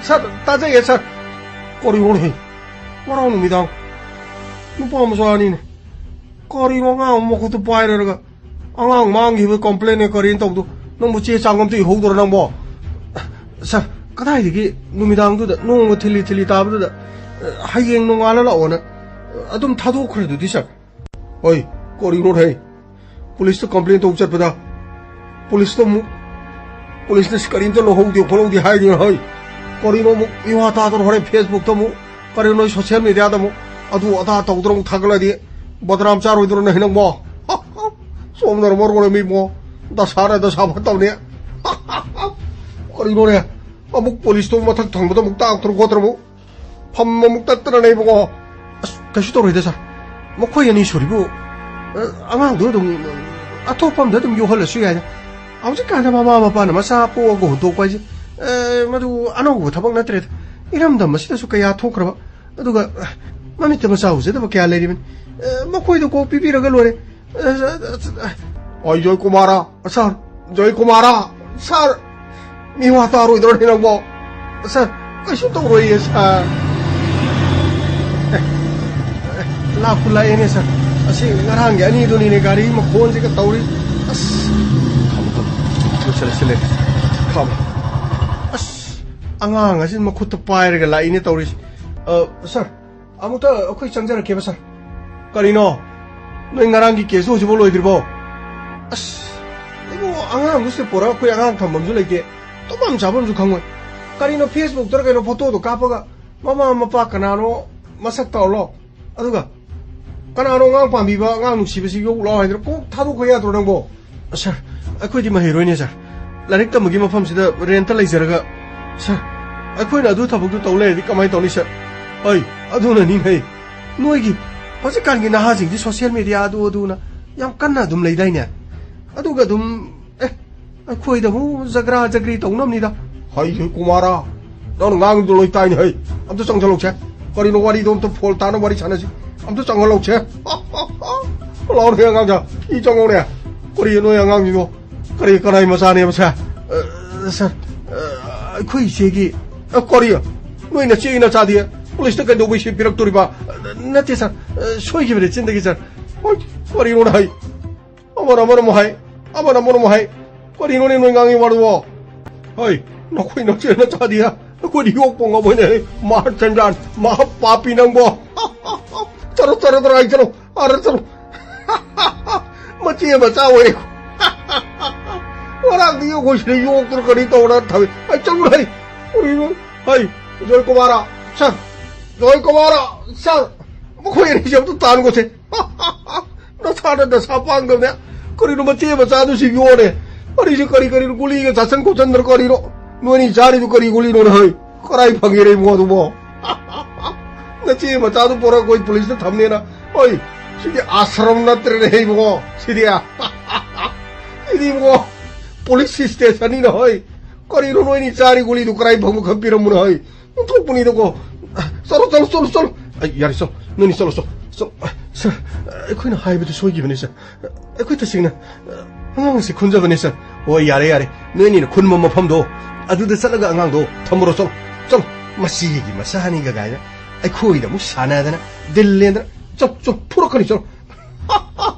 ꯁꯥꯔ, ꯇꯥꯖꯩꯌꯦ, ꯁꯥꯔ꯫ ꯀꯔꯤꯅꯣ ꯍꯩ? ꯉꯔꯥꯡ ꯅꯨꯃꯤꯗꯥꯡ ꯅꯨꯄꯥ ꯃꯆꯥ ꯑꯅꯤꯅꯦ꯫ ꯀꯔꯤꯅꯣ ꯑꯉꯥꯡ ꯑꯃ ꯃꯈꯨꯠꯇ ꯄꯥꯏꯔꯒ ꯑꯉꯥꯡ ꯃꯥꯡꯈꯤꯕ ꯀꯝꯄ꯭ꯂꯦꯟꯅꯦ ꯀꯔꯤꯅ ꯇꯧꯕꯗꯣ? ꯅꯪꯕꯨ ꯆꯦ ꯆꯥꯡ ꯑꯝꯇ ꯏꯍꯧꯗ꯭ꯔꯣ ꯅꯪꯕꯣ? ꯁꯥꯔ, ꯀꯗꯥꯏꯗꯒꯤ ꯅꯨꯃꯤꯗꯥꯡꯗꯨꯗ ꯅꯣꯡꯃ ꯊꯤꯜꯂꯤ ꯊꯤꯜꯂꯤ ꯇꯥꯕꯗꯨꯗ, ꯑ, ꯍꯌꯦꯡ ꯅꯣꯡꯉꯥꯜꯂ ꯂꯥꯛꯑꯣꯅ, ꯑ, ꯑꯗꯨꯝ ꯊꯥꯗꯣꯛꯈ꯭ꯔꯗꯨꯗꯤ, ꯁꯥꯔ꯫ ꯍꯣꯏ, ꯀꯔꯤꯅꯣ ꯍꯦ? ꯄꯨꯂꯤꯁꯇ ꯀꯝꯄ꯭ꯂꯦꯟ ꯇꯧꯕ ꯆꯠꯄꯗ ꯄꯨꯂꯤꯁꯇ ꯑꯃꯨꯛ, ꯄꯨꯂꯤꯁꯅ ꯀꯔꯤꯝꯇ ꯂꯧꯍꯧꯗꯦ ꯈꯣꯠꯍꯧꯗꯦ ꯍꯥꯏꯗꯅ, ꯍꯣꯏ, ꯀꯔꯤꯅꯣ ꯑꯃꯨꯛ ꯃꯤꯋꯥ ꯇꯥꯗꯅ ꯍꯣꯔꯦꯟ ꯐꯦꯁꯕꯨꯛꯇ ꯑꯃꯨꯛ, ꯀꯔꯤꯅꯣ ꯁꯣꯁꯤꯌꯦꯜ ꯃꯦꯗꯤꯌꯥꯗ ꯑꯃꯨꯛ ꯑꯗꯨ ꯑꯗꯥ ꯇꯧꯗꯅ ꯑꯃꯨꯛ ꯊꯥꯒꯠꯂꯗꯤ ꯕꯗꯅꯥꯝ ꯆꯥꯔꯣꯏꯗ꯭ꯔꯣ ꯅꯪ ꯅꯪꯕꯣ? ꯁꯣꯝꯗꯅ ꯃꯔꯣꯟ ꯑꯃ ꯏꯕꯣ, ꯗꯁꯥꯅ ꯗꯁꯥ ꯐꯠꯇꯕꯅꯦ꯫ ꯀꯔꯤꯅꯣꯅꯦ? ꯑꯃꯨꯛ ꯄꯨꯂꯤꯁꯇꯣ ꯃꯊꯛ ꯊꯪꯕꯗ ꯑꯃꯨꯛ ꯇꯥꯛꯇ꯭ꯔꯣ ꯈꯣꯠꯇ꯭ꯔꯕꯨ? ꯐꯝ ꯑꯃꯨꯛ ꯇꯠꯇꯅ ꯂꯩꯕꯀꯣ꯫ ꯑꯁ, ꯀꯩꯁꯨ ꯇꯧꯔꯣꯏꯗ, ꯁꯥꯔ꯫ ꯃꯈꯣꯏ ꯑꯅꯤ ꯁꯨꯔꯤꯕꯨ, ꯑ, ꯑꯉꯥꯡꯗꯣ ꯑꯗꯨꯝ, ꯑ, ꯑꯇꯣꯞꯄ ꯑꯝꯗ ꯑꯗꯨꯝ ꯌꯣꯛꯍꯜꯂꯁꯨ ꯌꯥꯏꯗ꯫ ꯍꯧꯖꯤꯛꯀꯥꯟꯗ ꯃꯃꯥ ꯃꯄꯥꯅ ꯃꯆꯥ ꯄꯣꯛꯑꯒ ꯍꯨꯟꯗꯣꯛꯄ ꯍꯥꯏꯁꯦ, ꯑ, ꯃꯗꯨ ꯑꯅꯧꯕ ꯊꯕꯛ ꯅꯠꯇ꯭ꯔꯦꯗ꯫ ꯏꯔꯝꯗꯝ ꯑꯁꯤꯗꯁꯨ ꯀꯌꯥ ꯊꯣꯛꯈ꯭ꯔꯕ꯫ ꯑꯗꯨꯒ ꯃꯃꯤꯠꯇ ꯃꯆꯥ ꯎꯖꯗꯕ ꯀꯌꯥ ꯂꯩꯔꯤꯕꯅꯤ꯫ ꯑ, ꯃꯈꯣꯏꯗ ꯀꯣꯛ ꯄꯤꯕꯤꯔꯒ ꯂꯣꯏꯔꯦ꯫ ꯑ, ꯑ, ꯑ, ꯑꯣꯏ, ꯖꯣꯏ ꯀꯨꯃꯥꯔ, ꯁꯥꯔ, ꯖꯣꯏ ꯀꯨꯃꯥꯔ, ꯁꯥꯔ, ꯃꯤ ꯋꯥ ꯇꯥꯔꯣꯏꯗ꯭ꯔꯣꯅꯦ ꯅꯪꯕꯣ? ꯁꯥꯔ, ꯀꯩꯁꯨ ꯇꯧꯔꯣꯏꯌꯦ, ꯁꯥꯔ꯫ ꯑꯦ, ꯑꯦ, ꯂꯥꯛꯄꯨ ꯂꯥꯛꯑꯦꯅꯦ, ꯁꯥꯔ꯫ ꯑꯁꯤ ꯉꯔꯥꯡꯒꯤ ꯑꯅꯤꯗꯨꯅꯤꯅꯦ, ꯒꯥꯔꯤ ꯃꯈꯣꯟꯁꯤꯒ ꯇꯧꯔꯤ꯫ ꯑꯁ, ꯈꯥꯝꯃꯣ, ꯈꯥꯝꯃꯣ꯫ ꯂꯣꯏꯁꯤꯜꯂꯦ, ꯁꯤꯜꯂꯦ꯫ ꯈꯥꯝꯃꯣ꯫ ꯑꯁ, ꯑꯉꯥꯡ ꯑꯁꯤ ꯃꯈꯨꯠꯇ ꯄꯥꯏꯔꯒ ꯂꯥꯛꯏꯅꯦ ꯇꯧꯔꯤꯁꯤ꯫ ꯑ, ꯁꯥꯔ, ꯑꯃꯨꯛꯇ ꯑꯩꯈꯣꯏ ꯆꯪꯖꯔꯛꯀꯦꯕ, ꯁꯥꯔ꯫ ꯀꯔꯤꯅꯣ? ꯅꯣꯏ ꯉꯔꯥꯡꯒꯤ ꯀꯦꯁꯇꯨ ꯍꯧꯖꯤꯛꯐꯥꯎ ꯂꯣꯏꯗ꯭ꯔꯤꯕꯣ? ꯑꯁ, ꯏꯕꯨꯡꯉꯣ, ꯑꯉꯥꯡꯗꯨ ꯁꯤꯗ ꯄꯨꯔꯥ ꯑꯩꯈꯣꯏ ꯑꯉꯥꯡ ꯊꯝꯐꯝꯁꯨ ꯂꯩꯇꯦ, ꯇꯨꯝꯐꯝ ꯆꯥꯐꯝꯁꯨ ꯈꯪꯉꯣꯏ꯫ ꯀꯔꯤꯅꯣ, ꯐꯦꯁꯕꯨꯛꯇꯔ ꯀꯩꯅꯣ ꯐꯣꯇꯣꯗꯣ ꯀꯥꯞꯄꯒ ꯃꯃꯥ ꯃꯄꯥ ꯀꯅꯥꯅꯣ ꯃꯁꯛ ꯇꯧꯍꯜꯂꯣ, ꯑꯗꯨꯒ ꯀꯅꯥꯅꯣ ꯑꯉꯥꯡ ꯄꯥꯝꯕꯤꯕ, ꯑꯉꯥꯡ ꯅꯨꯡꯁꯤꯕꯁꯤ ꯌꯣꯛꯂꯛꯑꯣ ꯍꯥꯏꯗꯅ ꯀꯣꯛ ꯊꯥꯗꯣꯛꯈꯣ ꯌꯥꯗ꯭ꯔꯣ ꯅꯪꯕꯣ? ꯁꯥꯔ, ꯑꯩꯈꯣꯏꯗꯤ ꯃꯍꯩꯔꯣꯏꯅꯦ, ꯁꯥꯔ꯫ ꯂꯥꯏꯔꯤꯛ ꯇꯝꯕꯒꯤ ꯃꯐꯝꯁꯤꯗ ꯔꯦꯟꯇ ꯂꯩꯖꯔꯒ, ꯁꯥꯔ, ꯑꯩꯈꯣꯏꯅ ꯑꯗꯨ ꯊꯕꯛꯇꯨ ꯇꯧ ꯂꯩꯔꯗꯤ ꯀꯃꯥꯏꯅ ꯇꯧꯅꯤ, ꯁꯥꯔ? ꯑꯩ, ꯑꯗꯨꯅꯅꯤꯅꯦ꯫ ꯅꯣꯏꯒꯤ ꯍꯧꯖꯤꯛꯀꯥꯟꯒꯤ ꯅꯍꯥꯁꯤꯡꯗꯤ ꯁꯣꯁꯤꯌꯦꯜ ꯃꯦꯗꯤꯌꯥ ꯑꯗꯨ ꯑꯗꯨꯅ ꯌꯥꯝ ꯀꯟꯅ ꯑꯗꯨꯝ ꯂꯩꯗꯥꯏꯅꯦ? ꯑꯗꯨꯒ ꯑꯗꯨꯝ, ꯑꯦ, ꯑꯩꯈꯣꯏꯗ ꯑꯃꯨꯛ ꯖꯒ꯭ꯔꯥ ꯖꯒ꯭ꯔꯤ ꯇꯧꯅꯕꯅꯤꯗ꯫ ꯍꯩ, ꯍꯩ, ꯀꯨꯃꯥꯔꯥ, ꯅꯪꯅ ꯉꯥꯡꯉꯤꯗꯣ ꯂꯣꯏ ꯇꯥꯏꯅꯦ, ꯍꯩ꯫ ꯑꯝꯇ ꯆꯪꯁꯜꯂꯧꯁꯦ꯫ ꯀꯔꯤꯅꯣ ꯋꯥꯔꯤꯗꯣ ꯑꯝꯇ ꯐꯣꯜ ꯇꯥꯅ ꯋꯥꯔꯤ ꯁꯥꯟꯅꯁꯤ꯫ ꯑꯝꯇ ꯆꯪꯍꯜꯂꯧꯁꯦ꯫ ꯂꯥꯎꯅꯦ, ꯑꯉꯥꯡꯁꯦ꯫ ꯏ ꯆꯪꯉꯧꯅꯦ꯫ ꯀꯔꯤ ꯅꯣꯏ ꯑꯉꯥꯡꯁꯤꯡꯗꯣ? ꯀꯔꯤ, ꯀꯅꯥꯏ ꯃꯆꯥꯅꯦꯕ ꯁꯦ? ꯑ, ꯁꯥꯔ, ꯑ, ꯑꯩꯈꯣꯏ ꯏꯆꯦꯒꯤ꯫ ꯑ, ꯀꯔꯤ? ꯅꯣꯏ ꯅꯆꯦꯒꯤ ꯅꯆꯥꯗꯤ ꯄꯨꯂꯤꯁꯇ ꯀꯩꯗꯧꯕꯩ ꯁꯤ ꯄꯤꯔꯛꯇꯣꯔꯤꯕ? ꯑ, ꯅꯠꯇꯦ, ꯁꯥꯔ꯫ ꯑ, ꯁꯣꯏꯈꯤꯕꯅꯦ ꯆꯤꯟꯗꯒꯤ, ꯁꯥꯔ꯫ ꯍꯣꯏ, ꯀꯔꯤꯅꯣꯅꯦ ꯍꯥꯏ? ꯑꯃꯅ ꯑꯃꯅ ꯑꯃꯨꯛ ꯍꯥꯏ, ꯑꯃꯅ ꯑꯃꯅ ꯑꯃꯨꯛ ꯍꯥꯏ꯫ ꯀꯔꯤꯅꯣꯅꯦ ꯅꯣꯏ ꯉꯥꯡꯉꯤ ꯋꯥꯗꯨꯕꯣ? ꯍꯣꯏ, ꯅꯈꯣꯏ ꯅꯆꯦ ꯅꯆꯥꯗꯤ ꯑꯩꯈꯣꯏꯗꯤ ꯌꯣꯛꯄ ꯉꯝꯃꯣꯏꯅꯦ꯫ ꯃꯍꯥ ꯆꯟꯗ꯭ꯔꯥꯟ, ꯃꯍꯥ ꯄꯥꯄꯤ ꯅꯪꯕꯣ꯫ ꯆꯠꯂꯣ, ꯆꯠꯂꯣ, ꯆꯠꯂꯣ, ꯑꯩ ꯆꯠꯂꯣ꯫ ꯑꯥꯗ ꯆꯠꯂꯣ꯫ ꯃꯆꯦ ꯃꯆꯥ ꯑꯣꯏꯔꯦ꯫ ꯉꯔꯥꯡꯗꯤ ꯑꯩꯈꯣꯏ ꯁꯤꯗ ꯌꯣꯛꯇꯅ ꯀꯔꯤ ꯇꯧꯔ ꯊꯝꯃꯤ꯫ ꯑꯩ ꯆꯠꯂꯨ ꯍꯩ꯫ ꯀꯔꯤꯅꯣ? ꯍꯩ, ꯖꯣꯏ ꯀꯨꯃꯥꯔ, ꯁꯥꯔ, ꯖꯣꯏ ꯀꯨꯃꯥꯔ, ꯁꯥꯔ, ꯃꯈꯣꯏ ꯑꯅꯤꯁꯦ ꯑꯝꯇ ꯇꯥꯟꯒꯣꯁꯦ꯫ ꯅꯁꯥꯅ ꯅꯁꯥ ꯄꯥꯡꯗꯕꯅꯦ꯫ ꯀꯔꯤꯅꯣ ꯃꯆꯦ ꯃꯆꯥꯗꯨ ꯁꯤ ꯌꯣꯛꯑꯣꯅꯦ? ꯋꯥꯔꯤꯁꯦ ꯀꯔꯤ ꯀꯔꯤꯅꯣ ꯒꯨꯂꯤꯒ ꯆꯥꯁꯟ ꯈꯣꯠꯆꯟꯗꯅ ꯀꯔꯤꯅꯣ? ꯅꯣꯏꯅꯤ ꯆꯥꯔꯤꯗꯨ ꯀꯔꯤ ꯒꯨꯂꯤꯅꯣꯅꯦ ꯍꯩ? ꯀꯔꯥꯏ ꯐꯪꯉꯦꯅꯦ ꯏꯕꯨꯡꯉꯣ ꯑꯗꯨꯕꯣ? ꯅꯆꯦ ꯃꯆꯥꯗꯨ ꯄꯨꯔꯒ ꯑꯩꯈꯣꯏ ꯄꯨꯂꯤꯁꯇ ꯊꯝꯅꯦꯅ꯫ ꯍꯣꯏ, ꯁꯤꯗꯤ ꯑꯥꯁ꯭ꯔꯝ ꯅꯠꯇ꯭ꯔꯦꯅꯦ ꯏꯕꯨꯡꯉꯣ꯫ ꯁꯤꯗꯤ, ꯁꯤꯗꯤ ꯏꯕꯨꯡꯉꯣ, ꯄꯨꯂꯤꯁ ꯁ꯭ꯇꯦꯁꯟꯅꯤꯅ ꯍꯣꯏ꯫ ꯀꯔꯤꯅꯣ ꯅꯣꯏꯅꯤ ꯆꯥꯔꯤ ꯒꯨꯂꯤꯗꯨ ꯀꯔꯥꯏ ꯐꯪꯕ ꯈꯪꯕꯤꯔꯝꯃꯣꯅ ꯍꯣꯏ? ꯑꯣꯟꯊꯣꯛꯄꯅꯤꯗꯀꯣ꯫ ꯆꯠꯂꯣ, ꯆꯠꯂꯣ, ꯆꯠꯂꯣ, ꯆꯠꯂꯣ꯫ ꯑꯩ, ꯌꯥꯔꯦ, ꯆꯠꯂꯣ꯫ ꯅꯣꯏꯅꯤ ꯆꯠꯂꯣ, ꯆꯠꯂꯣ꯫ ꯆꯠꯂꯣ꯫ ꯑ, ꯁꯥꯔ, ꯑꯩꯈꯣꯏꯅ ꯍꯥꯏꯕꯗꯨ ꯁꯣꯏꯈꯤꯕꯅꯤ, ꯁꯥꯔ꯫ ꯑꯩꯈꯣꯏ ꯇꯁꯦꯡꯅ, ꯑ, ꯑꯉꯥꯡ ꯑꯁꯤ ꯈꯨꯟꯖꯕꯅꯤ, ꯁꯥꯔ꯫ ꯍꯣꯏ, ꯌꯥꯔꯦ, ꯌꯥꯔꯦ꯫ ꯅꯣꯏ ꯑꯅꯤꯅ ꯈꯨꯟꯕ ꯃꯐꯝꯗꯣ, ꯑꯗꯨꯗ ꯆꯠꯂꯒ ꯑꯉꯥꯡꯗꯣ ꯊꯝꯃꯨꯔꯣ, ꯆꯠꯂꯣ, ꯆꯠꯂꯣ꯫ ꯃꯁꯤꯒꯤ ꯃꯆꯥꯅꯤꯒ ꯀꯥꯏꯅ ꯑꯩꯈꯣꯏꯗ ꯑꯃꯨꯛ ꯁꯥꯟꯅꯗꯅ, ꯗꯤꯜ ꯂꯦꯟꯗꯅ꯫ ꯆꯠꯂꯣ, ꯆꯠꯂꯣ, ꯐꯨꯔꯛꯀꯅꯤ, ꯆꯠꯂꯣ꯫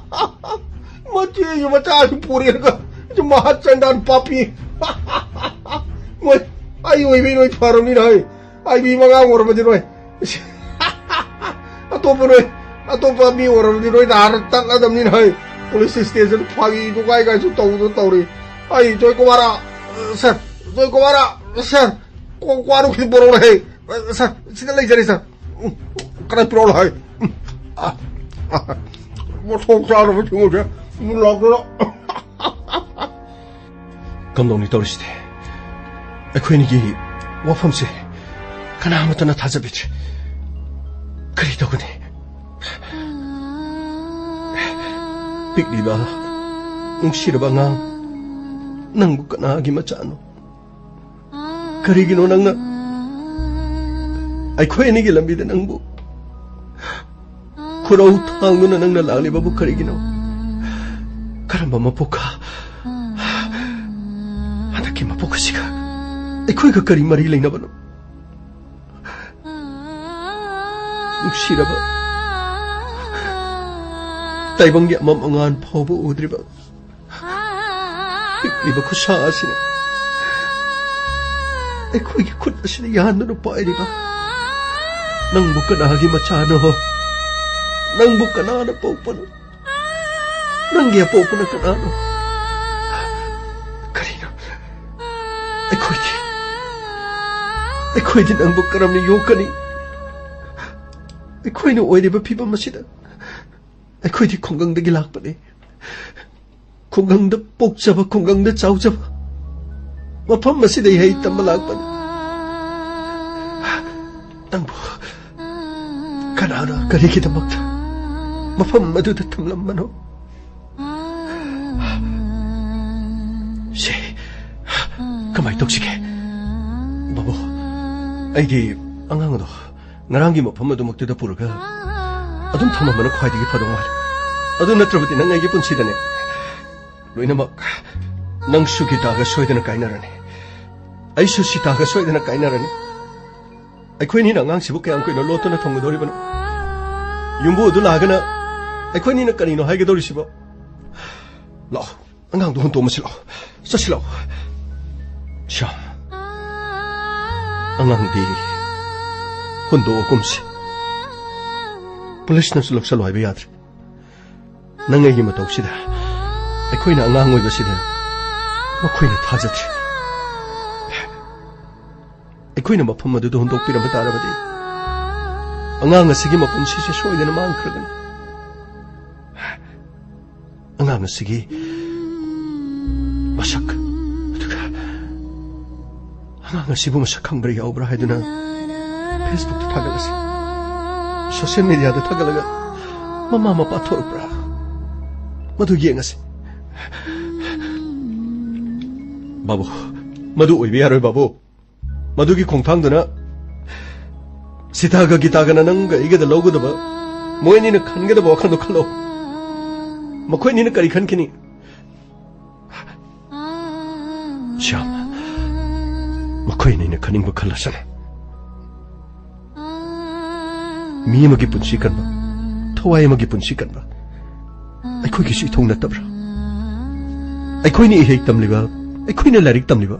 ꯃꯆꯦꯒꯤ ꯃꯆꯥꯁꯨ ꯄꯨꯔꯦꯒ, ꯃꯍꯥ ꯆꯟꯗꯥꯟ ꯄꯥꯄꯤ꯫ ꯃꯣꯏ, ꯑꯩ ꯑꯣꯏꯕꯩ ꯅꯣꯏ ꯐꯔꯕꯅꯤꯅ, ꯍꯣꯏ꯫ ꯑꯩ ꯃꯤ ꯃꯉꯥ ꯑꯣꯏꯔꯝꯃꯗꯤ ꯅꯣꯏ꯫ ꯑꯇꯣꯞꯄ ꯅꯣꯏ, ꯑꯇꯣꯞꯄ ꯃꯤ ꯑꯣꯏꯔꯝꯃꯗꯤ ꯅꯣꯏ ꯅꯍꯥꯟꯅ ꯇꯠꯂꯗꯕꯅꯤꯅ, ꯍꯣꯏ꯫ ꯄꯨꯂꯤꯁ ꯁ꯭ꯇꯦꯁꯟ ꯐꯥꯒꯤ ꯖꯨꯒꯥꯏ ꯀꯥꯏꯁꯨ ꯇꯧꯗꯅ ꯇꯧꯔꯤ꯫ ꯑꯩ ꯖꯣꯏꯀꯨꯃꯥꯔ, ꯁꯥꯔ, ꯖꯣꯏꯀꯨꯃꯥꯔ, ꯁꯥꯔ, ꯀꯣ-, ꯀ꯭ꯋꯥꯔꯨ ꯈꯤꯇꯪ ꯄꯨꯔꯛꯎꯅꯦ, ꯍꯦ꯫ ꯁꯥꯔ, ꯁꯤꯗ ꯂꯩꯖꯔꯤ, ꯁꯥꯔ꯫ ꯎꯝ, ꯀꯗꯥꯏ ꯄꯤꯔꯛꯑꯣ ꯍꯥꯏ? ꯎꯝ, ꯑ, ꯑ, ꯃꯊꯣꯡ ꯆꯥꯗꯕ ꯊꯤꯉꯣꯁꯦ꯫ ꯎꯝ, ꯂꯥꯛꯇꯅ꯫ ꯀꯝꯗꯧꯅꯤ ꯇꯧꯔꯤꯁꯤꯗꯤ? ꯑꯩꯈꯣꯏꯅꯤꯒꯤ ꯋꯥꯐꯝꯁꯦ ꯀꯅꯥꯃꯠꯇꯅ ꯊꯥꯖꯕꯤꯗ꯭ꯔꯦ꯫ ꯀꯔꯤ ꯇꯧꯒꯅꯤ? ꯄꯤꯛꯂꯤꯕ, ꯅꯨꯡꯁꯤꯔꯕ ꯑꯉꯥꯡ, ꯅꯪꯕꯨ ꯀꯅꯥꯒꯤ ꯃꯆꯥꯅꯣ? ꯀꯔꯤꯒꯤꯅꯣ ꯅꯪꯅ ꯑꯩꯈꯣꯏ ꯑꯅꯤꯒꯤ ꯂꯝꯕꯤꯗ ꯅꯪꯕꯨ ꯈꯨꯔꯧ ꯊꯥꯡꯗꯨꯅ ꯅꯪꯅ ꯂꯥꯛꯂꯤꯕꯕꯨ ꯀꯔꯤꯒꯤꯅꯣ? ꯀꯔꯝꯕ ꯃꯄꯣꯛꯀ? ꯍꯟꯗꯛꯀꯤ ꯃꯄꯣꯛ ꯑꯁꯤꯒ ꯑꯩꯈꯣꯏꯒ ꯀꯔꯤ ꯃꯔꯤ ꯂꯩꯅꯕꯅꯣ? ꯅꯨꯡꯁꯤꯔꯕ, ꯇꯥꯏꯕꯪꯒꯤ ꯑꯃꯝ ꯑꯉꯥꯟ ꯐꯥꯎꯕ ꯎꯗ꯭ꯔꯤꯕ ꯄꯤꯛꯂꯤꯕ ꯈꯨꯠꯁꯥ ꯑꯁꯤꯅ ꯑꯩꯈꯣꯏꯒꯤ ꯈꯨꯠ ꯑꯁꯤꯗ ꯌꯥꯟꯗꯨꯅ ꯄꯥꯏꯔꯤꯕ ꯅꯪꯕꯨ ꯀꯅꯥꯒꯤ ꯃꯆꯥꯅꯣ? ꯅꯪꯕꯨ ꯀꯅꯥꯅ ꯄꯣꯛꯄꯅꯣ? ꯅꯪꯒꯤ ꯑꯄꯣꯛꯄꯅ ꯀꯅꯥꯅꯣ? ꯀꯔꯤꯅꯣ? ꯑꯩꯈꯣꯏꯗꯤ, ꯑꯩꯈꯣꯏꯗꯤ ꯅꯪꯕꯨ ꯀꯔꯝꯅ ꯌꯣꯛꯀꯅꯤ? ꯑꯩꯈꯣꯏꯅ ꯑꯣꯏꯔꯤꯕ ꯐꯤꯕꯝ ꯑꯁꯤꯗ ꯑꯩꯈꯣꯏꯗꯤ ꯈꯨꯡꯒꯪꯗꯒꯤ ꯂꯥꯛꯄꯅꯤ꯫ ꯈꯨꯡꯒꯪꯗ ꯄꯣꯛꯆꯕ, ꯈꯨꯡꯒꯪꯗ ꯆꯥꯎꯖꯕ, ꯃꯐꯝ ꯑꯁꯤꯗ ꯏꯍꯩ ꯇꯝꯕ ꯂꯥꯛꯄꯅꯤ꯫ ꯅꯪꯕꯨ ꯀꯅꯥꯅ ꯀꯔꯤꯒꯤꯗꯃꯛꯇ ꯃꯐꯝ ꯑꯗꯨꯗ ꯊꯝꯂꯝꯕꯅꯣ? ꯁꯦ, ꯀꯃꯥꯏꯅ ꯇꯧꯁꯤꯒꯦ? ꯕꯥꯕꯨ, ꯑꯩꯗꯤ ꯑꯉꯥꯡꯗꯣ ꯉꯔꯥꯡꯒꯤ ꯃꯐꯝ ꯑꯗꯨꯃꯛꯇꯨꯗ ꯄꯨꯔꯒ ꯑꯗꯨꯝ ꯊꯝꯃꯝꯕꯅ ꯈ꯭ꯋꯥꯏꯗꯒꯤ ꯐꯗꯧ ꯃꯥꯜꯂꯦ꯫ ꯑꯗꯨ ꯅꯠꯇ꯭ꯔꯕꯗꯤ ꯅꯪ ꯑꯩꯒꯤ ꯄꯨꯟꯁꯤꯗꯅꯦ, ꯂꯣꯏꯅꯃꯛ, ꯅꯪꯁꯨ ꯒꯤꯇꯥꯒ ꯁꯣꯏꯗꯅ ꯀꯥꯏꯅꯔꯅꯤ, ꯑꯩꯁꯨ ꯁꯤꯇꯥꯒ ꯁꯣꯏꯗꯅ ꯀꯥꯏꯅꯔꯅꯤ꯫ ꯑꯩꯈꯣꯏꯅꯤꯅ ꯑꯉꯥꯡꯁꯤꯕꯨ ꯀꯌꯥꯝ ꯀꯨꯏꯅ ꯂꯣꯠꯇꯨꯅ ꯊꯝꯒꯗꯧꯔꯤꯕꯅꯣ? ꯌꯨꯝꯕꯨ ꯑꯗꯨ ꯂꯥꯛꯑꯒꯅ ꯑꯩꯈꯣꯏꯅꯤꯅ ꯀꯔꯤꯅꯣ ꯍꯥꯏꯒꯗꯧꯔꯤꯁꯤꯕꯣ? ꯂꯥꯛꯑꯣ, ꯑꯉꯥꯡꯗꯣ ꯍꯨꯟꯇꯣꯛꯑꯝꯃꯁꯤ ꯂꯥꯛꯑꯣ, ꯆꯠꯁꯤ ꯂꯥꯛꯑꯣ꯫ ꯁ꯭ꯌꯥꯝ, ꯑꯉꯥꯡꯗꯤ ꯍꯨꯟꯗꯣꯛꯑꯒꯨꯝꯁꯤ꯫ ꯄꯨꯂꯤꯁꯅꯁꯨ ꯂꯧꯁꯜꯂꯣ ꯍꯥꯏꯕ ꯌꯥꯗ꯭ꯔꯦ꯫ ꯅꯪ ꯑꯩꯒꯤ ꯃꯇꯧꯁꯤꯗ ꯑꯩꯈꯣꯏꯅ ꯑꯉꯥꯡ ꯑꯣꯏꯕꯁꯤꯗ ꯃꯈꯣꯏꯅ ꯊꯥꯖꯗ꯭ꯔꯦ꯫ ꯑꯩꯈꯣꯏꯅ ꯃꯐꯝ ꯑꯗꯨꯗ ꯍꯨꯟꯗꯣꯛꯄꯤꯔꯝꯕ ꯇꯥꯔꯕꯗꯤ ꯑꯉꯥꯡ ꯑꯁꯤꯒꯤ ꯃꯄꯨꯟꯁꯤꯁꯦ ꯁꯣꯏꯗꯅ ꯃꯥꯡꯈ꯭ꯔꯒꯅꯤ꯫ ꯑꯉꯥꯡ ꯑꯁꯤꯒꯤ ꯃꯁꯛ, ꯑꯗꯨꯒ ꯑꯉꯥꯡ ꯑꯁꯤꯕꯨ ꯃꯁꯛ ꯈꯪꯕ꯭ꯔꯥ ꯌꯥꯎꯕ꯭ꯔꯥ ꯍꯥꯏꯗꯨꯅ Facebook ꯇ ꯊꯥꯒꯠꯂꯁꯤ꯫ Social media ꯗ ꯊꯥꯒꯠꯂꯒ ꯃꯃꯥ ꯃꯄꯥ ꯊꯣꯔꯛꯄ꯭ꯔꯥ, ꯃꯗꯨ ꯌꯦꯡꯉꯁꯤ꯫ ꯕꯥꯕꯨ, ꯃꯗꯨ ꯑꯣꯏꯕ ꯌꯥꯔꯣꯏ ꯕꯥꯕꯨ꯫ ꯃꯗꯨꯒꯤ ꯈꯣꯡꯊꯥꯡꯗꯨꯅ ꯁꯤꯇꯥꯒ ꯒꯤꯇꯥꯒꯅ ꯅꯪꯒ ꯑꯩꯒꯗ ꯂꯧꯒꯗꯕ, ꯃꯣꯏ ꯑꯅꯤꯅ ꯈꯟꯒꯗꯕ ꯋꯥꯈꯜꯗꯣ ꯈꯜꯂꯣ꯫ ꯃꯈꯣꯏ ꯑꯅꯤꯅ ꯀꯔꯤ ꯈꯟꯈꯤꯅꯤ? ꯁ꯭ꯌꯥꯝ, ꯃꯈꯣꯏ ꯑꯅꯤꯅ ꯈꯟꯅꯤꯡꯕ ꯈꯜꯂꯁꯅꯨ꯫ ꯃꯤ ꯑꯃꯒꯤ ꯄꯨꯟꯁꯤ ꯀꯟꯕ, ꯊꯋꯥꯏ ꯑꯃꯒꯤ ꯄꯨꯟꯁꯤ ꯀꯟꯕ ꯑꯩꯈꯣꯏꯒꯤꯁꯨ ꯏꯊꯧ ꯅꯠꯇꯕ꯭ꯔꯥ? ꯑꯩꯈꯣꯏꯅ ꯏꯍꯩ ꯇꯝꯂꯤꯕ, ꯑꯩꯈꯣꯏꯅ ꯂꯥꯏꯔꯤꯛ ꯇꯝꯂꯤꯕ,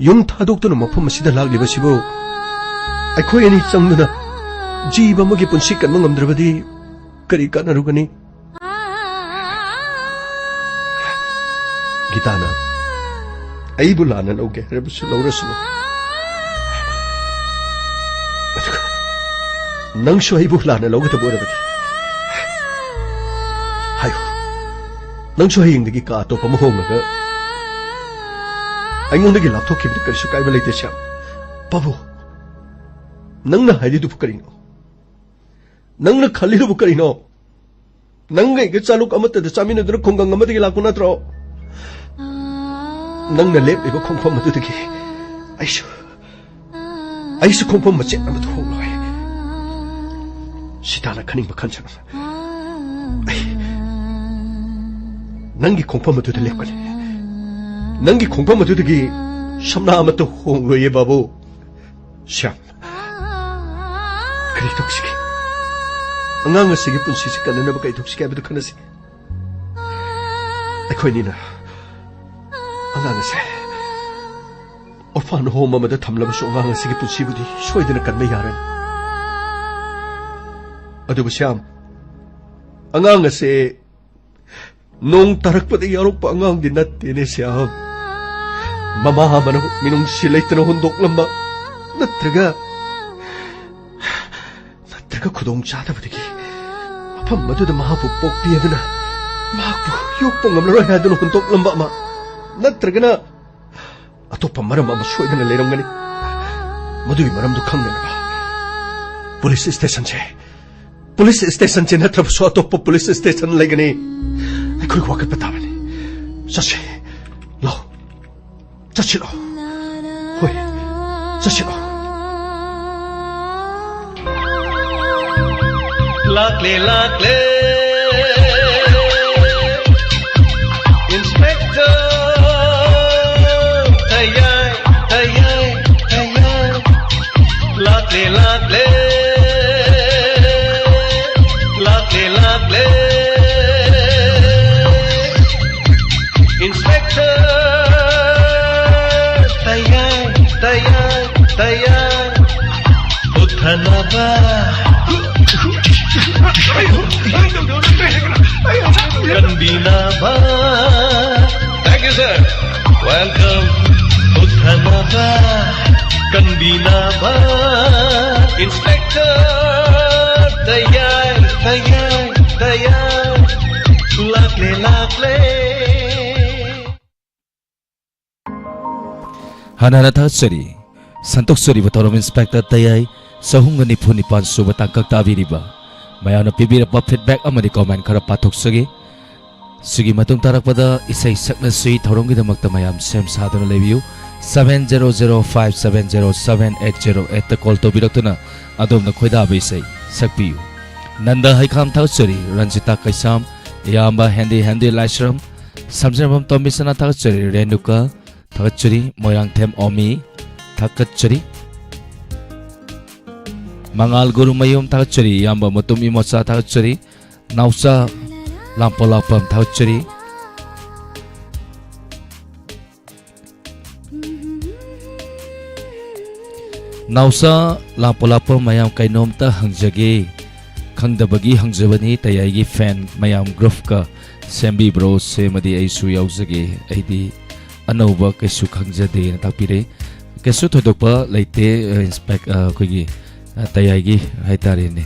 ꯌꯨꯝ ꯊꯥꯗꯣꯛꯇꯨꯅ ꯃꯐꯝ ꯑꯁꯤꯗ ꯂꯥꯛꯂꯤꯕꯁꯤꯕꯨ ꯑꯩꯈꯣꯏ ꯑꯅꯤ ꯆꯪꯗꯨꯅ ꯖꯤꯕ ꯑꯃꯒꯤ ꯄꯨꯟꯁꯤ ꯀꯟꯕ ꯉꯝꯗ꯭ꯔꯕꯗꯤ ꯀꯔꯤ ꯀꯥꯟꯅꯔꯨꯒꯅꯤ? ꯒꯤꯇꯥꯅ ꯑꯩꯕꯨ ꯂꯥꯟꯅ ꯂꯧꯒꯦ ꯍꯥꯏꯔꯕꯁꯨ ꯂꯧꯔꯁꯅꯨ꯫ ꯑꯗꯨꯒ ꯅꯪꯁꯨ ꯑꯩꯕꯨ ꯂꯥꯟꯅ ꯂꯧꯒꯗꯕ ꯑꯣꯏꯔꯕꯗꯤ ꯍꯥꯏꯌꯨ꯫ ꯅꯪꯁꯨ ꯍꯌꯦꯡꯗꯒꯤ ꯀꯥ ꯑꯇꯣꯞꯄ ꯑꯃ ꯍꯣꯡꯂꯒ ꯑꯩꯉꯣꯟꯗꯒꯤ ꯂꯥꯞꯊꯣꯛꯈꯤꯕꯗꯤ ꯀꯔꯤꯁꯨ ꯀꯥꯏꯕ ꯂꯩꯇꯦ, ꯁ꯭ꯌꯥꯝ꯫ ꯕꯥꯕꯨ, ꯅꯪꯅ ꯍꯥꯏꯔꯤꯗꯨꯕꯨ ꯀꯔꯤꯅꯣ? ꯅꯪꯅ ꯈꯜꯂꯤꯗꯨꯕꯨ ꯀꯔꯤꯅꯣ? ꯅꯪꯒ ꯑꯩꯒ ꯆꯥꯂꯨꯛ ꯑꯃꯠꯇꯗ ꯆꯥꯃꯤꯟꯅꯗꯨꯅ ꯈꯨꯡꯒꯪ ꯑꯃꯗꯒꯤ ꯂꯥꯛꯄ ꯅꯠꯇ꯭ꯔꯣ? ꯅꯪꯅ ꯂꯦꯞꯂꯤꯕ ꯈꯣꯡꯐꯝ ꯑꯗꯨꯗꯒꯤ ꯑꯩꯁꯨ, ꯑꯩꯁꯨ ꯈꯣꯡꯐꯝ ꯃꯆꯦꯠ ꯑꯃꯗ ꯍꯣꯡꯂꯣꯏ꯫ ꯁꯤꯇꯥꯅ ꯈꯟꯅꯤꯡꯕ ꯈꯟꯁꯅꯨ꯫ ꯑꯩ ꯅꯪꯒꯤ ꯈꯣꯡꯐꯝ ꯑꯗꯨꯗ ꯂꯦꯞꯀꯅꯤ꯫ ꯅꯪꯒꯤ ꯈꯣꯡꯐꯝ ꯑꯗꯨꯗꯒꯤ ꯁꯝꯅꯥ ꯑꯃꯠꯇ ꯍꯣꯡꯂꯣꯏꯌꯦ ꯕꯥꯕꯨ꯫ ꯁ꯭ꯌꯥꯝ, ꯀꯔꯤ ꯇꯧꯁꯤꯒꯦ? ꯑꯉꯥꯡ ꯑꯁꯤꯒꯤ ꯄꯨꯟꯁꯤꯁꯤ ꯀꯟꯅꯅꯕ ꯀꯔꯤ ꯇꯧꯁꯤꯒꯦ ꯍꯥꯏꯕꯗꯨ ꯈꯟꯅꯁꯤ꯫ ꯑꯩꯈꯣꯏꯅꯤꯅ ꯑꯉꯥꯡ ꯑꯁꯦ orphan home ꯑꯃꯗ ꯊꯝꯂꯕꯁꯨ ꯑꯉꯥꯡ ꯑꯁꯤꯒꯤ ꯄꯨꯟꯁꯤꯕꯨꯗꯤ ꯁꯣꯏꯗꯅ ꯀꯟꯕ ꯌꯥꯔꯅꯤ꯫ ꯑꯗꯨꯕꯨ ꯁ꯭ꯌꯥꯝ, ꯑꯉꯥꯡ ꯑꯁꯦ ꯅꯣꯡ ꯇꯥꯔꯛꯄꯗ ꯌꯥꯎꯔꯛꯄ ꯑꯉꯥꯡꯗꯤ ꯅꯠꯇꯦꯅꯦ ꯁ꯭ꯌꯥꯝ꯫ ꯃꯃꯥ ꯑꯃꯅ ꯃꯤꯅꯨꯡꯁꯤ ꯂꯩꯇꯅ ꯍꯨꯟꯗꯣꯛꯂꯝꯕ, ꯅꯠꯇ꯭ꯔꯒ, ꯅꯠꯇ꯭ꯔꯒ ꯈꯨꯗꯣꯡ ꯆꯥꯗꯕꯗꯒꯤ ꯃꯐꯝ ꯑꯗꯨꯗ ꯃꯍꯥꯛꯄꯨ ꯄꯣꯛꯄꯤ ꯑꯗꯨꯅ ꯃꯍꯥꯛꯄꯨ ꯌꯣꯛꯄ ꯉꯝꯂꯔꯣꯏ ꯍꯥꯏꯗꯨꯅ ꯍꯨꯟꯗꯣꯛꯂꯝꯕ ꯑꯃ, ꯅꯠꯇ꯭ꯔꯒꯅ ꯑꯇꯣꯞꯄ ꯃꯔꯝ ꯑꯃ ꯁꯣꯏꯗꯅ ꯂꯩꯔꯝꯒꯅꯤ꯫ ꯃꯗꯨꯒꯤ ꯃꯔꯝꯗꯨ ꯈꯪꯅꯅꯕ ꯄꯨꯂꯤꯁ ꯁ꯭ꯇꯦꯁꯟꯁꯦ, ꯄꯨꯂꯤꯁ ꯁ꯭ꯇꯦꯁꯟꯁꯦ ꯅꯠꯇ꯭ꯔꯕꯁꯨ ꯑꯇꯣꯞꯄ ꯄꯨꯂꯤꯁ ꯁ꯭ꯇꯦꯁꯟ ꯂꯩꯒꯅꯤ꯫ ꯑꯩꯈꯣꯏ ꯋꯥꯀꯠꯄ ꯇꯥꯕꯅꯤ꯫ ꯆꯠꯁꯦ꯫ ꯂꯥꯎ꯫ ꯆꯠꯁꯤ ꯂꯥꯎ꯫ ꯍꯣꯏ꯫ ꯆꯠꯁꯤ ꯂꯥꯎ꯫ ꯂꯥꯛꯂꯦ, ꯂꯥꯛꯂꯦ꯫ Inspector ꯇꯌꯥꯏ, ꯇꯌꯥꯏ, ꯇꯌꯥꯏ꯫ ꯂꯥꯛꯂꯦ, ꯂꯥꯛꯂꯦ꯫ ꯂꯥꯛꯂꯦ, ꯂꯥꯛꯂꯦ꯫ Inspector ꯇꯌꯥꯏ, ꯇꯌꯥꯏ, ꯇꯌꯥꯏ꯫ ꯎꯠꯊꯅꯕ, ꯀꯟꯕꯤꯅꯕ꯫ Thank you, sir. Welcome. ꯎꯠꯊꯅꯕ, ꯀꯟꯕꯤꯅꯕ꯫ Inspector ꯇꯌꯥꯏ, ꯇꯌꯥꯏ, ꯇꯌꯥꯏ꯫ ꯂꯥꯛꯂꯦ, ꯂꯥꯛꯂꯦ꯫ ꯍꯥꯟꯅ ꯍꯥꯟꯅ ꯊꯥꯒꯠꯆꯔꯤ꯫ ꯁꯟꯇꯣꯛꯆꯔꯤꯕ ꯊꯧꯔꯝ ꯏꯟꯁꯄꯦꯛꯇꯔ ꯇꯌꯥꯏ ꯆꯍꯨꯝꯒ ꯅꯤꯐꯨ ꯅꯤꯄꯥꯟ ꯁꯨꯕ ꯇꯥꯡꯀꯛ ꯇꯥꯕꯤꯔꯤꯕ ꯃꯌꯥꯝꯅ ꯄꯤꯕꯤꯔꯛꯄ feedback ꯑꯃꯗꯤ comment ꯈꯔ ꯄꯥꯊꯣꯛꯆꯒꯦ꯫ ꯁꯤꯒꯤ ꯃꯇꯨꯡ ꯇꯥꯔꯛꯄꯗ ꯏꯁꯩ ꯁꯛꯅꯁꯤ ꯊꯧꯔꯝꯒꯤꯗꯃꯛꯇ ꯃꯌꯥꯝ ꯁꯦꯝ ꯁꯥꯗꯨꯅ ꯂꯩꯕꯤꯌꯨ꯫ Seven zero zero five seven zero seven eight zero eight ꯇ call ꯇꯧꯕꯤꯔꯛꯇꯨꯅ ꯑꯗꯣꯝꯅ ꯈꯣꯏꯗꯥꯕ ꯏꯁꯩ ꯁꯛꯄꯤꯌꯨ꯫ ꯅꯟꯗ ꯍꯩꯈꯥꯝ ꯊꯥꯒꯠꯆꯔꯤ, ꯔꯟꯖꯤꯇꯥ ꯀꯩꯁꯥꯝ, ꯏꯌꯥꯝꯕ ꯍꯦꯟꯗꯤ ꯍꯦꯟꯗꯤ ꯂꯥꯏꯁ꯭ꯔꯝ, ꯁꯝꯖꯦꯟꯕꯝ ꯇꯣꯝꯕꯤꯁꯅꯥ ꯊꯥꯒꯠꯆꯔꯤ, ꯔꯦꯅꯨꯀꯥ ꯊꯥꯒꯠꯆꯔꯤ, ꯃꯣꯏꯔꯥꯡꯊꯦꯝ ꯑꯣꯃꯤ ꯊꯥꯒꯠꯆꯔꯤ, ꯃꯉꯥꯜ ꯒꯨꯔꯨꯃꯌꯨꯝ ꯊꯥꯒꯠꯆꯔꯤ, ꯏꯌꯥꯝꯕ ꯃꯇꯨꯝ ꯏꯃꯣꯆꯥ ꯊꯥꯒꯠꯆꯔꯤ, ꯅꯥꯎꯆꯥ ꯂꯥꯝꯄꯣꯂꯥꯛꯄꯝ ꯊꯥꯒꯠꯆꯔꯤ꯫ ꯅꯥꯎꯆꯥ ꯂꯥꯝꯄꯣꯂꯥꯛꯄꯝ, ꯃꯌꯥꯝ ꯀꯩꯅꯣꯝꯇ ꯍꯪꯖꯒꯦ꯫ ꯈꯪꯗꯕꯒꯤ ꯍꯪꯖꯕꯅꯤ, ꯇꯌꯥꯏꯒꯤ fan ꯃꯌꯥꯝ groupꯀ ꯁꯦꯝꯕꯤꯕ꯭ꯔꯣ? ꯁꯦꯝꯃꯗꯤ ꯑꯩꯁꯨ ꯌꯥꯎꯖꯒꯦ, ꯑꯩꯗꯤ ꯑꯅꯧꯕ ꯀꯩꯁꯨ ꯈꯪꯖꯗꯦꯅ ꯇꯥꯛꯄꯤꯔꯦ꯫ ꯀꯩꯁꯨ ꯊꯣꯏꯗꯣꯛꯄ ꯂꯩꯇꯦ, inspect-, ꯑ, ꯑꯩꯈꯣꯏꯒꯤ, ꯑ, ꯇꯌꯥꯏꯒꯤ ꯍꯥꯏꯇꯥꯔꯦꯅꯦ꯫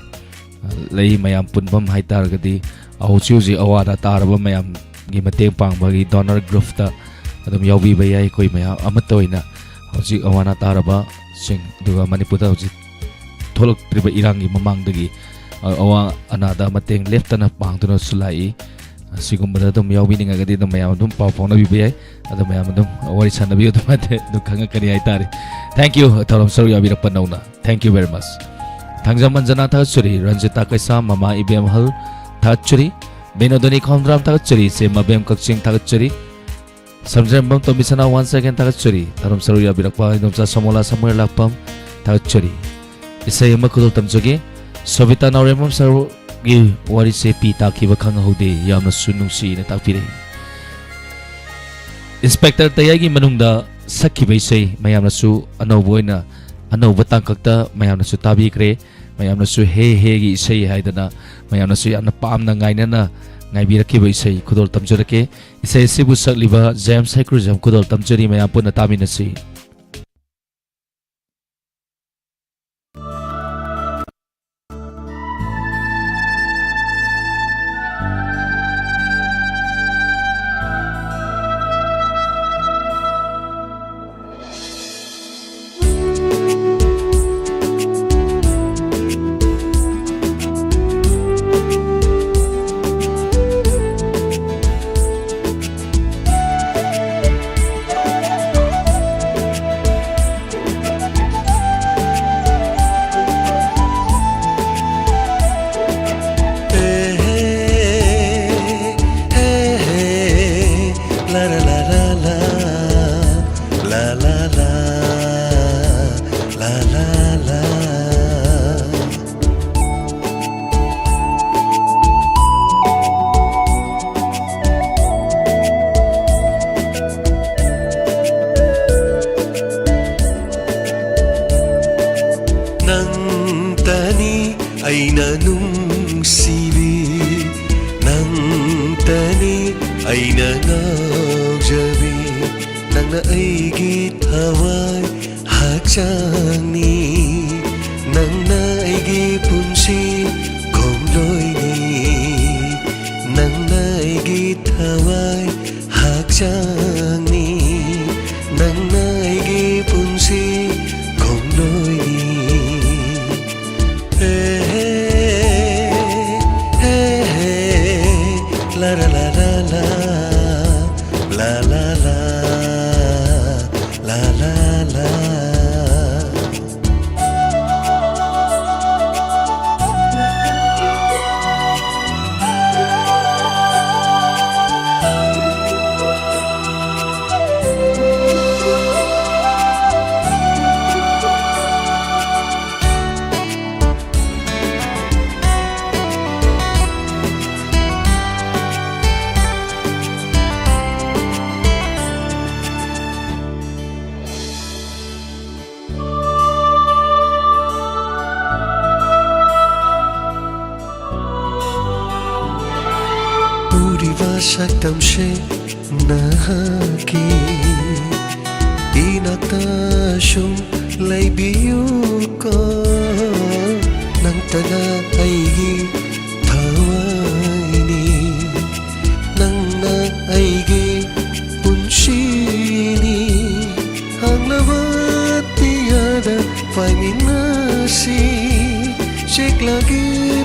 ꯂꯩ ꯃꯌꯥꯝ ꯄꯨꯟꯐꯝ ꯍꯥꯏꯇꯥꯔꯒꯗꯤ, ꯍꯧꯖꯤꯛ ꯍꯧꯖꯤꯛ ꯑꯋꯥ ꯑꯅꯥ ꯇꯥꯔꯕ ꯃꯌꯥꯝꯒꯤ ꯃꯇꯦꯡ ꯄꯥꯡꯕꯒꯤ donor groupꯇ ꯑꯗꯨꯝ ꯌꯥꯎꯕꯤꯕ ꯌꯥꯏ꯫ ꯑꯩꯈꯣꯏ ꯃꯌꯥꯝ ꯑꯃꯠꯇ ꯑꯣꯏꯅ ꯍꯧꯖꯤꯛ ꯑꯋꯥ ꯑꯅꯥ ꯇꯥꯔꯕꯁꯤꯡ, ꯑꯗꯨꯒ ꯃꯅꯤꯄꯨꯔꯗ ꯍꯧꯖꯤꯛ ꯊꯣꯛꯂꯛꯇ꯭ꯔꯤꯕ ꯏꯔꯥꯡꯒꯤ ꯃꯃꯥꯡꯗꯒꯤ, ꯑ, ꯑꯋꯥ ꯑꯅꯥꯗ ꯃꯇꯦꯡ ꯂꯦꯞꯇꯅ ꯄꯥꯡꯗꯨꯅꯁꯨ ꯂꯥꯛꯏ꯫ ꯑꯁꯤꯒꯨꯝꯕꯗ ꯑꯗꯨꯝ ꯌꯥꯎꯕꯤꯅꯤꯡꯉꯒꯗꯤ ꯑꯗꯨꯝ ꯃꯌꯥꯝ ꯑꯗꯨꯝ ꯄꯥꯎ ꯐꯥꯎꯅꯕꯤꯕ ꯌꯥꯏ꯫ ꯑꯗꯣ ꯃꯌꯥꯝ ꯑꯗꯨꯝ ꯋꯥꯔꯤ ꯁꯥꯟꯅꯕꯤꯌꯨ, ꯑꯗꯨꯝ ꯑꯗꯨꯝ ꯈꯪꯉꯛꯀꯅꯤ ꯍꯥꯏꯇꯥꯔꯦ꯫ Thank you, ꯊꯧꯔꯝ ꯁꯔꯨꯛ ꯌꯥꯕꯤꯔꯛꯄ ꯅꯧꯅ꯫ Thank you very much. Thangjam ꯑꯟꯖꯅꯥ ꯊꯥꯒꯠꯆꯔꯤ, ꯔꯟꯖꯤꯇꯥ ꯀꯩꯁꯥꯝ, ꯃꯃꯥ ꯏꯕꯦꯝꯍꯜ ꯊꯥꯒꯠꯆꯔꯤ, ꯕꯤꯅꯣꯗꯅꯤ ꯈꯣꯝꯗ꯭ꯔꯥꯝ ꯊꯥꯒꯠꯆꯔꯤ, ꯏꯆꯦ ꯃꯕꯦꯝ ꯀꯛꯆꯤꯡ ꯊꯥꯒꯠꯆꯔꯤ, ꯁꯝꯖꯦꯝꯕꯝ ꯇꯣꯝꯕꯤꯁꯅꯥ once again ꯊꯥꯒꯠꯆꯔꯤ, ꯊꯧꯔꯝ ꯁꯔꯨꯛ ꯌꯥꯕꯤꯔꯛꯄ ꯏꯗꯣꯝꯆꯥ ꯁꯣꯃꯣꯂꯥ ꯁꯃꯨꯔꯦꯜ ꯂꯥꯛꯄꯝ ꯊꯥꯒꯠꯆꯔꯤ꯫ ꯏꯁꯩ ꯑꯃ ꯈꯨꯗꯣꯜ ꯇꯝꯖꯒꯦ, ꯁꯣꯕꯤꯇꯥ ꯅꯥꯎꯔꯦꯝꯕꯝ ꯁꯔꯨꯛꯀꯤ ꯋꯥꯔꯤꯁꯦ ꯄꯤ ꯇꯥꯈꯤꯕ ꯈꯪꯍꯧꯗꯦ, ꯌꯥꯝꯅꯁꯨ ꯅꯨꯡꯁꯤꯅ ꯇꯥꯛꯄꯤꯔꯛꯏ꯫ Inspector ꯇꯌꯥꯏꯒꯤ ꯃꯅꯨꯡꯗ ꯁꯛꯈꯤꯕ ꯏꯁꯩ ꯃꯌꯥꯝꯅꯁꯨ ꯑꯅꯧꯕ ꯑꯣꯏꯅ, ꯑꯅꯧꯕ ꯇꯥꯡꯀꯛꯇ ꯃꯌꯥꯝꯅꯁꯨ ꯇꯥꯕꯤꯈ꯭ꯔꯦ꯫ ꯃꯌꯥꯝꯅꯁꯨ ꯍꯦ ꯍꯦꯒꯤ ꯏꯁꯩ ꯍꯥꯏꯗꯅ ꯃꯌꯥꯝꯅꯁꯨ ꯌꯥꯝꯅ ꯄꯥꯝꯅ ꯉꯥꯏꯅꯅ ꯉꯥꯏꯕꯤꯔꯛꯈꯤꯕ ꯏꯁꯩ ꯈꯨꯗꯣꯜ ꯇꯝꯖꯔꯛꯀꯦ꯫ ꯏꯁꯩ ꯑꯁꯤꯕꯨ ꯁꯛꯂꯤꯕ ꯖꯦꯝꯁ ꯍꯩꯀ꯭ꯔꯨꯖꯝ ꯈꯨꯗꯣꯜ ꯇꯝꯖꯔꯤ, ꯃꯌꯥꯝ ꯄꯨꯟꯅ ꯇꯥꯃꯤꯟꯅꯁꯤ꯫ ꯑꯩꯅ ꯉꯥꯎꯖꯕꯤ ꯅꯪꯅ ꯑꯩꯒꯤ ꯊꯋꯥꯏ ꯍꯛꯆꯥꯡꯅꯤ, ꯅꯪꯅ ꯑꯩꯒꯤ ꯄꯨꯟꯁꯤ ꯈꯣꯡꯂꯣꯏꯅꯤ, ꯅꯪꯅ ꯑꯩꯒꯤ ꯊꯋꯥꯏ ꯍꯛꯆꯥꯡꯅꯤ, ꯅꯪꯅ ꯑꯩꯒꯤ ꯄꯨꯟꯁꯤ ꯈꯣꯡꯂꯣꯏꯅꯤ꯫ ꯍꯦ, ꯍꯦ, ꯍꯦ, ꯍꯦ, ꯂꯥ, ꯂꯥ, ꯂꯥ, ꯂꯥ, ꯂꯥ, ꯂꯥ, ꯂꯥ, ꯂꯥ, ꯂꯥ, ꯂꯥ, ꯂꯥ꯫ ꯎꯔꯤꯕ ꯁꯛꯇꯝꯁꯦ ꯅꯍꯥꯛꯀꯤ ꯏꯅꯥꯛꯇ ꯁꯨꯝ ꯂꯩꯕꯤꯌꯨꯀꯣ, ꯅꯪꯇꯅ ꯑꯩꯒꯤ ꯊꯋꯥꯏꯅꯤ, ꯅꯪꯅ ꯑꯩꯒꯤ ꯄꯨꯟꯁꯤꯅꯤ꯫ ꯍꯥꯡꯂꯕ ꯑꯇꯤꯌꯥꯗ ꯄꯥꯏꯃꯤꯟꯅꯁꯤ, ꯆꯦꯛꯂꯛꯀꯤ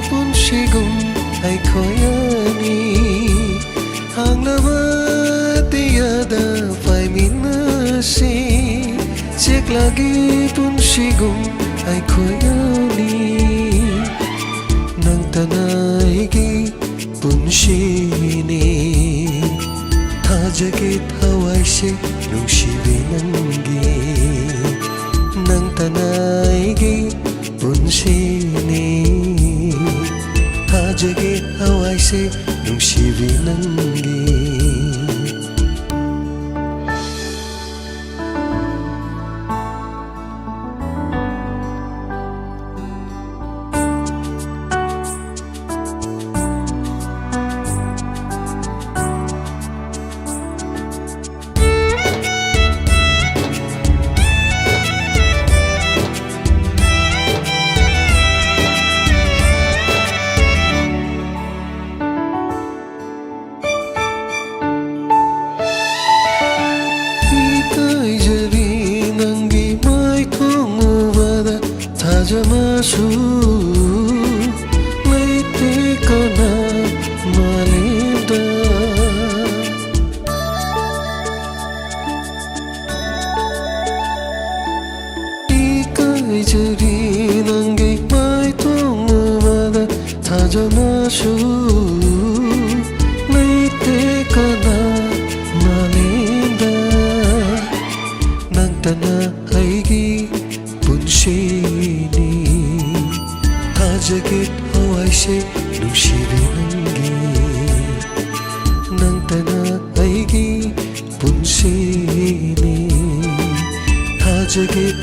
ꯄꯨꯟꯁꯤꯒꯨꯝ ꯑꯩꯈꯣꯏ ꯑꯅꯤ꯫ ꯍꯥꯡꯂꯕ ꯑꯇꯤꯌꯥꯗ ꯄꯥꯏꯃꯤꯟꯅꯁꯤ, ꯆꯦꯛꯂꯛꯀꯤ ꯄꯨꯟꯁꯤꯒꯨꯝ ꯑꯩꯈꯣꯏ ꯑꯅꯤ꯫ ꯅꯪꯇꯅ ꯑꯩꯒꯤ ꯄꯨꯟꯁꯤꯅꯤ꯫ ꯊꯥꯖꯒꯦ ꯊꯋꯥꯏꯁꯦ ꯅꯨꯡꯁꯤꯕꯤ ꯅꯪꯒꯤ, ꯅꯪꯇꯅ ꯑꯩꯒꯤ ꯄꯨꯟꯁꯤꯅꯤ꯫ ꯊꯥꯖꯒꯦ ꯊꯋꯥꯏꯁꯦ ꯅꯨꯡꯁꯤꯕꯤ ꯅꯪꯒꯤ꯫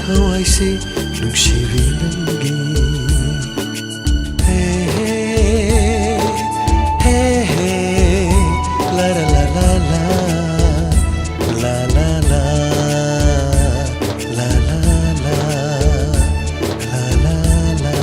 ꯊꯋꯥꯏꯁꯦ ꯅꯨꯡꯁꯤꯕꯤ ꯅꯪꯒꯤ꯫ ꯍꯦ, ꯍꯦ, ꯍꯦ, ꯍꯦ, ꯂꯥ, ꯂꯥ, ꯂꯥ, ꯂꯥ, ꯂꯥ꯫ ꯂꯥ, ꯂꯥ, ꯂꯥ, ꯂꯥ, ꯂꯥ, ꯂꯥ꯫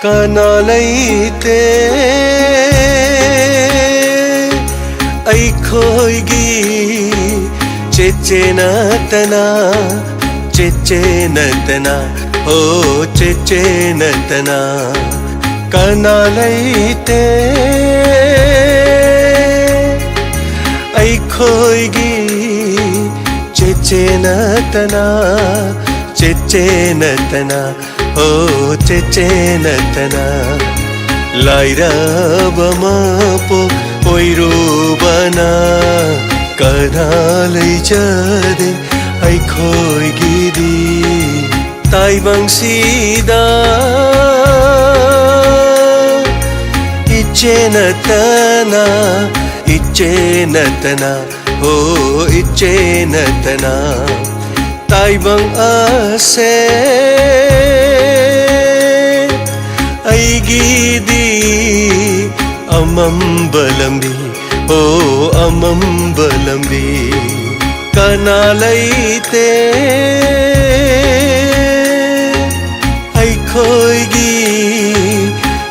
ꯀꯅꯥ ꯂꯩꯇꯦ ꯑꯩꯈꯣꯏꯒꯤ, ꯆꯦꯆꯦ ꯅꯠꯇꯅ, ꯆꯦꯆꯦ ꯅꯠꯇꯅ, ꯍꯣ, ꯆꯦꯆꯦ ꯅꯠꯇꯅ꯫ ꯀꯅꯥ ꯂꯩꯇꯦ ꯑꯩꯈꯣꯏꯒꯤ, ꯆꯦꯆꯦ ꯅꯠꯇꯅ, ꯆꯦꯆꯦ ꯅꯠꯇꯅ, ꯍꯣ, ꯆꯦꯆꯦ ꯅꯠꯇꯅ꯫ ꯂꯥꯏꯔꯕ ꯃꯄꯣꯛ ꯑꯣꯏꯔꯨꯕꯅ ꯀꯅꯥ ꯂꯩꯖꯗꯦ ꯑꯩꯈꯣꯏꯒꯤꯗꯤ꯫ ꯇꯥꯏꯕꯪꯁꯤꯗ ꯏꯆꯦ ꯅꯠꯇꯅ, ꯏꯆꯦ ꯅꯠꯇꯅ, ꯍꯣ, ꯏꯆꯦ ꯅꯠꯇꯅ꯫ ꯇꯥꯏꯕꯪ ꯑꯁꯦ ꯑꯩꯒꯤꯗꯤ ꯑꯃꯝꯕ ꯂꯝꯕꯤ, ꯑꯣ, ꯑꯃꯝꯕ ꯂꯝꯕꯤ꯫ ꯀꯅꯥ ꯂꯩꯇꯦ ꯑꯩꯈꯣꯏꯒꯤ,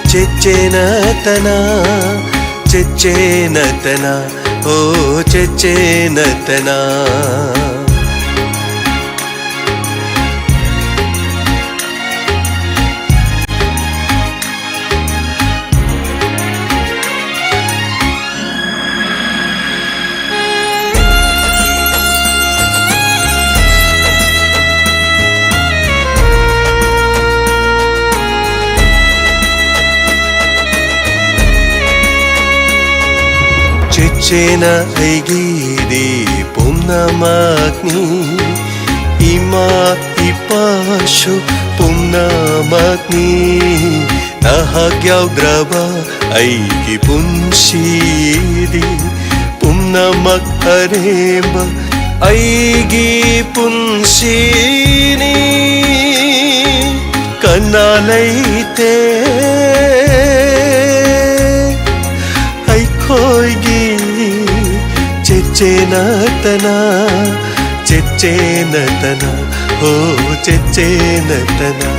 ꯆꯦꯆꯦ ꯅꯠꯇꯅ, ꯆꯦꯆꯦ ꯅꯠꯇꯅ, ꯑꯣ, ꯆꯦꯆꯦ ꯅꯠꯇꯅ꯫ ꯏꯆꯦꯅ ꯑꯩꯒꯤꯗꯤ ꯄꯨꯝꯅꯃꯛꯅꯤ, ꯏꯃꯥ ꯏꯄꯥꯁꯨ ꯄꯨꯝꯅꯃꯛꯅꯤ꯫ ꯅꯍꯥꯛ ꯌꯥꯎꯗ꯭ꯔꯕ ꯑꯩꯒꯤ ꯄꯨꯟꯁꯤꯗꯤ ꯄꯨꯝꯅꯃꯛ ꯑꯔꯦꯝꯕ ꯑꯩꯒꯤ ꯄꯨꯟꯁꯤꯅꯤ꯫ ꯀꯅꯥ ꯂꯩꯇꯦ ꯑꯩꯈꯣꯏꯒꯤ ꯆꯦꯆꯦ ꯅꯠꯇꯅ, ꯆꯦꯆꯦ ꯅꯠꯇꯅ, ꯍꯣ ꯆꯦꯆꯦ ꯅꯠꯇꯅ,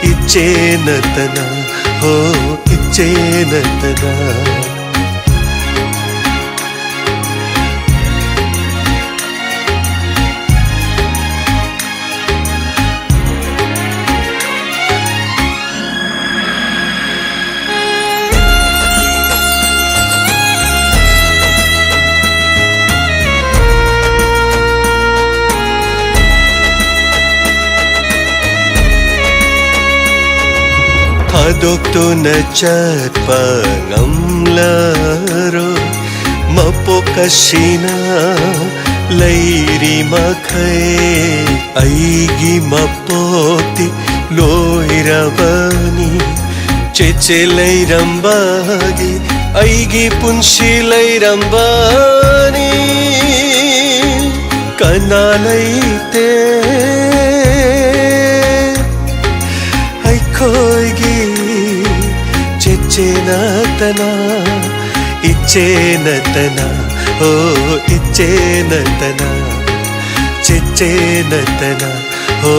ꯏꯆꯦ ꯅꯠꯇꯅ, ꯍꯣ ꯏꯆꯦ ꯅꯠꯇꯅ꯫ ꯊꯥꯗꯣꯛꯇꯨꯅ ꯆꯠꯄ ꯉꯝꯂꯔꯣꯏ꯫ ꯃꯄꯣꯛ ꯑꯁꯤꯅ ꯂꯩꯔꯤ ꯃꯈꯩ ꯑꯩꯒꯤ ꯃꯄꯣꯛꯇꯤ ꯂꯣꯏꯔꯕꯅꯤ꯫ ꯆꯦꯆꯦ ꯂꯩꯔꯝꯕꯒꯤ ꯑꯩꯒꯤ ꯄꯨꯟꯁꯤ ꯂꯩꯔꯝꯕꯅꯤ꯫ ꯀꯅꯥ ꯂꯩꯇꯦ ꯑꯩꯈꯣꯏꯒꯤ ꯆꯦꯆꯦ ꯅꯠꯇꯅ, ꯏꯆꯦ ꯅꯠꯇꯅ, ꯍꯣ ꯏꯆꯦ ꯅꯠꯇꯅ, ꯆꯦꯆꯦ ꯅꯠꯇꯅ, ꯍꯣ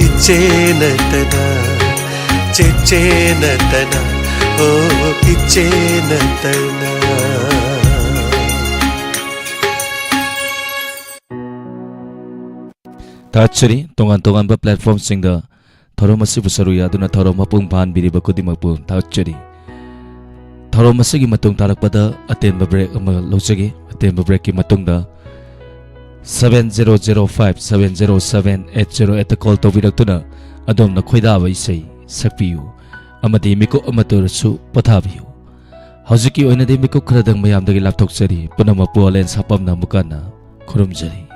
ꯏꯆꯦ ꯅꯠꯇꯅ, ꯆꯦꯆꯦ ꯅꯠꯇꯅ, ꯍꯣ ꯏꯆꯦ ꯅꯠꯇꯅ꯫ ꯊꯥꯒꯠꯆꯔꯤ꯫ ꯇꯣꯉꯥꯟ ꯇꯣꯉꯥꯟꯕ platformꯁꯤꯡꯗ ꯊꯧꯔꯝ ꯑꯁꯤꯕꯨ ꯁꯔꯨꯛ ꯌꯥꯗꯨꯅ ꯊꯧꯔꯝ ꯃꯄꯨꯡ ꯐꯥꯍꯟꯕꯤꯔꯤꯕ ꯈꯨꯗꯤꯡꯃꯛꯄꯨ ꯊꯥꯒꯠꯆꯔꯤ꯫ ꯊꯧꯔꯝ ꯑꯁꯤꯒꯤ ꯃꯇꯨꯡ ꯇꯥꯔꯛꯄꯗ ꯑꯇꯦꯟꯕ break ꯑꯃ ꯂꯧꯖꯒꯦ꯫ ꯑꯇꯦꯟꯕ breakꯀꯤ ꯃꯇꯨꯡꯗ seven zero zero five seven zero seven eight zero eight call ꯇꯧꯕꯤꯔꯛꯇꯨꯅ ꯑꯗꯣꯝꯅ ꯈꯣꯏꯗꯥꯕ ꯏꯁꯩ ꯁꯛꯄꯤꯌꯨ ꯑꯃꯗꯤ ꯃꯤꯀꯨꯞ ꯑꯃꯠꯇ ꯑꯣꯏꯔꯁꯨ ꯄꯣꯊꯥꯕꯤꯌꯨ꯫ ꯍꯧꯖꯤꯛꯀꯤ ꯑꯣꯏꯅꯗꯤ ꯃꯤꯀꯨꯞ ꯈꯔꯗꯪ ꯃꯌꯥꯝꯗꯒꯤ ꯂꯥꯞꯊꯣꯛꯆꯔꯤ꯫ ꯄꯨꯝꯅꯃꯛꯄꯨ ꯑꯣꯂꯦꯟ ꯁꯥꯄꯝꯅ ꯑꯃꯨꯛ ꯍꯟꯅ ꯈꯨꯔꯨꯝꯖꯔꯤ꯫